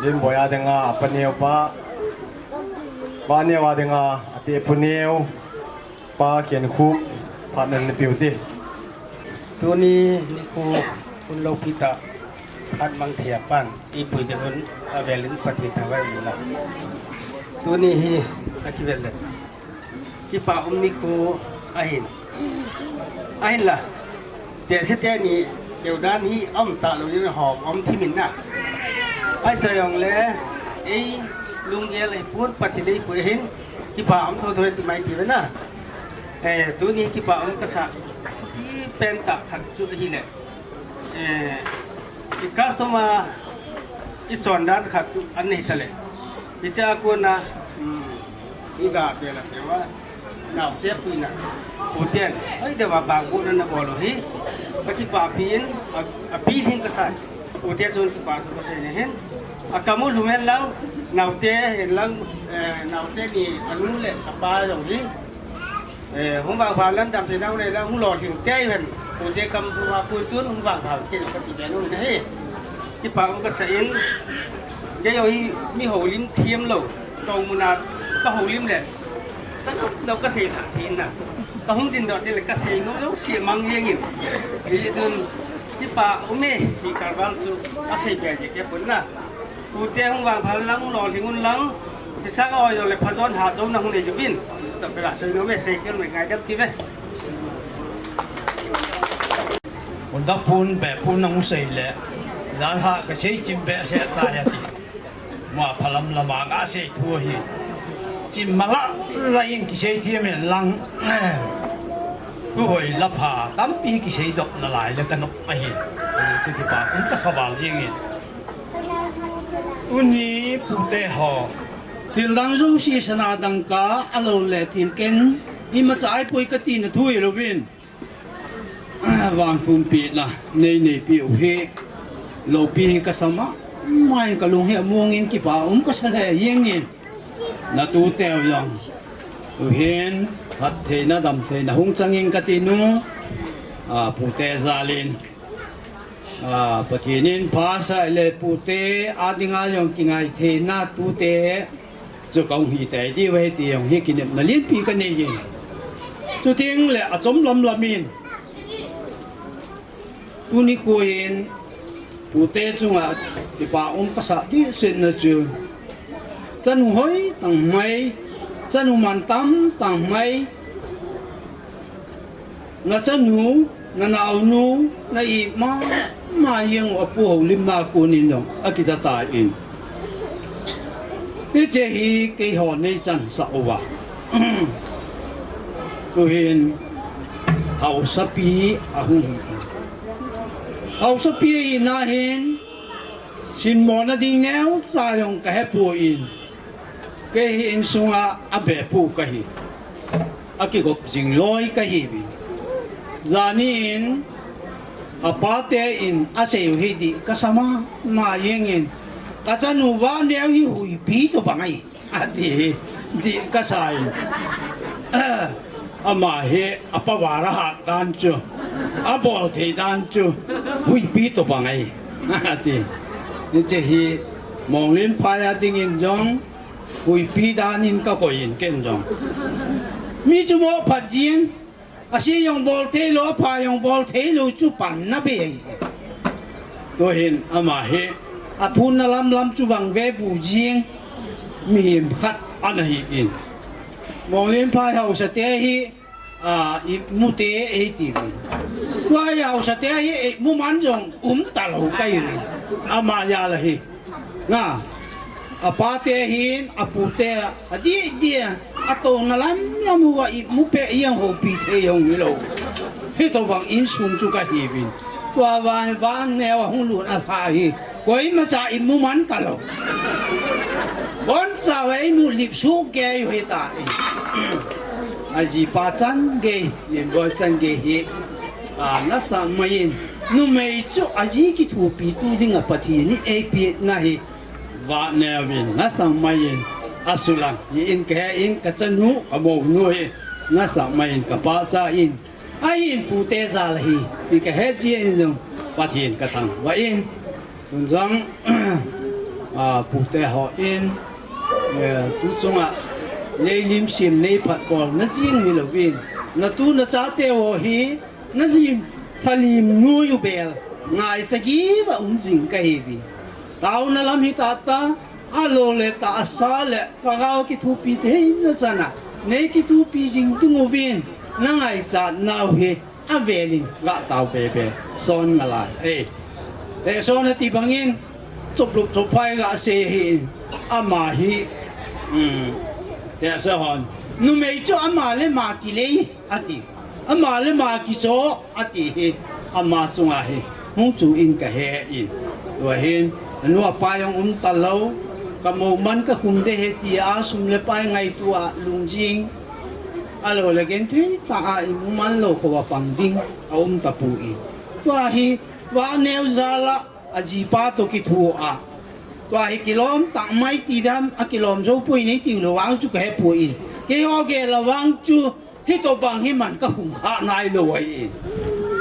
Limboia dinga, apa neo pa, pa neo a dinga, ate pu neo, pa Khenkhup, phat nan pe u te. Tuni nikho hun loupi tah, phat mang thei a pan, ipui te hun, avelin Pathen thangvah in la. Tuni hi, akivel le. Kipa um nikho ahin. Ahinla. Tehse teni, keu dan hi um talou in hom um thimin na. Ahi ta jongle, ei lunggel ei pun Pathen ei pui hin, kipa um thotho ti mai ti ve na. Eh, tuni kipa um kasa. Ipen tah khat chu ahile. Eh, i customer, i chondan khat chu an nei tale. Hiche a kona, um, i ga bela sewa, naote puina, puten, ai dewa bangkona nabol u hi, ka kipapi in, a, api ding kasai, pute chun kipa thu kasei nahin, akam u lhum hen lang, naote hen lang, eh, naote ni anu le apa jong hi, Eh, hung vangpha lam damtheina nei lang hung lolhing tei hen. Pute kam bu a pui chun hung vangpha kei kati kei nung hi. Kipa um kasa in. Kei jong hi mi houlim thiam lou. Kou muna ka houlim le. Ka nop nop kasei tha thei na. Ka hung dindoh tile kasei nom lou sia mang jeng in. Hijeh chun kipa um e, hi karval chu asei be je kei pun na. Pute hung vangpha lang, lolhing un lang, pisa ka oi jongle phajon hajon na hung nei uvin. Tobela soi nom e, sei kei me ngai dam ti ve. Unda pun be pun nahung sei le, lalha kasei chim behseh tai ati. Mua phalam lama kasei thu hi. Chim mala la in kisei thiam in lang. Thu hoi la pha, tampi kisei doh nalai le ka nop ahi. Chu kipa um kasa val jeng in. Tuni pute ho. Thil dang jouse sana dangka, alou le thil keng, imacha ahi poi kati na thu hilouvin. Vangthum pina, nei neipi u hi, loupi hi kasa mama in kalung hi among in kipa um kasa lheh jeng in. Na tute u jong. Tuhin, phattheina, damtheina hung chang in kati nu, a, pute jal in. A, Pathen in phasah le pute a dinga jong kingai theina tute chu kahung hi tei diu ahi ti jong hi kinepna lienpi kanei e. Chuteng le achom lam lam in tuni kho in pute chunga kipa um kasah dehset na chu chanu hoi tang mai, chanu mantam tang mai, Na chanu, na naonu, na ima, ima jeng u apu houlimna kon in jong, akija tan. Hiche hi keiho nei chansah uva. Tuhin, haosapi ahung hi. Haosapi ahina hin, sinmona ding neocha jong kahepoi. Kei hi insunga abepu kahi. Akigop jing loi kahiuvin. Jani in, Apa te in asei u hi dih kasa mama jeng in, ka chanu Vahneo hi huipi tobang ahi, ati hi dih kasa in. Ama hi apa vara hat dan chu, abol thei dan chu, huipi tobang ahi, ati. Hiche hi Monglenphai a dingin jong huipi dan in ka koi in ken jong. Mi chu mo phat jing, ase jong bol thei lou, apha jong bol thei lou chu panna bei. Tuhin ama hi aphunna lam lam chu vangve bu jing mihem khat ana hi in. Monglenphai haosa te hi, a, imu te eiti uvin. Tua haosa te hi imu man jong um talou kahi uvin. Ama jal ahi. Nga, apa te hin, apu te, adih dih a, atouna lam lam uva imu peh jeng houpi thei jong hilou. Hitobang insung chu kahi uvin. Tua vang, Vahneo a hung lut a lha hi, koimacha imu man talou. Boncha uva imu lipsuh kei u hita. Ajipa chan gei, Lenboi chan gei hi, a, nasa mai in, numei chu aji kithopi tu dinga Pathen in eipeh na hi, Vahneo in nasa mai in asulang hi in, kahe in, ka chanu, ka mounu hi nasa mai in ka pachat in, ahin pu te jal ahi ti kahet jeh in jong Pathen ka thangvah in, tun jong, a, pu te ho in, eh, tu chunga lei lim sim nei phat bol na jing hilouvin, na tu na cha te ho hi, na jing phalim nu u bel, ngaicha gei va um jing kahi uvin. Taona lam hi tata, alou le tahsa le lhagao kithopi theina chana nei kithopi jing ding uvin, na ngaichat nau hi avel in ga tao bebe, son nalai. Eh, te son ati bangin, chop lup chop phai ga sei hi in, ama hi, um, te sa hon. Numei chu ama le ama kilei ati. Ama le ama kicho ati hi, ama chunga hi hung chu in kahe in. Tua hin, anu apa jong um talou, ka mou man ka khum ding ahi ti a sum le pai ngaito a lungjing, alou le genthei tah a imu man lou kho a pang ding aum tapoi. Tua hi, Vahneo jal a, ajipa toh kitho a, tua hi kilom tah mai ti dan, akilom jou poi nei ti lou vang chu kahe poi. Keiho gel a vang chu, hitobang hi man ka khum kha nai lou ahi.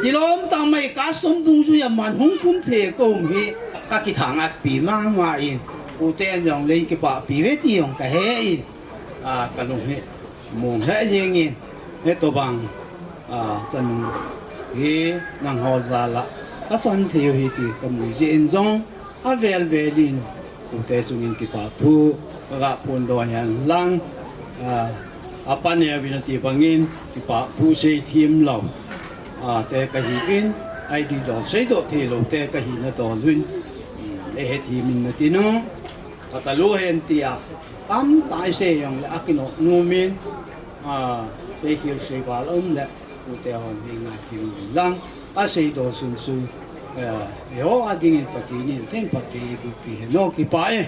Kilom tah mai ka som dungjui a man hung khum thei ka um hi, ka kithang at pi mama in. U ten jong lei kipah pi ve ti jong kahe in. A, ka lung hi mong lheh jeng in, hitobang, a, chanu hi nangho jal a ka chan thei u ahi ti ka mu jeh in jong, avel vel in, u te sung in kipa thu ka ga phondoh hen lang, a, apa neo vin ati bangin, kipa thu sei them lou, a, te kahi in, ahi dol seidoh thei lou te kahi na dol uvin, um, eihe them in nati nom. Ka talu hen tia, tamtah isei jong le akinoh nom in, a, seikhel seival um le, u te hon hi ngai them in lang, aseidoh sunsun, eh, eiho a dingin Pathen in theng phat thei eiboh pi hen, o kipa e.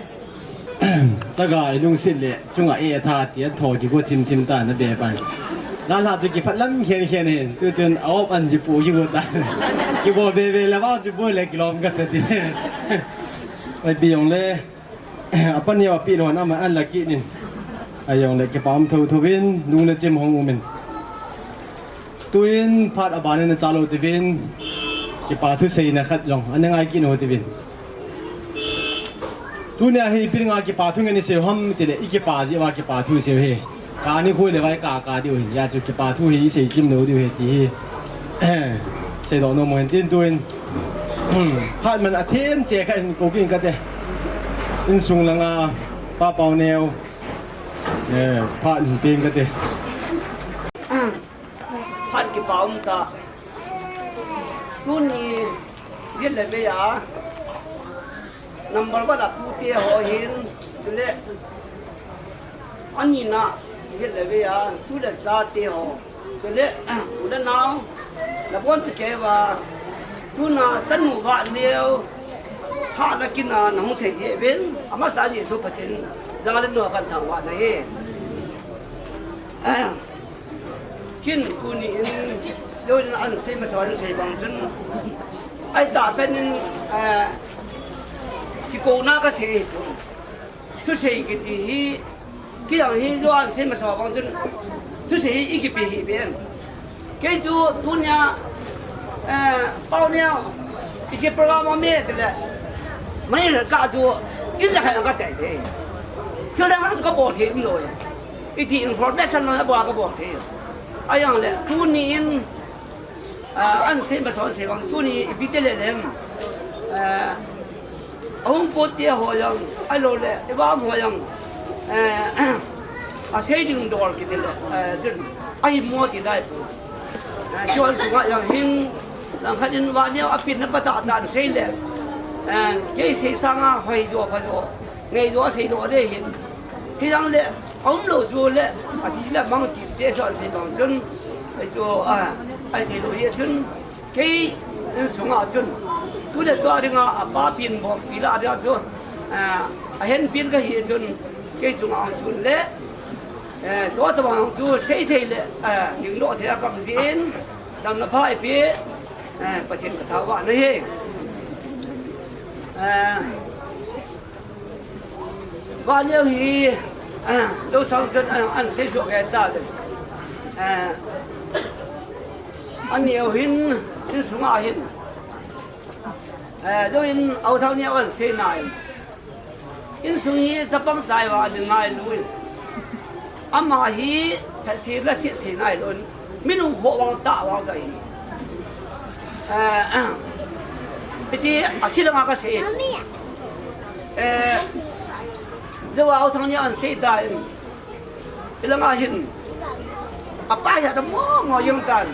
Chaga ilungset le, chunga eitha ti a tho kigo thim thim ta na be pan. Nalha chu kiphat lam khen khen hin, tu chun a op an ji pu kigo ta. Kigo be be le va chu bu le kilom kasa ti. Oi bi jong le. Apa neo a pi lon ama an la kit in. Ajong le kipa um tho tho vin, lung le chim hong um in. Tuin phat aban in a cha lou ti vin, kipa thu seina khat jong, ana ngai kit u ti vin. Tunia hi ipi dinga kipa thu ngen isei u ham ti le, i kipa jeh uva kipa thu isei u hi. Ka ni khui le vai ka ka diu hin, hijeh chun kipa thu hi isei chim lou diu ahi ti hi. Seidoh nom u hen tin tuin. Phat man athem che khat in kou kit in kate. Insung langa Pa Pauneo. Eh, phat in peng kate. Phat kipa um ta. Tuni, jet le vei a. Number one a tute ho hin, chule, anina, jet le vei a, tu le ja te ho, chule, u le nao, nabonchauva, tuna, sanu Vahneo, phat na kina, nahung thei jeh uvin, amasa Jesu Pathen, ja le nao kathangvah nahi. Kin tuni in, yo in an sei masa in sei bang chun, Ahi ta penin, eh, kikouna kasei. Thusei kiti hi, kei jong hi, jo an sei masa vang chun, thusei hi ikipe hi pen. Kei chu tunia, eh, pau nia, iki program a me tile, mai ka chu, in ja khai ka chai the. Thil dang chu kabol thei umlou e. Iti information lo kabol, kabol thei. Ahi jongle, tuni in, Ah, an sei masa, an sei vang, tuni ipi ti le lem. Ah, ahung pot te ho jong, ahilou le, i bang ho jong. Eh, asei ding dol kiti le, eh, chun, ahi mo ti lai pu. Eh, chun sunga jong hin, langkhat in Vaneo apin na pata tan sei le. Eh, kei sei sanga hoi jo pha jo, ngei jo sei lo de hin. Hi jongle, aum lou chu le, athi le mang ti te so sei bang chun, ahi chu, ah, ahi thei lou hi chun, kei insunga chun, tu le tua dinga, apa pin bol pi la dia chu, ah, ahen pin kahi chun, kei chunga chun le, eh, so tabang chu sei thei le, eh, ding lo thei a kam jin, damna pha ipi, eh, Pathen kathangvah na hi. Eh, Vaneo hi, ah, lou sang chun, ah, an sei suh kei ta le. Ah, aneo hin, insunga hin. Ah, lou in, Aothang neo an sei nai. Insung hi chapang chai vang a ding ngai lui. Ama hi phat si la si si nai lou. Minung ho vang ta vang sa hi. Eh, eh, iti a si langa kasei. Eh, jo Aothang neo an sei ta in. Ilanga hin. Apa ya da mo mo yong tan.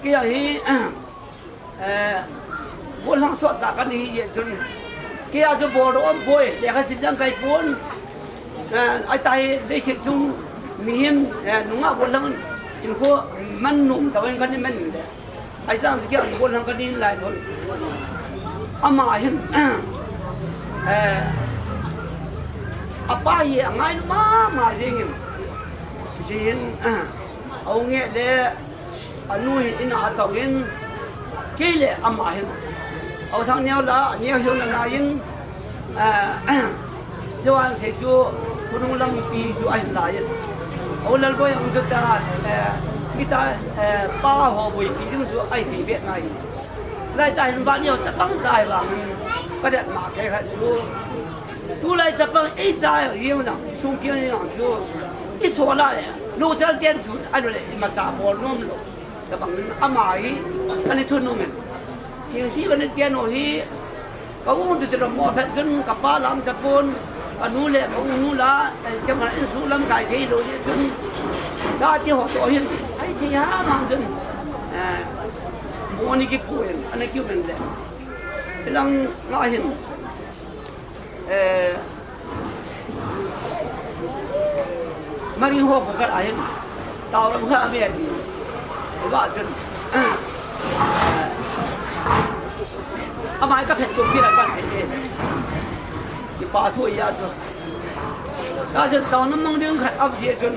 Kei hi, eh, Gollhang sot ta kani hi chun. Kei a chu bol um poi, lekha sim jang kai pon. Eh, ahi ta hi leiset chung mihem, eh, nungah gollhang in ko man num ta wen kani man le. Ahi sang chu kei a gollhang kani lai thon. Ama hin, eh, apa hi angai mama jing in. Jin, eh, au nge le, anu hi in a tong in, kei le ama hin. Aothang neo la, neo hiu na la in, eh, jo an sei chu, khonung lampi chu ahin la in. Aw Lalboi ang chu ta, eh, mi ta, eh, pa ho boi pi ding chu ahi thei be ngai. Lai ta hin Vaneo chapang chai vang, ka det ma kei khat chu. Tulai chapang ei cha hiu na, sung kiu ni na chu. I so la le, lu chal ten tu, a lu le, i ma cha bol nom lo. Tabang ama hi, ani thu nom in. King si kani chen o hi, ka u tu tu mo phat chun, ka pa lam ta pon, ka nu le, ka u nu la, eh, kei ma in su lam kai thei lo le chun. Sa ti ho to hin, ai thei ha mang chun. Eh, mo ni ki pu hin, ani kiu men le. Ilang nga hin. Eh, Mari ho ko khat ahin. Tao lam khat ame ati. Ba chun. Amai ka phet ko pi la ka se. Ki pa thu ya chu. Ka chun tao nam mang ding khat ap je chun.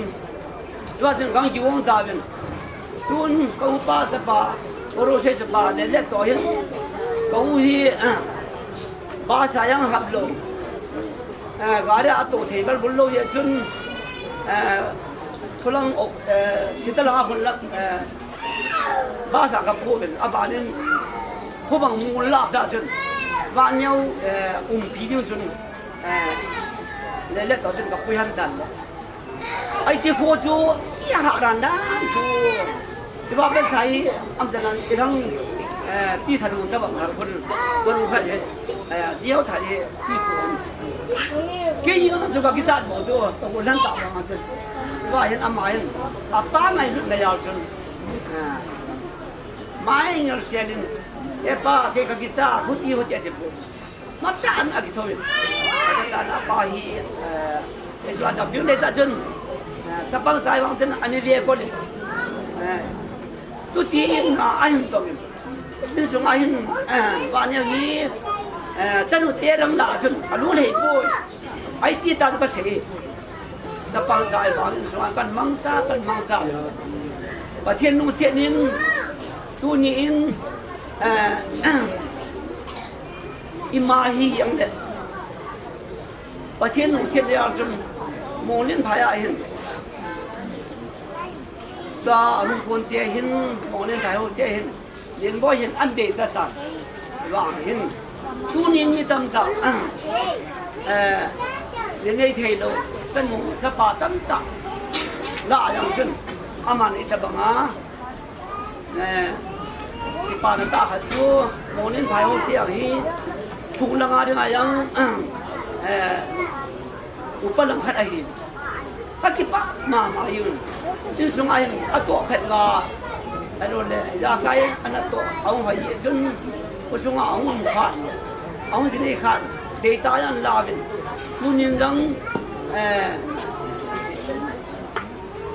Iba chun gang jiwang ta bin. Tun ka upa chapa, ka rose chapa, le le to hin. Ka u hi, ah, ba sa yang hap lo. Eh, gari a to thei bal bul lo ye chun. Eh, thulang ok, eh, sita lang a hun la, eh, ba sa ka pu bin, a ba nin. Khu bang mu la da chun. Ba nyau, eh, um pi ding chun. Eh, le le to chun ka pui han tan. Ai chi kho chu, i a ha ran dan chu. Ti ba ba sai, am chan an, i thang, eh, ti tha lu ta ba ma khun, ba lu kha ye, eh, diau tha ye, ti kho. Ke yi chu ka ki chat bo chu, ka ko lan ta ba ma chu. Ti ba hin ama hin, a pa mai lu na yau chu. Eh, mai ngal sialin, e pa, ke ka ki cha, hu ti hu ti a ti bo. Mata an a kithoin. Mata an a pa hi, eh, Israel da biu le sa chun. Eh, sapang sai wang chun ani ve ko le. Eh, tu ti in a ahin to. In sung ahin, eh, ba ne hi, eh, chanu te ram da chun. A lu le po. Ai ti ta ka sei. Sapang sai wang in sung kan mang sa, kan mang sa. Pathen nu se nin, tu ni in, Eh, ima hi yang le. Pathen lungset le chun Monglenphai a hin. Tua hung kon te hin, Monglenphai ho te hin. Lenboi hin an dei cha ta. Vang hin. Tunin mi tamtah. Eh, le nei thei lou. Chanu, chapa tamtah. La yang chun. Aman itabanga. Eh, kipana tah khat chu, Monglenphai ho te ang hi, phung langa ding a yang, eh, upa lang khat ahi. Ka kipah mama in. Insung a hin, atoh phet ga. Alo le, ijakai, ana toh, ahung hoi chun, khosung a ahung um khan. Ahung ji nei khan, dei ta yan la vin. Tunin jong, eh,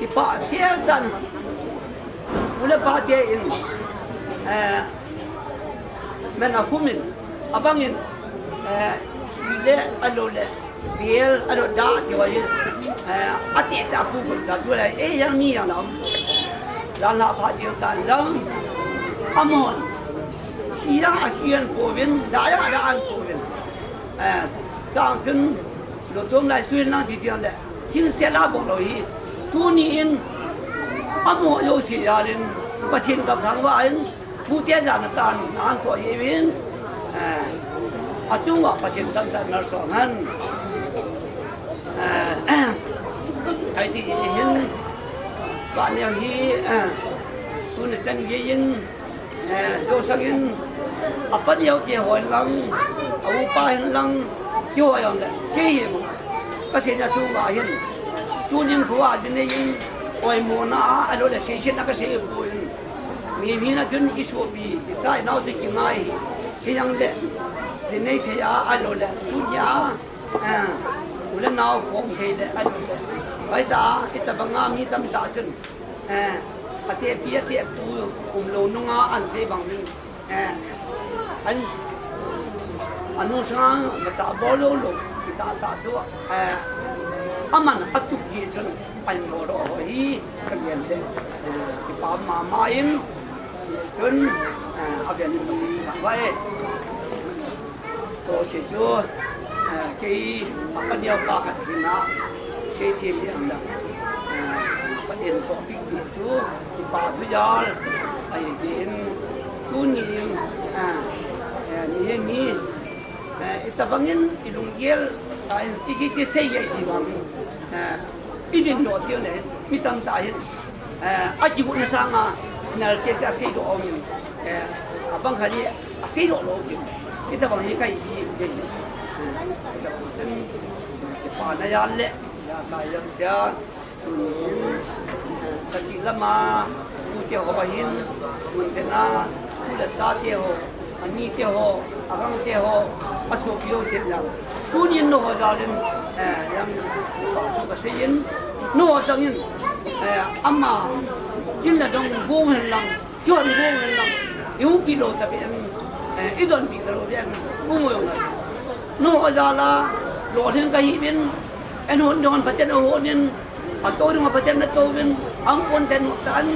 kipah sel chan. U le pa te in, eh, men a khum in, abang in, eh, le, alo le, biel, alo da, ti wa in, eh, ati ta pu kun sa tu le, eh, yang mi yang lam. Lam la pa ti ta lam. Amon. Siang a sian po vin, da ya da an po vin. Eh, sang sun, lo tom lai suin lang ti tiang le. Hingsel a bol lou hi, tuni in, amo jouse jal in, Pathen gam thangvah in, pute jana tan, na an toh jeh uvin, eh, achung uva Pathen damtah in malsong hen. Eh, ahi ti hin, pa neo hi, eh, tuni chan gei in, Eh, jo sang in, apa neo te ho in lang, a upa hin lang, keiho jong le, kei hi mo. Ka seina sung uva hin. Tunin kho a ji nei in, oimo na a, alo le seiset na ka sei poi. Mi, mi na chun i sopi, i cha i nao chu kingai. Hi jong le, ji nei thei a, alo le, tunia, eh, u le nao khom thei le, alo le. Bai ta, itabanga mi tamtah chun. Eh, atepi, atepu, um lou nunga an sei bang in, eh, an, anu sanga masa bol lou lou, kita ta chu, eh, aman atup ji chun, an bol lou ho hi, ka gen le, eh, kipa mama in, chun, eh, aven in ka vai. So, si chu, eh, kei, apa neo pa khat hin a, sei thim di ang da. Eh, pa en to bik bik chu, kipa thu jal, ahi jin, tuni, eh, eh, ni, ni, eh, itabang in, i lunggel, ta in, i chi chi sei ye ti bang, eh, I din lou tiu le, mi tamtah hin, eh, a kigot na sanga, nal che che a seidoh a um in, eh, abang khat hi, a seidoh lou tiu. Itabang hi kai ji, kai ji. Eh, itabang chun, eh, kipa na jal le, ijakai jong sia, tunin, eh, sachih lama, u te ho hin, mun te na, u le sa te ho, Ani te ho, agangte ho, asopi ho seh jal. Tunin nangho jal in, eh, jong, pa chu kasei in, nangho jong in, eh, ama, kin la jong gong hen lang, kihon gong hen lang, i umpi lou ta pen, eh, i donpi ta lou pen, um jong la. Nangho jal a, lolhing kahi uvin, en hon jong phaten ahon in, atou jong phaten atou uvin, angkon ten tan,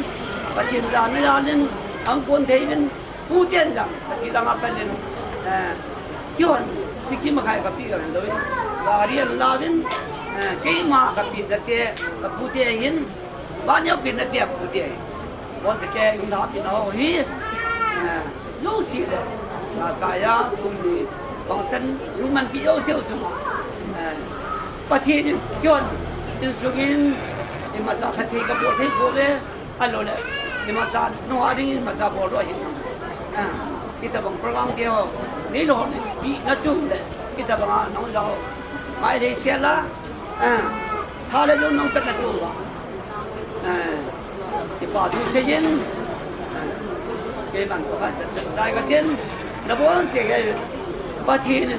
Pathen jal na jal in, angkon thei uvin, Pu ten jong, sachih langa pen in, eh, kihon, sikhi makhai kapi kahin lou in, gari ahin la uvin, eh, keima kapi nate, kapu te hin, baneo pi nate, kapu te hin. Bon seke, yung na pi na ho hi, eh, jouse le, ka kaya, tuni, bangsan, yung manpi jouse u chu, eh, Pathen in, kihon, insung in, imacha phatthei kabol thei bou ve, Alo le, imacha, nangho a ding imacha bol lou ahi. Ah, itabang program te ho, nei lou, pi na chu le, itabang a nang lou. Mai lei sia la, ah, tha le lou nang pet na chu ba. Ah, kipa thu sei in, ah, keiman ko ka chat chat sai ka tin, na bon se ke, Pathen,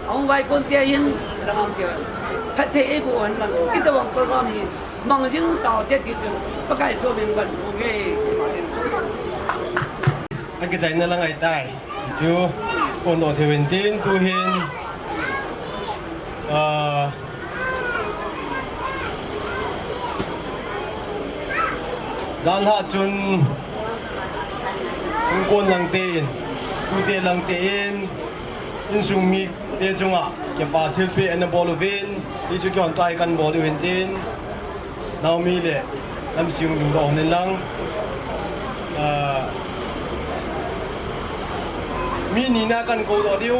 ahung vaipon te hin, rangam te, phatthei eiboh hen lang, itabang program hi, Mang jing tao te ti chun, Pakai somin kan bu nge, ti ma sin. Akichaina lang ahitai. Chu, kon o thei uvin tin tu hin. Ah, dan ha chun, kon lang tin. Tute Langte in, insung mite chunga kipa thilpeh ana bol uvin, hichu kihon tai kan bol uvin tin, Naomi le Lamsing lungdoh hon in lang. Ah, mi nina kan koudoh diu.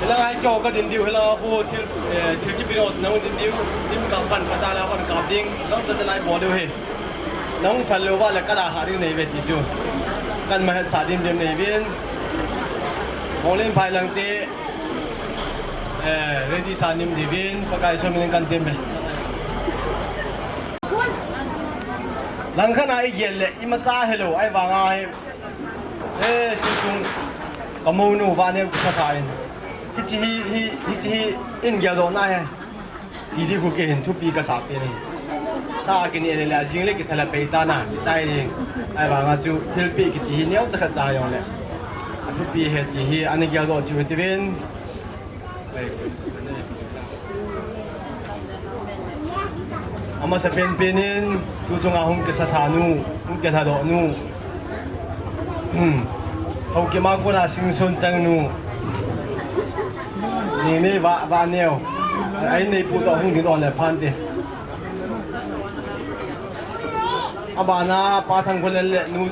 Hilang a kihou kadin diu, hilang a khu thil, eh, thil kipe doh nahung din diu. Lim kap pan, pata la pan kap ding. Lang sa chalai bol diu hi. Nahung phal lou uva le kala ha ding nei uve ti chu. Kan mahetsah dimdem nei uvin. Monglenphai Langte, eh, ready sa nim diuvin, Pakai somin kan tem uve. Langkhat a igel le imacha helou, ahivanga hi, eh, tuchung ka mounu Vaneu kisa tha in, hiche hi, hi, hiche hi in geldoh na hi, ti di khu kei hin thupi kasah pen ahi. Sa kineh le le, ajing le kitha le pei tan a, kichai ding. Ahivanga chu thilpeh kiti hi neocha khat cha jongle, athupi ahi ti hi ana geldoh cheh u hite uvin. Amasapen pen in, tuchunga hung kisa tha nu, hung kilhadoh nu, hmm, Haokip a kona Singson chang nu, Nene Va, Vaneu, a in neipu toh hung ding doh le phan te. Abana Pa Thangkholen le nu,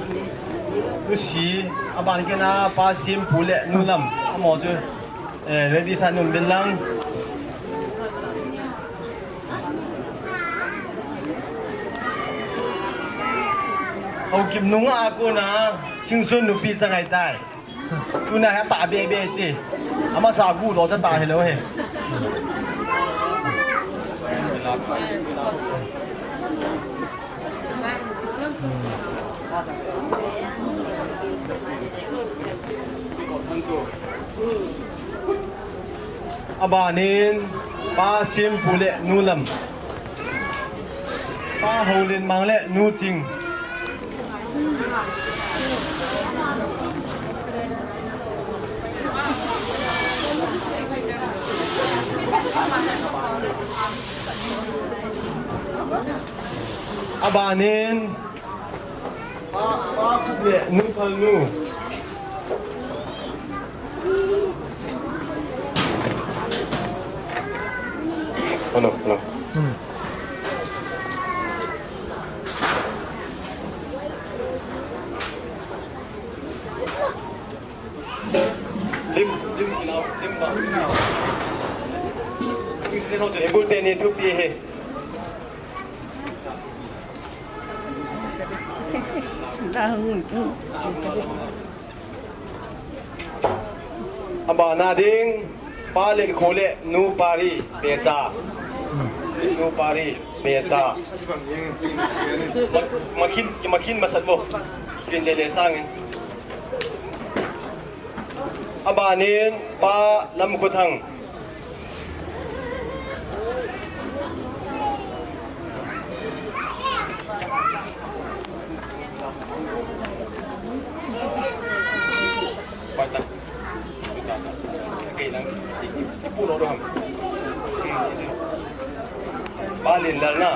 nu Si, aban kit a Pa Simpu le nu Lam, amaho chu, eh, ready sa nim uvin lang. Haokip nunga kona Singson nupi chang ahitai. Tuna hi atah bebe ti. Amasa gu lo cha ta hilou hi. Abanin Pa Simpu le nu Lam. Pa Houlenmang le nu Ching. Abanin Pa, Pa Khup le nu Phalnu. Hello, hello. Lim, lim, lim ba. Lim si no te bul te ni thupi ahi. Abana ding, Pa Lenkho le nu Pari Pecha. Nu Pari Pecha. Ma-, makhin, makhin masat bo. Kin le le sangin. Abanin Pa Lamkhothang. Balin Lalna.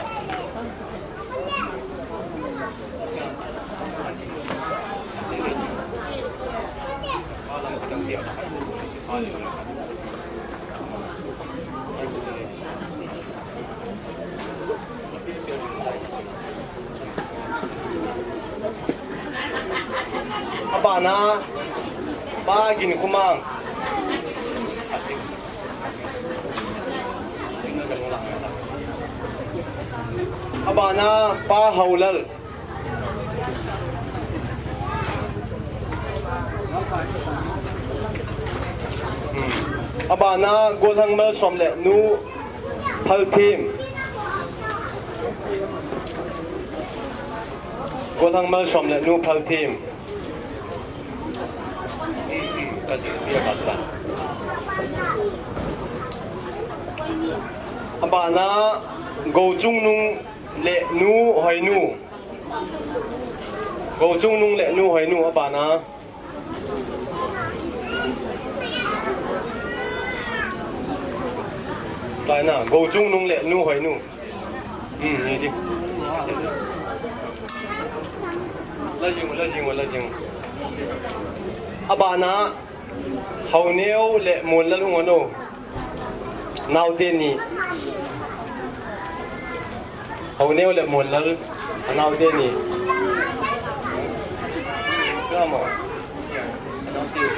Abana, Pa Ginkhomang. Abana, Pa Haolal. Abana, Golhang Malsom le nu Phalthem. Golhang Malsom le nu Phalthem. Abana, Gouchungnung le nu Hoinu. Gouchungnung le nu Hoinu abana. Taina, Gouchungnung le nu Hoinu. Hmm, ni di. La jing, la jing, la jing. Abana Haoneo le Monlal hung un o. Naote ni. Haoneo le Monlal, anaote ni. Kamo. Anaote ni.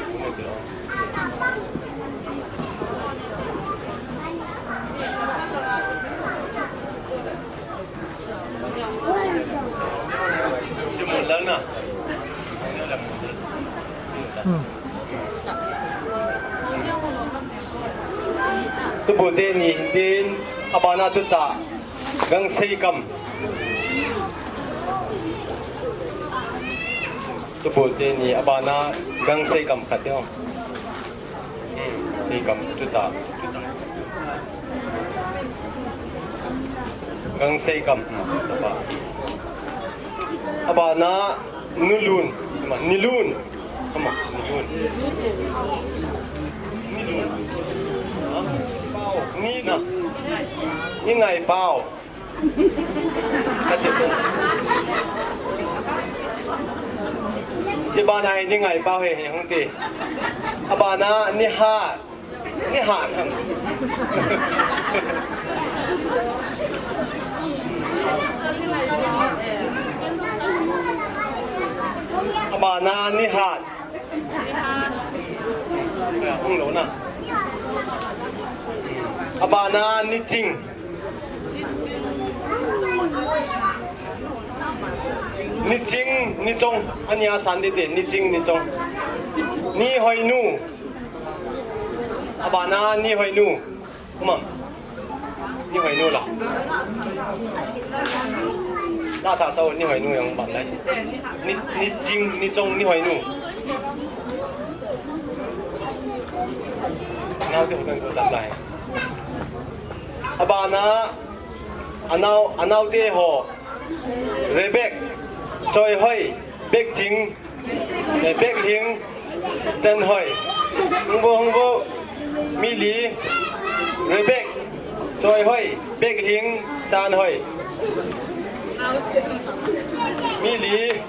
Si Monlal na. Tupu teni, tin, abana tucha, Gangseikam. Tupu teni, abana Gangseikam khat teo. Seikam, tucha, tucha. Gangseikam, hmm, chapa. Abana Nulun, ama, Nilun. Ama, Nilun. Nilun. Ha? Pao, Ni na. Ningaipao. Kati ko. Chibana hi Ningaipao he he hung ti. Abana Nihat. Nihat. Abana Nihat. Hung lou na. Abana Niching. Niching, Nichong, ania san dite, Niching, Nichong. Nihoinu. Abana Nihoinu. Kuma. Nihoinu la. La ta sao Nihoinu jong ban lai. Ni, Niching, Nichong, Nihoinu. Naote ho kan ko tam lai. Abana, anao, anaote ho. Rebek, Choihoi, Bekching, eh, Bekhing, Chanhoi. Hungbo, hungbo, Mili, Rebek, Choihoi, Bekhing, Chanhoi. Mili.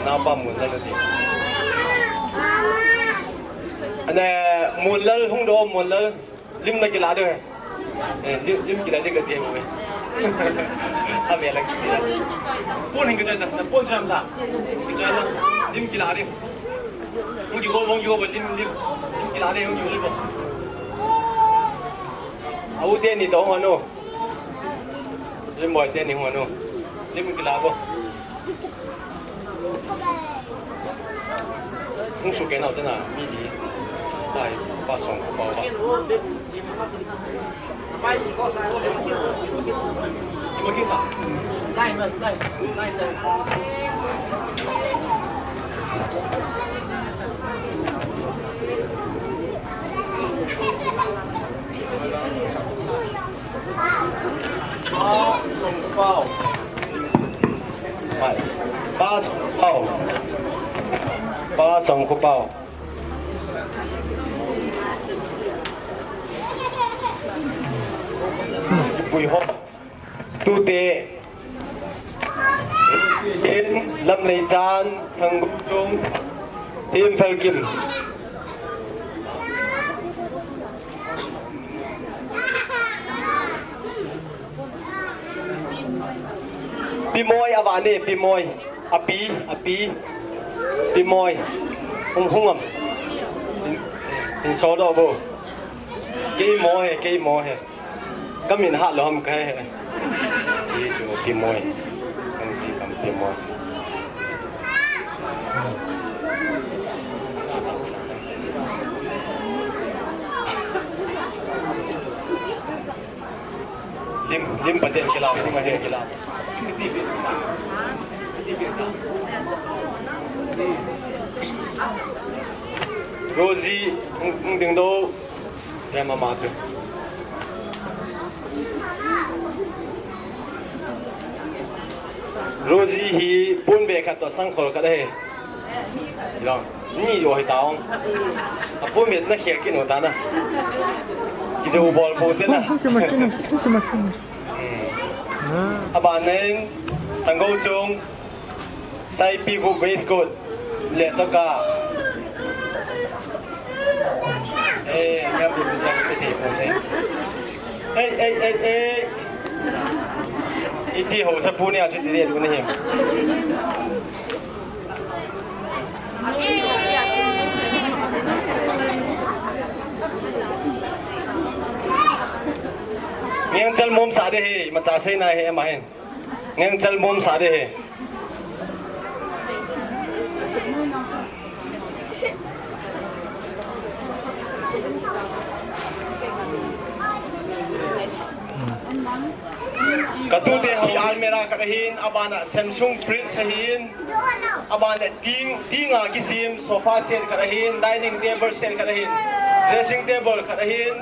Napa Monlal ti. Ana Monlal hung do Monlal. Lim na kila de. Eh, lim, lim kila de ka de mo. Ame la. Pon hin ka choi ta, pon choi la. Ka choi la. Lim kila de. Hung ki go, hung ki go, lim, lim. Lim kila de, hung ki go. Au te ni to hung ano. Lim boi te ni hung ano. Lim kila go. Hung su ke nau chana, mi di. Tai, pa song, pa ba. Pa Songkhopao. Pa Songkhopao. Pa Songkhopao. Pui ho. Tute. Tin Lamleichan, Thangguitung, Themfelkim. Pimoi avane, Pimoi. Api, api. Pimoi. Hung hung am. In, in solo bo. Kei mo he, kei mo he. Ka min hat lou ham ka he. Chi chu Pimoi. Kan si kam Pimoi. Lim, lim paten kila, lim paten kila. Rosie, hung, hung ding do. Em ama chu. Rosie hi pon be khat to sangkhol khat ahi. Long. Ni yo hi taong. Apon be na khel kin ho ta na. Kijo bol po te na. Hung kima kima, hung kima kima. Abanin, Tangkou Chung, Saipi Group Waistcoat, le toka. Eh, ngam di pun jang pe te pun te. Eh, eh, eh, eh. Iti ho sa pun ya chu ti de tu ni him. Ngiang chal mom sa de he, ma cha sei na he ma he. Ngiang chal mom sa de he. Ka tute ho almirah khat ahin, abana Samsung fridge ahin, abana ting, tinga kisim sofa set khat ahin, dining table set khat ahin, dressing table khat ahin.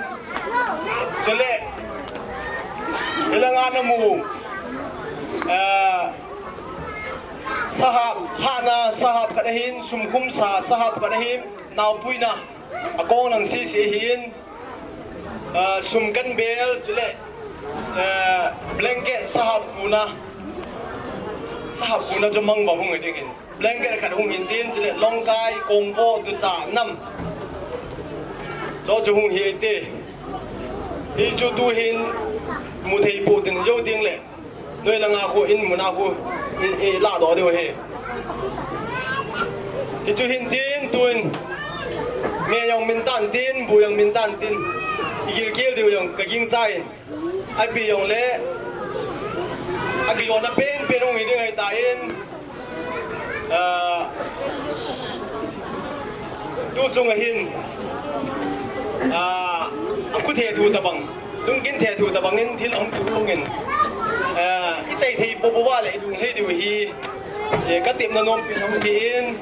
Chule, hilanga namu, eh, sahap, hana sahap khat ahin, sumkhum sa sahap khat ahin, naopuina, akong lang sisi ahin, ah, sum kan bel, chule, eh, blanket sahap kuna, sahap kuna chu mang ba hung ding in. Blanket khat hung hin tin, chule longkai, kongvo, tucha, nam. Cho chu hung hi te. Hi chu tu hin mu thei pu tin jo ding le. Noi langa khu in muna khu i, i la do deu he. Hi chu hin tin tuin. Me jong min tan tin, bu jong min tan tin. I gilkel deu jong ka ging chai. Api jong le. A gilona pen pen hung hi ding hai ta in. Ah, tu chung ahin. Ah, a khu the thu ta bang. Lungkin the thu ta bangin thil hung tu lungin. Ah, i chai thei po po va le i lung thei diu hi. E, ka tip na nom pi nom pi in.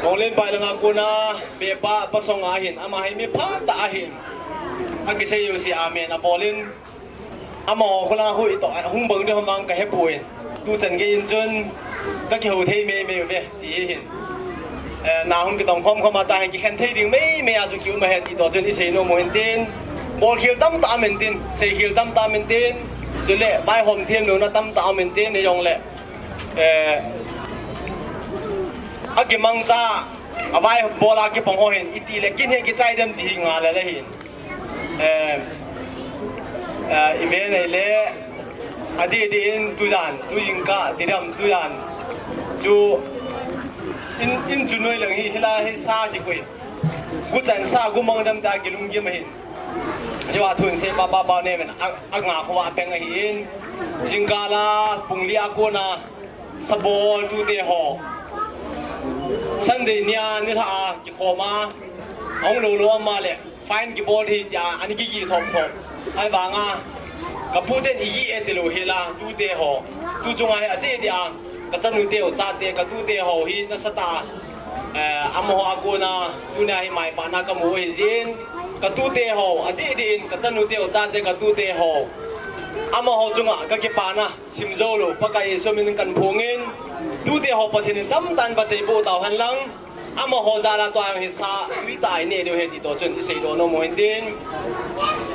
Kong len pai langa kuna, be pa, pa song ahin, ama hi mi pha ta ahin. A kisei u si amen, a bolin. Amaho khula hu ito, hung bang ding hung bang ka hepui. Tu chan gei in chun, ka kihou thei mei mei ve, ti hin. Eh, na hung kitong khom khom ata hin kikhen thei ding mei mei a chu kium ahi ti to chun i sei nom u hin tin. Bol khel tam ta min tin, sei khel tam ta min tin. Chule, bai hom thiam lo na tam ta min tin, ni jong le. Eh, a kimang ta, a bai bol a kipang ho hin, iti le kin he kichai dem ti hi nga le le hin. Eh, eh, i ve nei le, a di di in tujan, tujing ka, ti dam tujan. Chu, in, in chu noi lang hi, hila hi sa ki koi. Gu chan sa gu mang dam ta ki lung ki ma hin. Yo a thun se pa pa pa ne men, a, a nga kho a peng a hi in. Jing ka la, pung li a ko na, sabol tu te ho. Sunday nia, ni la a, ki kho ma. Hong lo lo ma le. Fine kibol hi tia, ani kiki thom thom. Ahivanga, ka pu ten i yi e ti lo hi la, tu te ho. Tu chunga hi ati tia, ka chanu te ho, cha te, ka tu te ho hi nasa ta. Eh, amaho a kona, tunia hi mai pa na ka mu hi jin. Ka tu te ho, ati ati in, ka chanu te ho, cha te, ka tu te ho. Amaho chunga, ka kipa na, sim jo lo, Pakai Jesu min kan phungin. Tu te ho Pathen in tam tan pa te bu tau han lang. Amaho jal a tua hi sa, tui ta i ne deu he ti to chun i sei do nom u hin tin.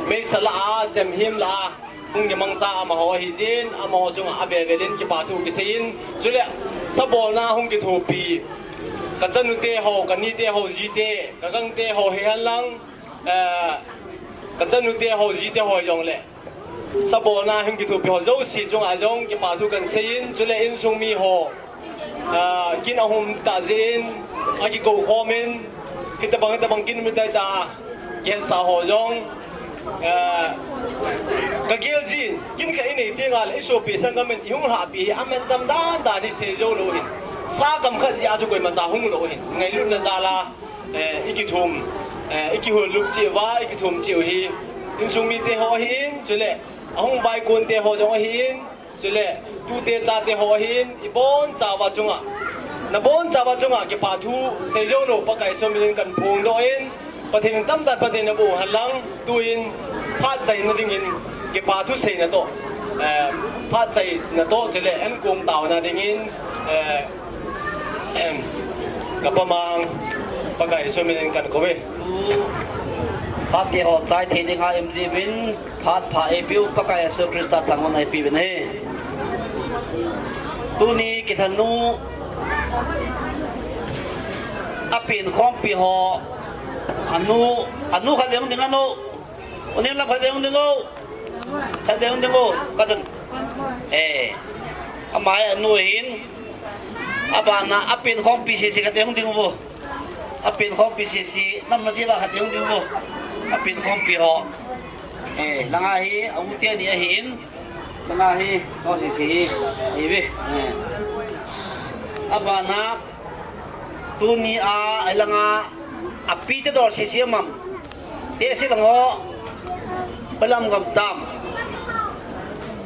Mei sa la a, chem him la a, hung ni mangcha amaho hi jin, amaho chunga a vel vel in kipa thu kisei in. Chule, sabol na hung kithopi. Ka chanu te ho, ka ni te ho, ji te, ka gang te ho hi han lang. Eh, ka chanu te ho, ji te ho jong le. Sabol na hung kithopi ho jouse chunga jong kipa thu kan sei in, chule insung mi ho, ah, kin a hum ta jin, a kikou khom in, hitabang, hitabang kin mi tai ta, kihen sa ho jong, ah, ka gel jin, kin khat i nei ti nga le, i sopi sanggam in, i hung lhapi hi, a man tam dan dan hi sei jo lo hin, sa kam khat ji a chu koima cha hung lo hin, ngailutna jal a, Eh, i kithum, eh, i kihul lup cheh uva, i kithum cheh u hi, insung mite ho ahin, chule, ahung vaikon te ho jong ahin, chule, tute chate ho ahin, i bonchauva chunga, na bonchauva chunga, kipa thu, sei jo lo, Pakai Jesu min in kan phongdoh in, Pathen in tamtah Pathen in aboh u hen lang, tuin, phat chaina dingin, kipa thu seina toh, eh, phat chaina toh, chule, ankong taona dingin, eh, Em, ka Pa Mang, Pakai Jesu min in kan kou e. Phat teho chai thei dinga imjivin, phat pha eipeu Pakai Jesu Christa thangvahna eipeh uvin ahi. Tuni kithanu apen khompi ho, anu, anu khat veng ding anu. Unim lam khat veng ding o. Khat veng ding o. Kachun. Eh. Ama hi anu ahin. Abana apen khompi sese khat veng ding o. Apen khompi sese, nam na jila khat veng ding o. Apen khompi ho. Eh, langa hi, amu te ni ahin. Langa hi, ho sese hi. Ive. Eh. Abana, tuni a, alanga, api te dol sese mam. Te si lang ho. Palam gam tam.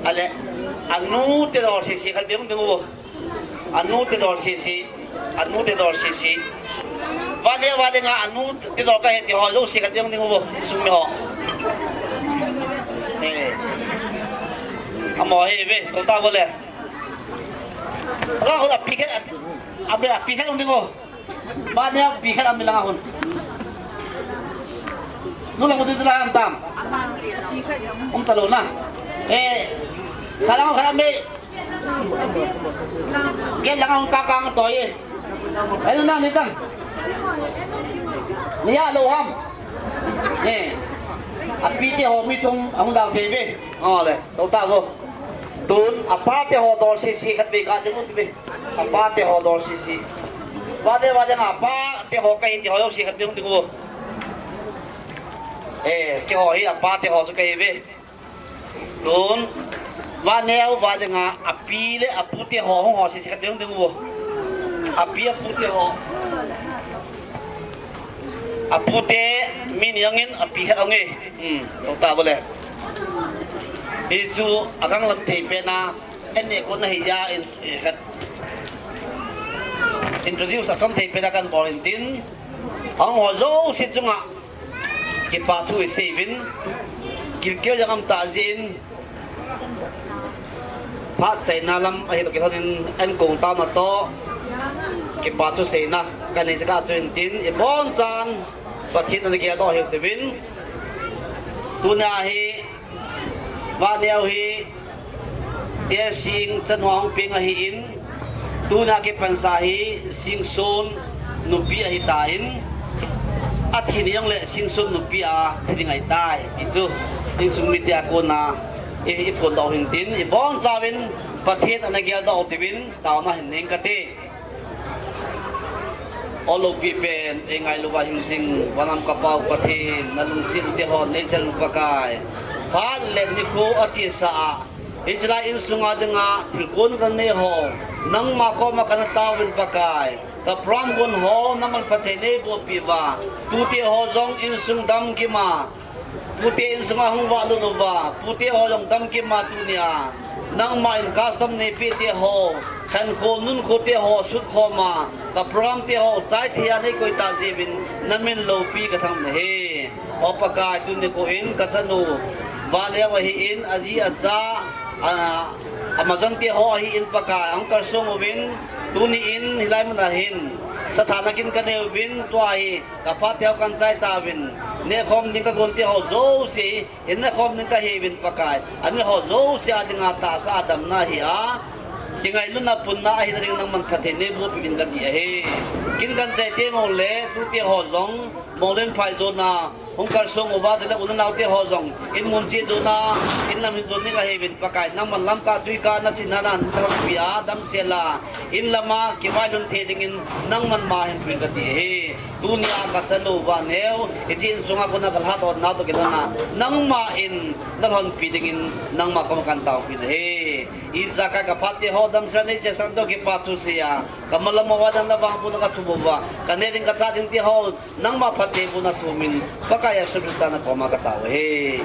Ale, anu te dol sese khat veng ding o. Anu te dol sese, anu te dol sese. Vale, vale nga anu te dol kahi ti ho, jouse khat veng ding o, sum mi ho. Eh. Amo he ve, to ta bole. Ra ho la pi khat, abe la pi khat ding o. Vale, pi khat ami la hun. Nu la mo te la tam. Um ta lo na. Eh, sa la ho khat ami. Gel langa hung kakang toh e. Enu na ni tam. Ni a lo ham. Ni. Api te ho mi thum ahung dang thei ve. Ole, to ta vo. Tun, apa te ho dol sese khat ve ka ding u ti ve. Apa te ho dol sese. Vale, vale nga apa te ho kahi ti ho jouse khat ve hung ding u. Eh, keiho hi apa te ho chu kahi ve. Tun, vaneo, vale nga, api le apu te ho, hung ho sese khat ding ding u. Api apu te ho. Apu te, mi ni angin, api khat ange. Hmm, to ta bole. Hichu, agang lam thei pena, enne ko na hi ja in, eh, khat. Introduce a chom thei pena kan bol in tin. Hung ho jouse chunga. Kipa thu isei uvin, gilkel jong um tah jeh in, phat chaina lam ahi toh kilhon in, an kong taona toh, kipa thu seina kanei jeh a chu hin tin, ibonchauvin, Pathen ana geldoh hih uvin, tuna hi, Vaneo hi, Tersing chanu a hung peng ahin, tuna kipansa hi Singson nupi ahitan, athi ni jongle Singson nupi a thi ding ahitai, ti chu insung mite a kona i, iphondoh u hin tin, ibonchauvin Pathen ana geldoh u tivin, taona hin nei inge kati. O loupi pen, eingailu uva hingjing, vanlam ka Pau Pathen, nalungset u teho neichen u Pakai. Phat le nikho achesa a, hiche lai insunga dinga thilgon kanei ho, nangma koma kana taovin Pakai. Ka program gon ho, nangman phatthei neiboh peh uva, tute ho jong insung damkim a, pute insunga hung valut uva, pute ho jong damkim a tunia, nangma in custom neipeh teho, khankho nunkho teho sutkhom a, ka program teho chai thei a neikoi tah jeh uvin, namin loupi kathangvah e. O Pakai, tuni nikho in kachanu, Vaneo ahin, aji acha, a, amajon teho ahin Pakai, ahung kalsong uvin, tuni in hilai mun a hin, sathana kin kanei uvin, tua hi, ka phat teho kan chai tauvin, nehkhom ding kagon teho jouse, in nehkhom ding kahiuvin Pakai, anei ho jouse a dinga tahsa a damna ahi a, kingailutna punna ahina ding nangman phatthei neiboh peh uvin kati ahi. Kin kan chai teng uleh, tute ho jong, Monglen phaijona, hung kalsong uva, chule u le nao teho jong, in mun cheh jona, in lam hin jon ding ahiuvin Pakai, nangman lamkah tuikah nachina nan, nahon peh a, damsel a, in lam a, kivailhun thei dingin, nangman ma hin puin kati ahi. Tunia kachanu Vaneo, hiche insunga kona kalhatdoh nau toh kilhon a, nangma in nalhonpi dingin, nangma koma kan taopeh ahi. Ijakai ka phat teho damsel a neichesah toh kipa thusei a, ka malam uva dang navangbohna kathum uva, kaneh ding kachah ding teho, nangma phattheibohna thumin, Pakai Jesu Christa nakoma katao ahi.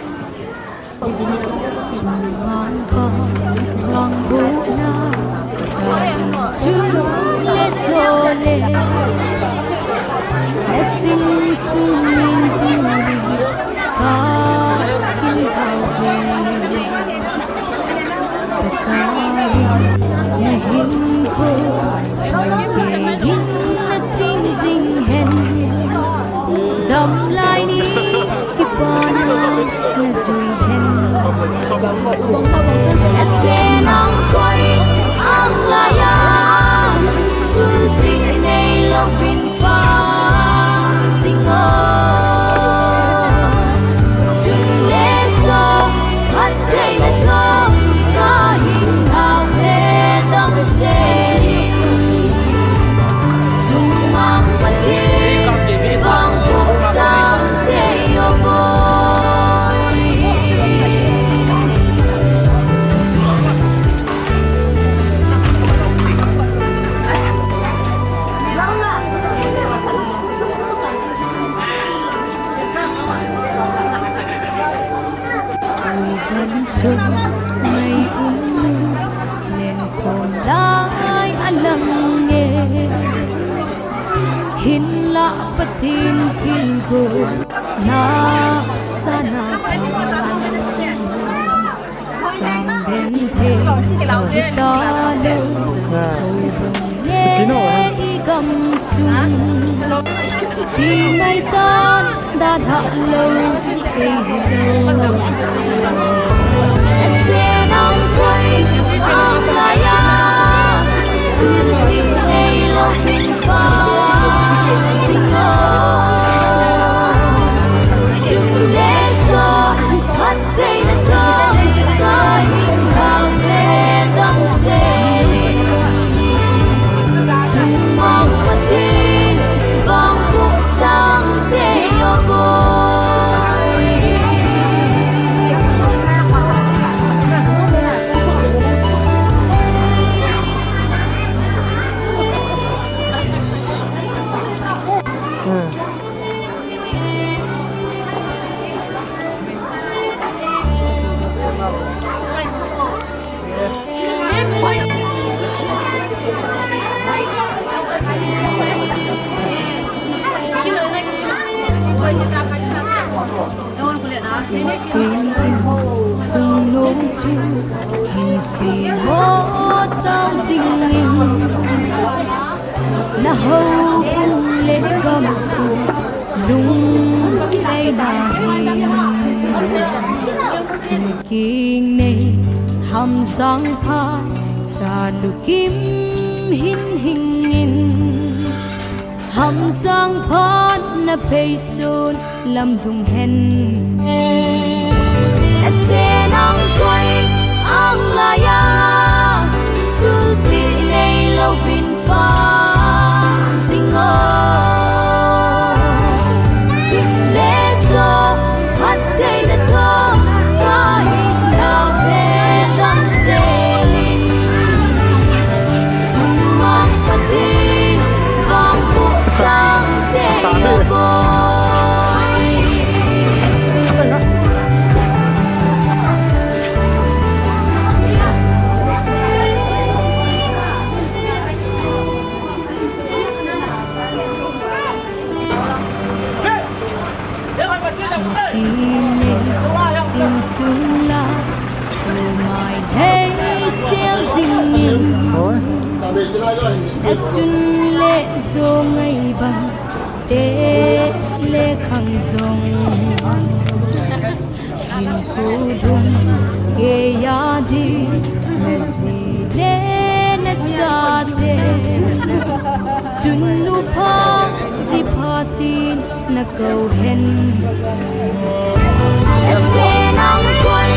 Damlai ni ki Hinlah Pathen thilgon na sana King nei Hamsang pha cha tu kim hin hing in Hamsang pha na pei sun lam lung hen. Na se nang koi ang la ya sul ti nei lo vin pa sing o. Sing le so phat te na to ka hin na ve dang se. Sumang pati vang pu sang te yo boy. Hinkho lhung keiya ding, na ji le na chate. Chun nu pha, ji pha tin na kou hen. Na se nang koi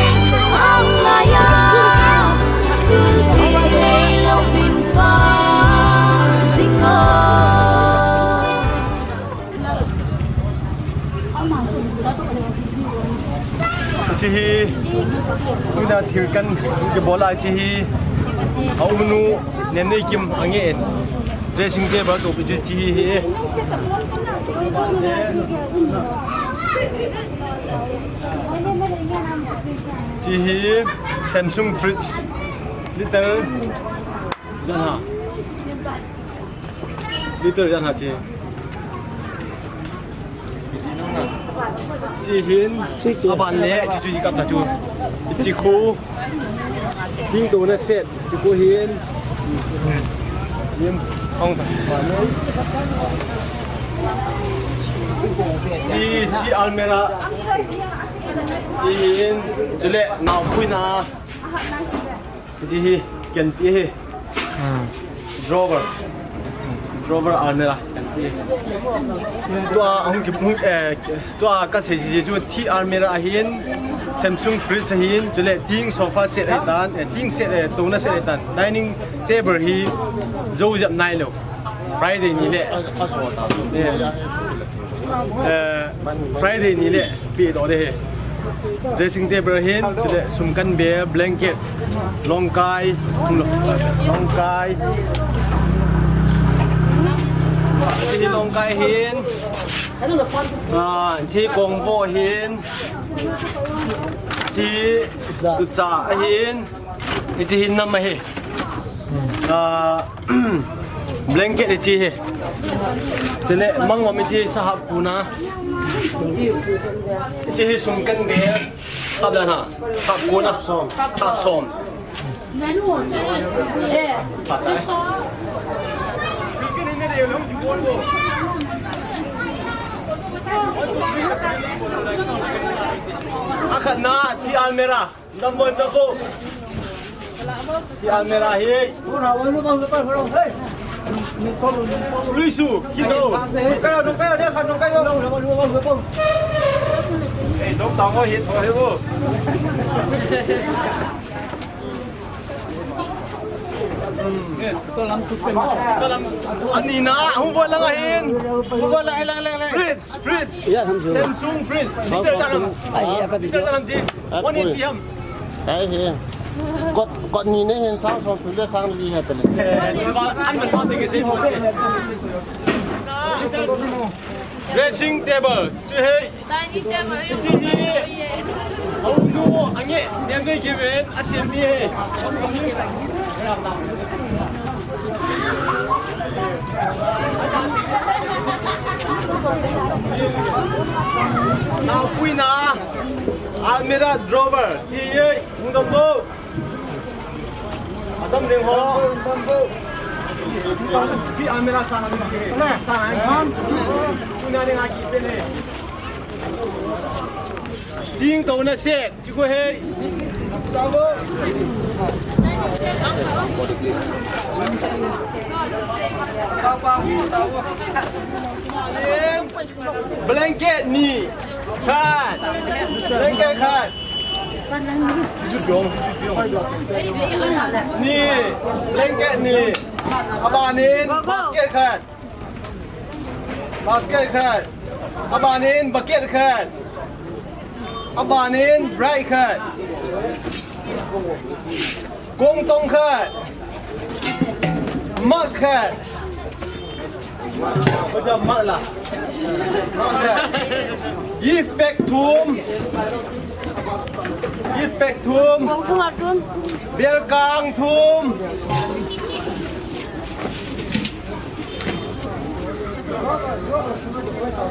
ang la ya, sul ti nei lo vin pa sing o. Hiche hi, tunia thil kan kibol a hiche hi, a umnu Nenneikim angen. Dressing table toh hiche hi hi. Hiche hi Samsung fridge. Little. Jan ha. Little jan ha hiche. Hiche hin, aban le, hiche chu hi kap ta chu. Hiche khu. Hing to na set, hiche khu hin. Lim, hong ta. Hiche, hiche almirah. Hiche hin, chule naopuina. Hiche hi, ken ti hi. Ah. Drawer. Drawer almirah. Tua hung ki, hung, eh, tua kasei ji chu ti almirah ahin, Samsung fridge ahin, chule ti sofa set ahitan, eh, ti set, eh, touna set ahitan. Dining table hi jou jep nailou. Friday ni le. Eh, Friday ni le. Pi do de he. Dressing table hin, chule sumkan bel, blanket, longkai, longkai. Hiche longkai hin. Ah, hiche kongvo hin. Hiche tucha hin. Hiche hin nam ahi. Ah, blanket hiche hi. Chule mangom hiche sahap kuna. Hiche hi sumkan bel. Hap dan ha. Hap kuna. Hap som. Hap som. Akhatna, ti almirah. Number double. Ti almirah hi. Luisu, kino. Nungkai, nungkai, dia sa nungkai. Eh, dong tao mo hit, oh, hit, oh. Anina, hung bol lang ahin. Hung bol lang, lang, lang, lang. Fridge, fridge. Samsung fridge. Liter lang. Liter lang, ji. One eighty ham. Ai he. Kot, kot ni ne hin sang som tu le sang li he pele. Eh, an man pa ti ke se. Dressing table. Chu he. Dining table. Chu he. Au nu ange. Diam de given. Asem ni he. Naopuina. Almirah drawer. Chu he. Hung dong bo. Adam ding ho. Ti almirah sang ani ke. Sang ani. Tuna ding aki pele. Ding to na set. Chu ko he. Blanket ni. Khat. Blanket khat. Ni. Blanket ni. Abanin basket khat. Basket khat. Abanin bucket khat. Abanin bright khat. Kong tong khat. Mug khat. Gift pack thum. Gift pack thum. Kong thum a thum. Belkang thum.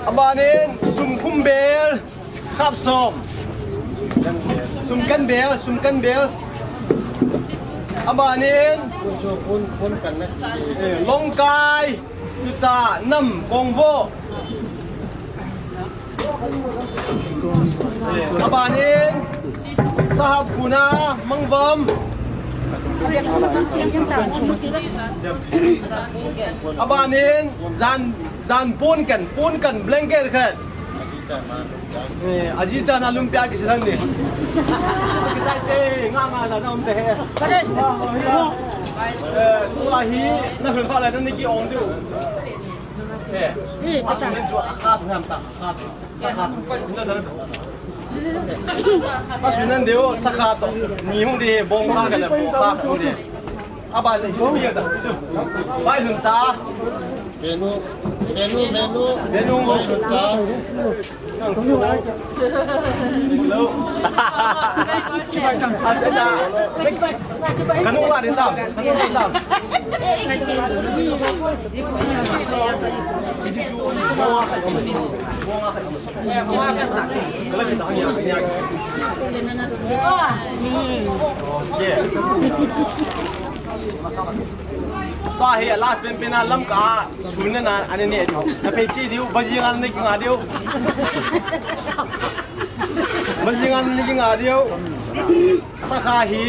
Abanin sumkhum bel. Khap som. Sumkan bel, sumkan bel. Abanin. Eh, longkai. Tucha nam kongvo. Eh, abanin. Sahap kuna mangvom. Abanin jan, jan pon kan, pon kan blanket kan. Eh, aji chan a lumpia kisi lang ni. Kichai te, nga nga la na um te he. Eh, tua hi, na hul pha la na ni ki ong diu. Eh, asu nen chu a kha tu ham ta, kha tu, sa kha tu. Na na. Asu nen diu, sa kha tu. Ni hung di he, bong kha ka le, bong kha hung di. Aba le chu mi da. Bai lun cha. Menu, menu, menu. Menu. Bai lun cha. Hello. Asa da. Kanu la din da. Kanu la din da. Tua hi last pen pen a lam ka sun na na ani ne diu. Na pe chi diu, baji nga ne ki nga diu. Jingan ni jinga diu. Sakha hi.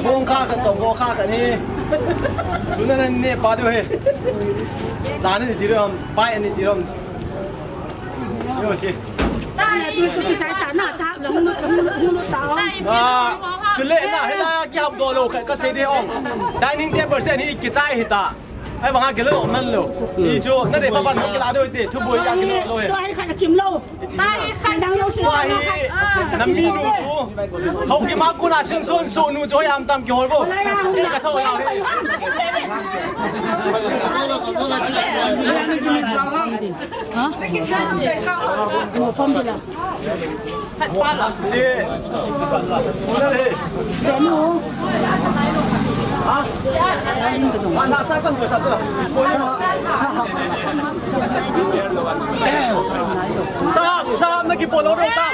Bong kha khat to, bong kha khat ni. Tuna nan ne pa diu he. Tani ti ram, pai ni ti ram. Yo chi. Ah, chule na, hila kihap do lo khat kasei de ong. Dining table se ni kichai hita. Ai banga kilo man lo. I chu na de pa ban kila do te, thu boi ya kilo lo he. To ai khat kim lo. Dang lo si. Wa hi, na mi nu chu. Hau ki ma ku na sing son so nu chu yam tam ki hol bo. Ka tho ya he. Ha? Mo fam bila. Che. Ha? Sa, sa, na ki polo ro ta.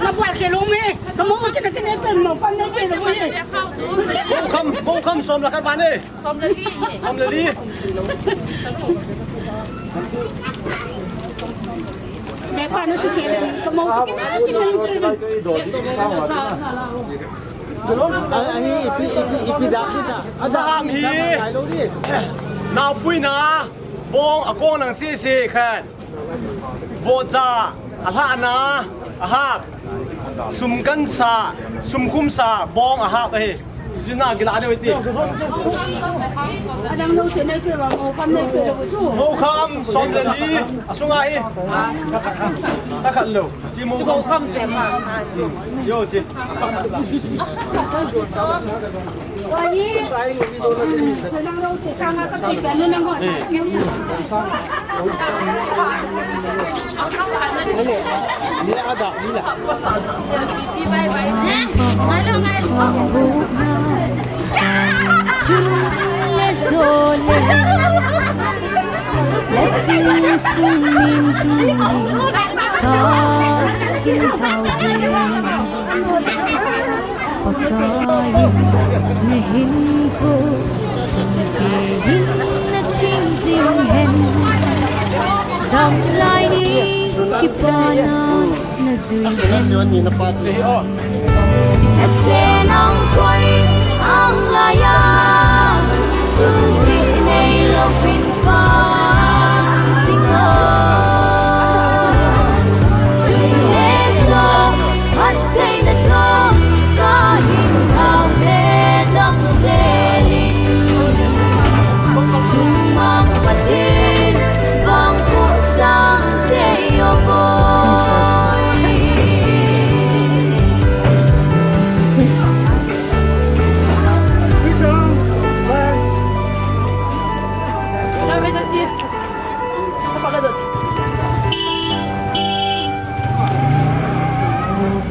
Na buat ke lo me. Kamu ke na ke ne pen mo fam ne ke lo me. Mo kham, mo kham som la ka ba ne. Som le li. Som le li. Be pa no su ke le, kamu ke na ke ne pen. Ahi, ipi, ipi, ipi da kita. Saham hi. Naopui na. Bong akong nang sisi khat. Vohcha, alhahna, ahap. Sum kansa, sum khumsa, bong ahap ahi. Juna kila de witi. Adang lo se nai pe ba, mo kham nai pe lo chu. Mo kham, som le li, asunga hi. Takhat lo. Chi mo kham che ma sa. Yo chi. Pakai, nahin ko, kehin nachin jing hen. Damlai ni kipana najui hen. Nasen ang koi ang laya, sunti nei lo pin ka singa. Sunne so,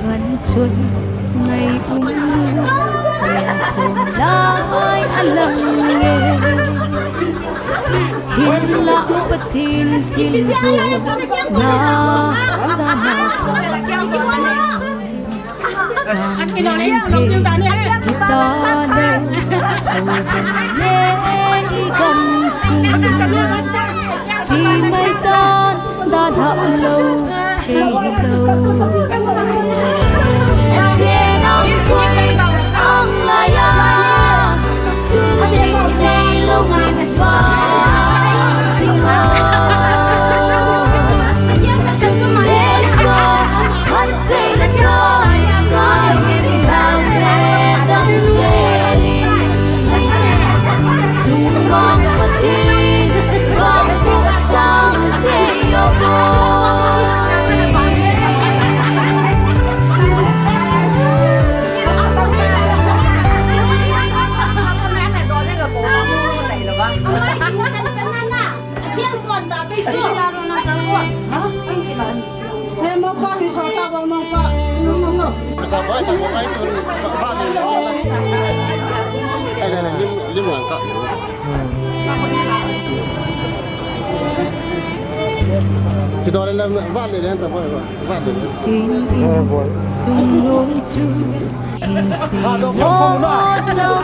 Van chun ngai um, thum lai alang nge. Hinla Pathen kin ko na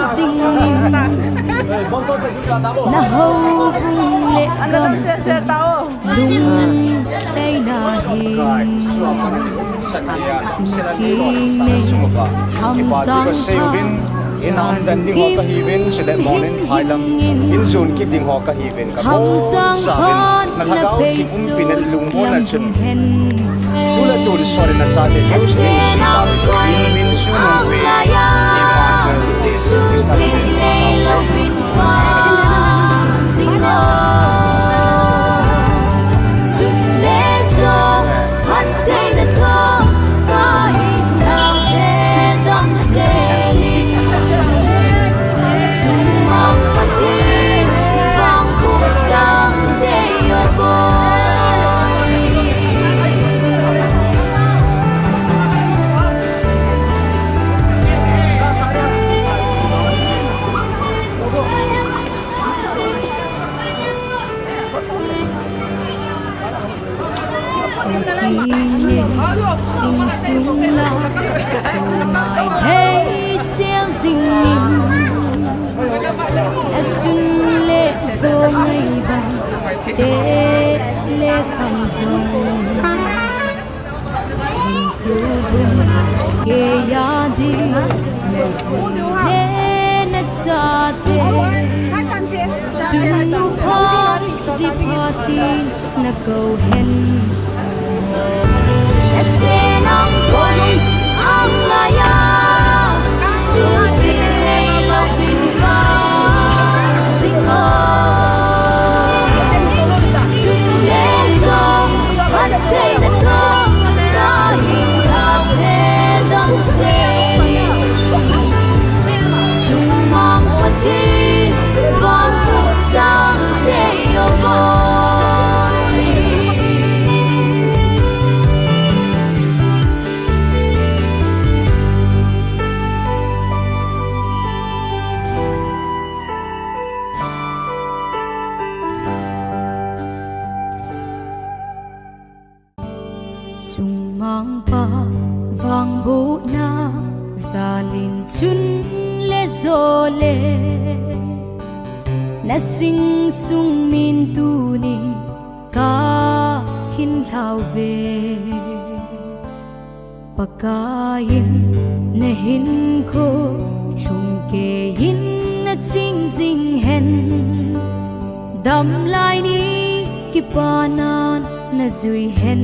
sana. Na houbung le gamsung lungleina hin Hamsang phat na pei sung hen. Hamsang phat na pei sung hen. Ase nang koi ang laiya, sulti nei louvin pa jing o. Sun le jong phattheina toh kahin lhau ve damsel in. Sumang Pathen vangboh chang tei o. Sing sung la, sung mai hei siang sing ning. Achun le jo mai bang, te le khang jong. Kei a ding, na ji le na chate. Chun nu pha, ji pha tin na kou hen. Ase nang koi ang laiya, sulti nei louvin pa jing o. Sun le jong phattheina toh kahin lhau ve damsel in. Sumang Pathen vangboh chang tei o. Sumang pa vangbohna jal in chun le jo le, na sing sung min tunin kahin lhau ve. Pakai in na hinkho lhumkeiyin na ching jing hen. Damlai ni kipanan na jui hen.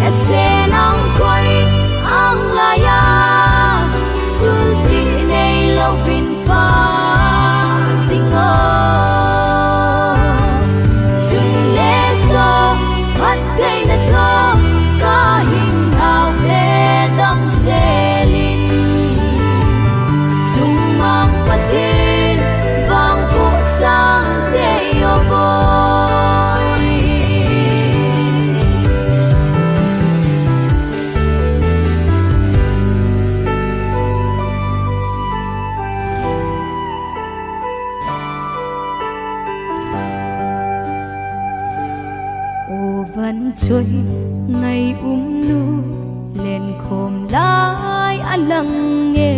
Ase nang koi ang laiya, sulti nei louvin pa jing o. Sun le jong phattheina toh kahin lhau ve damsel in. Sumang Pathen vangboh chang tei o. O van choi ngai um nu, lenkhom lai a lang e.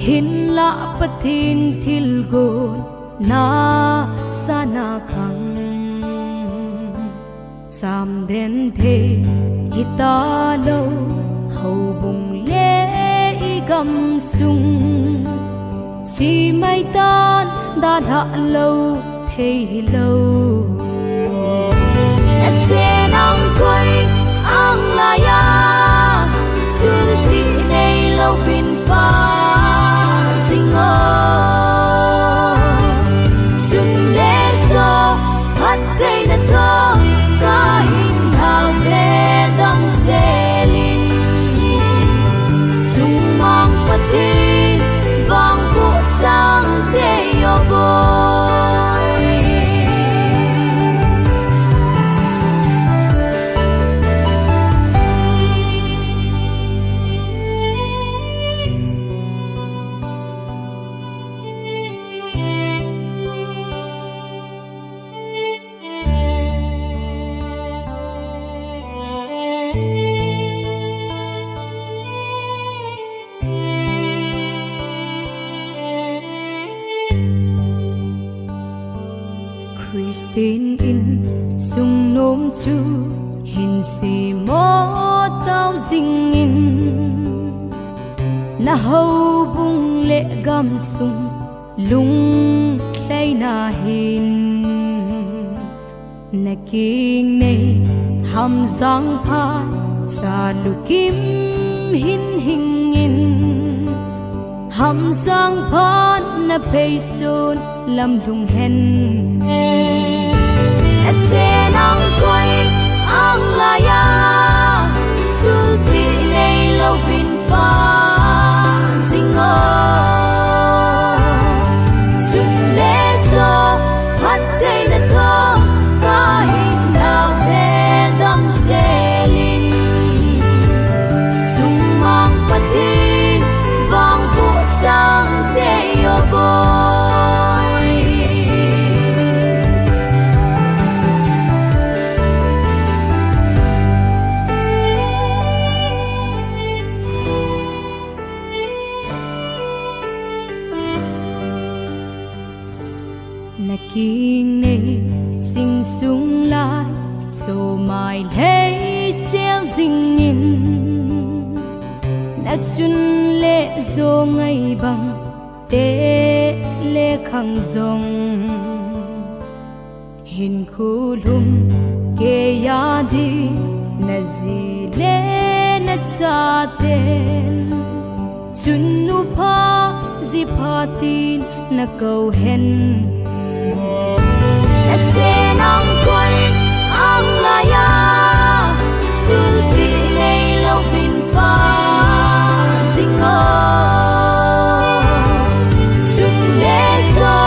Hinlah Pathen thilgon na sana khang. Cham den thei hita lou, houbung le i gamsung. Chi mai tan dalha lou thei hilou. Ase nang koi ang laiya, sulti nei louvin pa jing o. Sun le jong phattheina toh kahin lhau ve damsel in. Sumang Pathen vangboh chang tei o boi. Tin in sungnom chu hin semo tau jingin, na houbung le gamsung lungthaina hin, na kingnei Hamjang phat cha lukim hin hingin, Hamjang phat na pheisun lamlhung hen. Na sen ang koi ang laiya, sulti nei louvin pa jing o. Sun le jo phattheina toh, ka hinna ve damsel in, sumang Pathen vangboh chang tei o boi. Na kingnei sing sung lai, somai lhei sel jingin, na chun le jo ngai bang te le khang jong, hin khulhum keiya ding na ji le na chaten, chun nupha jipha tin na kou hen. Na sen ang koi ang laiya, sulti nei louvin pa jing o. Sun le jo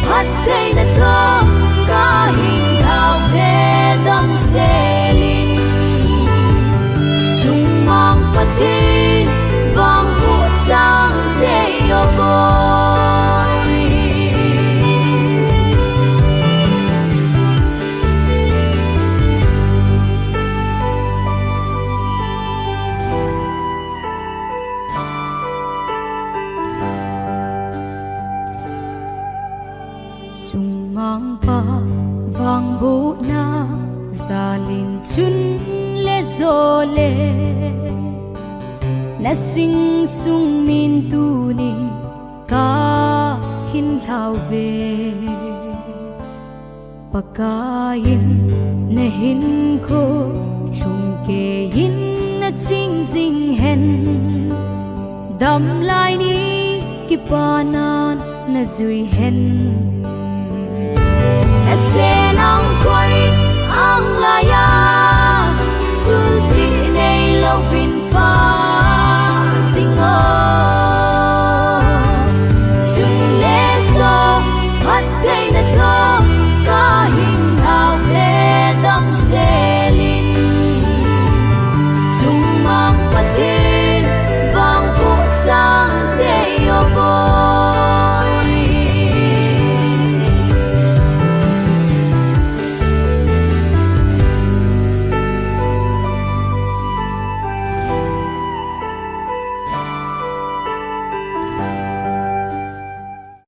phattheina toh, ka hinna ve damsel in, sumang Pathen vangboh chang tei o boi. Sumang pa vangbohna jal in chun le jo le, na sing sung min tunin ka hin lhau ve. Pakai in na hinkho lhung kei in na ching jing hen, damlai ni kipanan na jui hen. Na sen ang koi ang laiya, sulti nei louvin pa